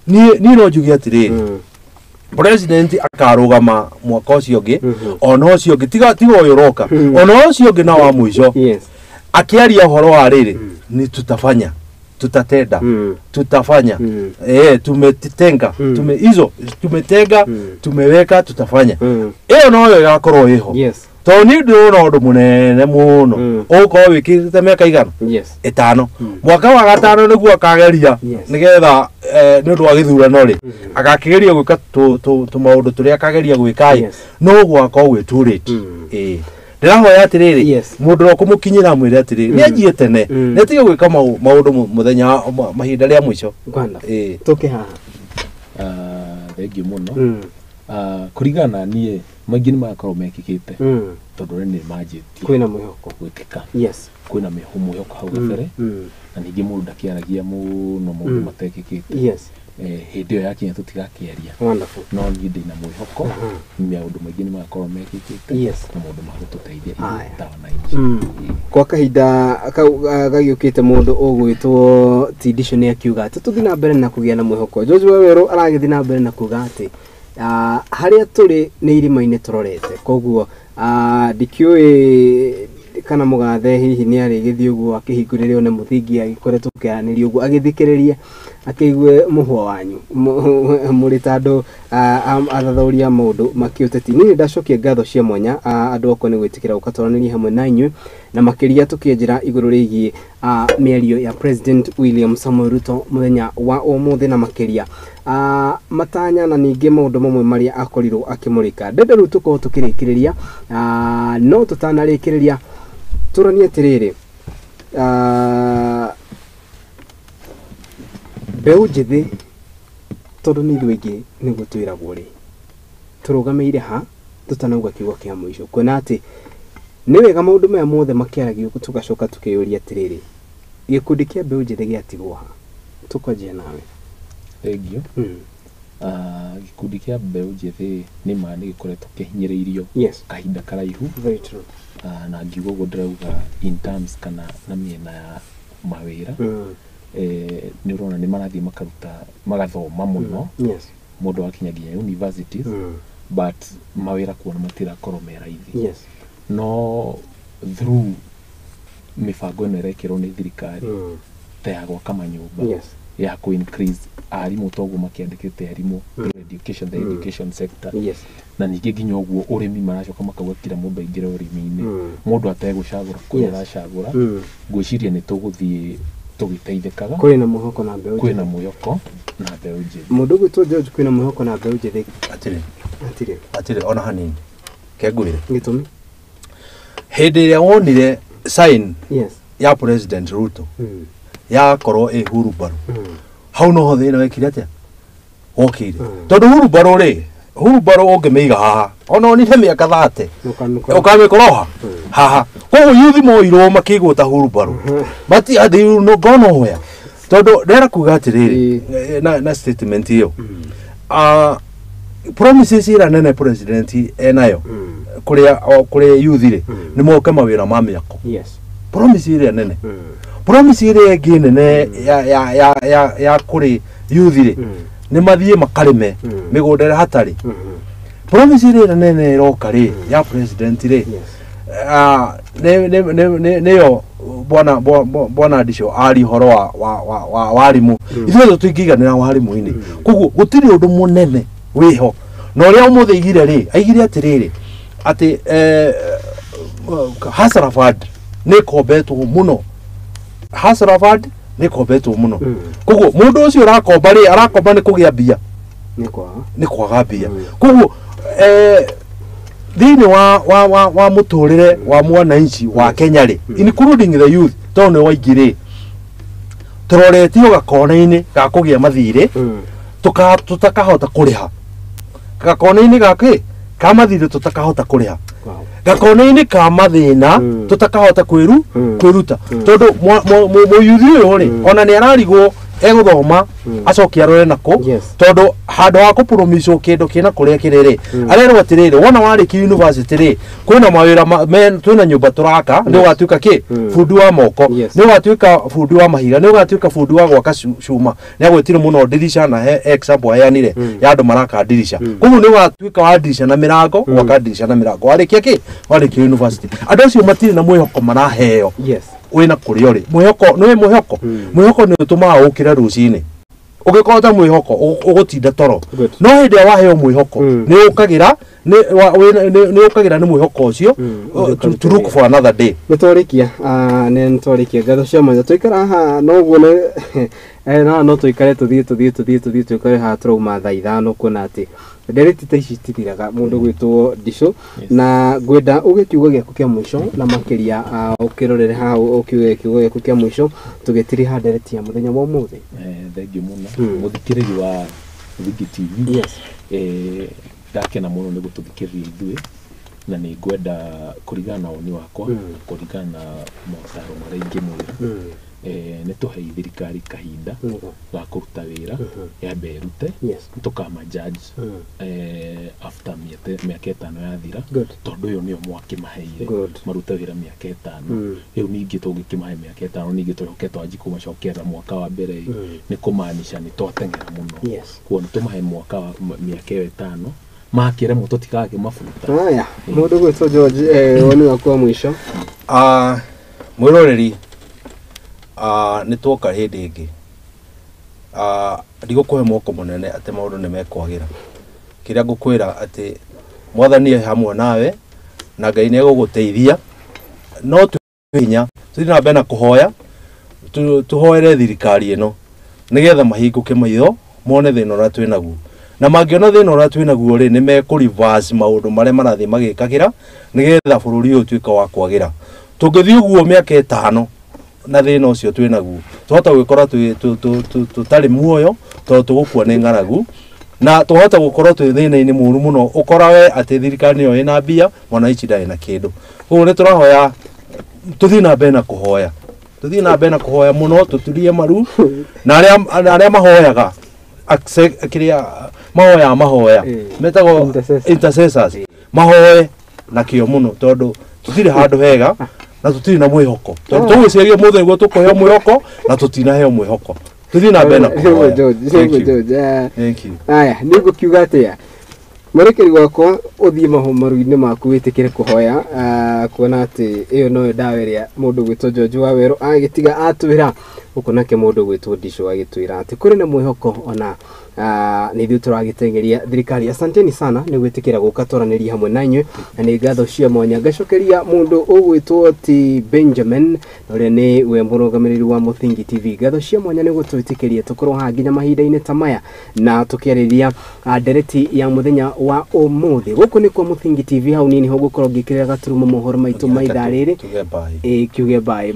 niĩ no njuge atĩrĩrĩ, president akarũgama mwaka ũcio ũngĩ, ona ũcio ũngĩ, tiga ũyũ ũroka, ona ũcio ũngĩ na wa mũico, akĩaria ũhoro wa rĩrĩ, nĩ tutafanya, tutatenda, tutafanya, tumetenga, tume hizo tumetenga, tumeweka, tutafanya. Ĩyo noyo ĩgakorwo ĩho, tondũ niĩ ndĩrona ũndũ mũnene mũno ũgũkorwo wĩkĩrĩte mĩaka igana 5, mwaka wa gatano nĩguo akageria, nĩgetha nĩ ũndũ wa gĩthurano rĩ, agakĩgeria gwĩka tũmaũndũ tũrĩa akageria gwĩka ĩ, no gwakorwo gwĩ too late. Ndĩrahoya atĩrĩrĩ, mũndũ ũrĩa ũkũmũkinyĩra amwĩre atĩrĩrĩ, nĩ anjie tene, nĩ atige gwĩka maũndũ mũthenya mahinda rĩa mũico. Tũke haha. Thengiũ mũno. Kũringana na niĩ, maingĩ nĩ magakorwo mekĩkĩte, tondũ rĩ nĩ manjĩtie kwĩna mwĩhoko gwĩkĩka. Kwĩna mwĩhoko hau gabere, na ningĩ mũndũ ndakĩaragia mũno maũndũ matekĩkĩte. Hĩndĩ ĩyo yakinya tũtigakĩaria. No niĩ ndĩna mwĩhoko maũndũ maingĩ nĩ magakorwo mekĩkĩte na maũndũ ma gũtũteithia ithuĩ ta wananchi. Kwa kahinda gagĩũkĩte mũndũ ũgwĩtwo Tindisho nĩ akiuga atĩ tũthiĩ na mbere na kũgĩa na mwĩhoko. George Wawerũ aragĩthiĩ na mbere na kuuga atĩ harĩa tũrĩ nĩ irima-inĩ tũrorete, koguo ndikĩũĩ kana mũgathe hihi nĩ arĩgĩthiĩ ũguo akĩhingũrĩre one mũthingi agĩkoretwo kĩaranĩria ũguo agĩthikĩrĩria akĩigue mũhwa wanyu mũrĩ ta andũ athathaũri a maũndũ makĩũteti. Niĩ nĩndacokia ngatho cia mwanya andũ akwa nĩ gwĩtĩkĩra gũka twaranĩrie hamwe na inyuĩ, na makĩria tũkĩenjera igũrũ rĩgiĩ mĩario ya President William Samoei Ruto mũthenya wa ũmũthĩ, na makĩria matanya na ningĩ maũndũ mamwe marĩa akorirwo akĩmũrĩka. Ndenda rĩu tũkorwo tũkĩrĩkĩrĩria, no tũtanarĩkĩrĩria tũranie atĩrĩrĩ, mbeũ njĩthĩ tondũ nĩ ithuĩ aingĩ nĩguo twĩragwo rĩ, tũrũgamĩire ha tũtanauga kiugo kĩa mũico, kuona atĩ nĩ wega maũndũ maya mothe makĩaragio tũgacoka tũkĩyũria atĩrĩrĩ, gĩkundi kĩa mbeũ njĩthĩ gĩatigwo ha? Tũkwanjia nawe. Thengiũ. Gĩkundi kĩa mbeũ njĩthĩ nĩ ma nĩ gĩkoretwo kĩhinyĩrĩirio kahinda karaihu. Very true. Na ngiuga ũguo ndĩrauga in terms kana na mĩena ya mawĩra. Nĩ ũrona nĩ marathiĩ makaruta magathoma mũno. Mũndũ akinya nginya universities, but mawĩra kuona matirakorwo me raithi. No through mĩbango ĩno ĩrekĩrwo nĩ thirikari ta ya gwaka manyũmba, ya kũ increase arimũ, toguo makĩandĩkĩte arimũ through education, the education sector. Na ningĩ nginya ũguo ũrĩmi maracoka makauga kila mũndũ aingĩre ũrĩmi-inĩ, mũndũ ategũcagũra kũrĩa aracagũra. Ngwĩciria nĩ tũgũthiĩ tũgĩteithĩkaga. Kwĩna mwĩhoko na mbeũ njĩthĩ. Kwĩna mwĩhoko na mbeũ njĩthĩ. Mũndũ ũgwĩtwo George, kwĩna mwĩhoko na mbeũ njĩthĩ? Atirĩ. Atirĩ. Atirĩ ona hanini. Kengwĩre. Gĩtũmi? Hĩndĩ ĩrĩa wonire sign ya President Ruto yakorwo ĩ hurumbarũ, hau noho thĩna wekire atĩa? Wokire. Tondũ hurumbarũ rĩ, hurumbarũ ũngĩmĩiga haha, ona onire mĩaka 30 ũkamĩkora haha. Koguo yuthi moirwo makĩigwo ta hurumbarũ, mati they will not go nowhere. Tondũ ndĩrenda kuga atĩrĩrĩ, na statement ĩyo, promises ira nene president enayo kuria youth rĩ, nĩ moke mawĩra ma mĩako. Promise ĩrĩa nene, promise ĩrĩa ĩngĩ nene ya kũrĩ youth rĩ, nĩ mathiĩ makarĩme mĩgũnda ĩrĩa hatarĩ. Promise ĩrĩa nene ĩroka rĩ ya president rĩ, nĩyo bwana Ndicio ari ũhoro wa warimũ. Ithuĩ tũtingĩiganĩra warimũ-inĩ, koguo gũtirĩ ũndũ mũnene wĩho. Na ũrĩa ũmũthĩ aigire rĩ, aigire atĩrĩrĩ atĩ Hustler Fund nĩ ĩkombetwo mũno. Hustler Fund nĩ ĩkombetwo mũno, koguo mũndũ ũcio ũrakomba rĩ, arakomba nĩ kũgĩa mbia, nĩ kwaga mbia. Koguo thĩinĩ wa mũtũrĩre wa mwananchi wa Kenya rĩ, including the youth, tondũ nĩ waingĩ rĩ, tũroretio gakona-inĩ ga kũgĩa mathirĩ tũtakahota kũrĩha, gakona-inĩ gakĩ ka mathirĩ tũtakahota kũrĩha, gakona-inĩ ka mathĩna tũtakahota kwĩruta, tondũ mũyuthi ũyũ rĩ, ona nĩ ararigwo egũthoma acoke arore nako, tondũ handũ ha kũpromiswo kĩndũ kĩna kũrĩa kĩrĩ rĩ, arerwo atĩrĩrĩ, wona warĩkia university rĩ, kwĩna mawĩra, twĩna nyũmba tũraka, nĩ ũgatuĩka kĩ bundi wa moko, nĩ ũgatuĩka bundi wa mahiga, nĩ ũgatuĩka bundi wa gwaka cuma. Nĩ agwĩtire mũno ndirisha na he example aheanire ya andũ maraka ndirisha. Koguo nĩ ũgatuĩka wa ndirisha na mĩrango, gwaka ndirisha na mĩrango warĩkia kĩ, warĩkia university. Andũ acio matirĩ na mwĩhoko maraheo wĩna kũrĩa ũrĩ. Mwĩhoko nĩ mwĩhoko, mwĩhoko nĩ ũtũmaga ũkĩre rũcinĩ. Ũngĩkorwo ta mwĩhoko ũgũtinda toro, no hĩndĩ ĩrĩa waheo mwĩhoko nĩ ũkagĩra, nĩ ũkagĩra nĩ mwĩhoko ũcio to look for another day. Nĩ twarĩkia, nĩ twarĩkia. Ngatho cia mwanya. Tũikara haha no ũguo nĩ no tũikare tũthiĩ tũthiĩ tũthiĩ tũthiĩ tũikare haha tũrauma thaa 5, kuona atĩ ndereti ta ici citithiraga. Mũndũ gwĩtwo Ndicio, na ngwenda uge kiugo gĩaku kĩa mũico, na makĩria ũkĩrorere haha ũkiuge kiugo gĩaku kĩa mũico tũgĩtiriha ndereti ya mũthenya wa ũmũthĩ. Thengiũ mũno, mũthikĩrĩri wa Mũthingi TV. Ndakena mũno nĩ gũtũthikĩrĩria ithuĩ, na nĩ ngwenda kũringana na woni wakwa, kũringana na motaro marĩa ingĩmwĩra, nĩ tũhei thirikari kahinda ga kũruta wĩra, yambe ĩrute, tũkama judge after mĩaka 5 yathira, tondũ ũyũ nĩo mwakĩmaheire marute wĩra mĩaka 5. Rĩu ningĩ tũngĩkĩmahe mĩaka 5, ningĩ tũcoke twanji kũmacokerera mwaka wa mbere, nĩ kũmaanisha nĩ twateng'era mũno. Kuo nĩ tũmahe mwaka wa mĩaka ĩyo 5, makĩremwo tũtigakĩmabuta. Haya, mũndũ gwĩtwo George, woni waku wa mũico. Mwĩroreri, nĩ twoka hĩndĩ ĩngĩ. Ndigũkũhe moko mũnene atĩ maũndũ nĩ mekwagĩra. Kĩrĩa ngũkwĩra atĩ mwathani e hamwe nawe na Ngai nĩ egũgũteithia, no hinya tũthiĩ na mbere na kũhoya, tũhoere thirikari ĩno nĩgetha mahingũke maitho mone thĩna ũrĩa twĩnaguo, na mangĩona thĩna ũrĩa twĩnaguo rĩ, nĩ mekũ reverse maũndũ marĩa marathiĩ magĩkagĩra nĩgetha bũrũri ũyũ ũtuĩke wa kwagĩra. Tũngĩthiĩ ũguo mĩaka 5 na thĩna ũcio twĩnaguo, twahota gwĩkora tũtarĩ muoyo, tondũ tũgũkua nĩ ng'aragu, na twahota gũkorwo twĩ thĩna-inĩ mũru mũno, ũkora we atĩ thirikari nĩyo ĩna mbia, mwananchi ndarĩ na kĩndũ. Koguo nĩ tũrahoya tũthiĩ na mbere na kũhoya, tũthiĩ na mbere na kũhoya mũno, tũturie maru na arĩa mahoyaga kĩrĩa mahoyaga mahoya metagwo intercessors, mahoe na kĩo mũno, tondũ tũtirĩ handũ hega na tũtirĩ na mwĩhoko, tondũ tũgwĩciria ũmũthĩ nĩguo tũkũheo mwĩhoko na tũtinaheo mwĩhoko. Tũthiĩ na mbere na kũhoya. Thank you. Thank you. Aya, nĩ ngũkiuga atĩa, mwerekeri wakwa, ũthiĩ maru-inĩ maku wĩtĩkĩre kũhoya, kuona atĩ ĩyo noyo ndawa ĩrĩa mũndũ gwĩtwo George Wawerũ agĩtiga atwĩra gũkũ, nake mũndũ gwĩtwo Ndicio agĩtwĩra atĩ kũrĩ na mwĩhoko ona nĩ ithuĩ tũragĩteng'eria thirikari. Asanteni sana nĩ gwĩtĩkĩra gũka twaranĩria hamwe na inyuĩ, na nĩ ngatho cia mwanya ngacokeria mũndũ ũgwĩtwo ti Benjamin, na ũrĩa nĩ we mũrũgamĩrĩri wa Mũthingi TV. Ngatho cia mwanya nĩ gũtwĩtĩkĩria tũkorwo haha nginya mahinda-inĩ ta maya na tũkĩarĩria ndereti ya mũthenya wa ũmũthĩ. Gũkũ nĩ kwa Mũthingi TV, hau niĩ nĩho ngũkorwo ngĩkĩrĩra gaturumo mohoro maitũ ma ithaa rĩrĩ. Tuge bye. Ĩ, kiuge bye.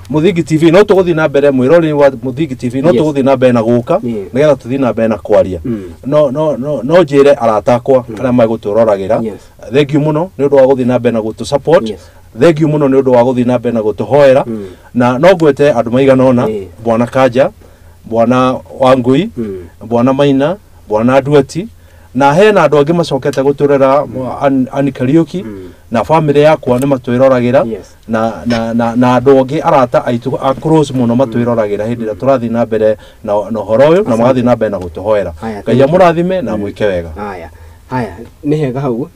Mũthingi TV no tũgũthiĩ na mbere, mwĩroreri wa Mũthingi TV, no tũgũthiĩ na mbere na gũka nĩgetha tũthiĩ na mbere na kwaria. No njĩre arata akwa arĩa megũtũroragĩra, thank you mũno nĩ ũndũ wa gũthiĩ na mbere na gũtũ support. Thank you mũno nĩ ũndũ wa gũthiĩ na mbere na gũtũhoera. Na no ngwĩte andũ maigana ũna, bwana Kanja, bwana Wangui, bwana Maina, bwana Duati. Na hena andũ angĩ macokete gũtũrera Ann Kariuki na family yakwa nĩ matwĩroragĩra na andũ angĩ arata aitũ a close mũno matwĩroragĩra hĩndĩ ĩrĩa tũrathiĩ na mbere na ũhoro ũyũ na magathiĩ na mbere na gũtũhoera. Ngai amũrathime na mwĩke wega. Haya, haya, nĩ hega hau.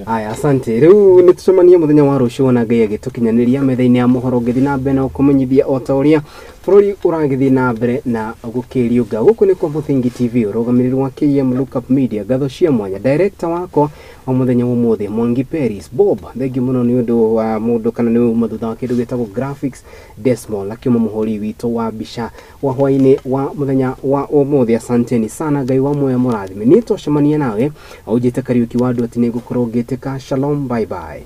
Haya, asante. Rĩu nĩ tũcemanie mũthenya wa rũciũ wona Ngai agĩtũkinyanĩria metha-inĩ ya mohoro ngĩthiĩ na mbere na gũkũmenyithia o ta ũrĩa bũrũri ũragĩthiĩ na mbere na gũkĩriũnga. Gũkũ nĩ kwa Mũthingi TV, ũrũgamĩrĩri wa KM Lookup Media, ngatho cia mwanya director wakwa wa mũthenya wa ũmũthĩ Mwangi Peris Bob, thengiũ mũno nĩ ũndũ wa mũndũ kana nĩ uma thutha wa kĩndũ gĩtagwo graphics Desmond akiuma mũhũri witũ wa mbica wa hwainĩ wa mũthenya wa ũmũthĩ. Asanteni sana, Ngai wa muoyo mũrathime. Niĩ twacemania nawe aunjĩte Kariuki wa andũ atĩ nĩ ngũkorwo ngĩtĩka. Shalom, bye bye.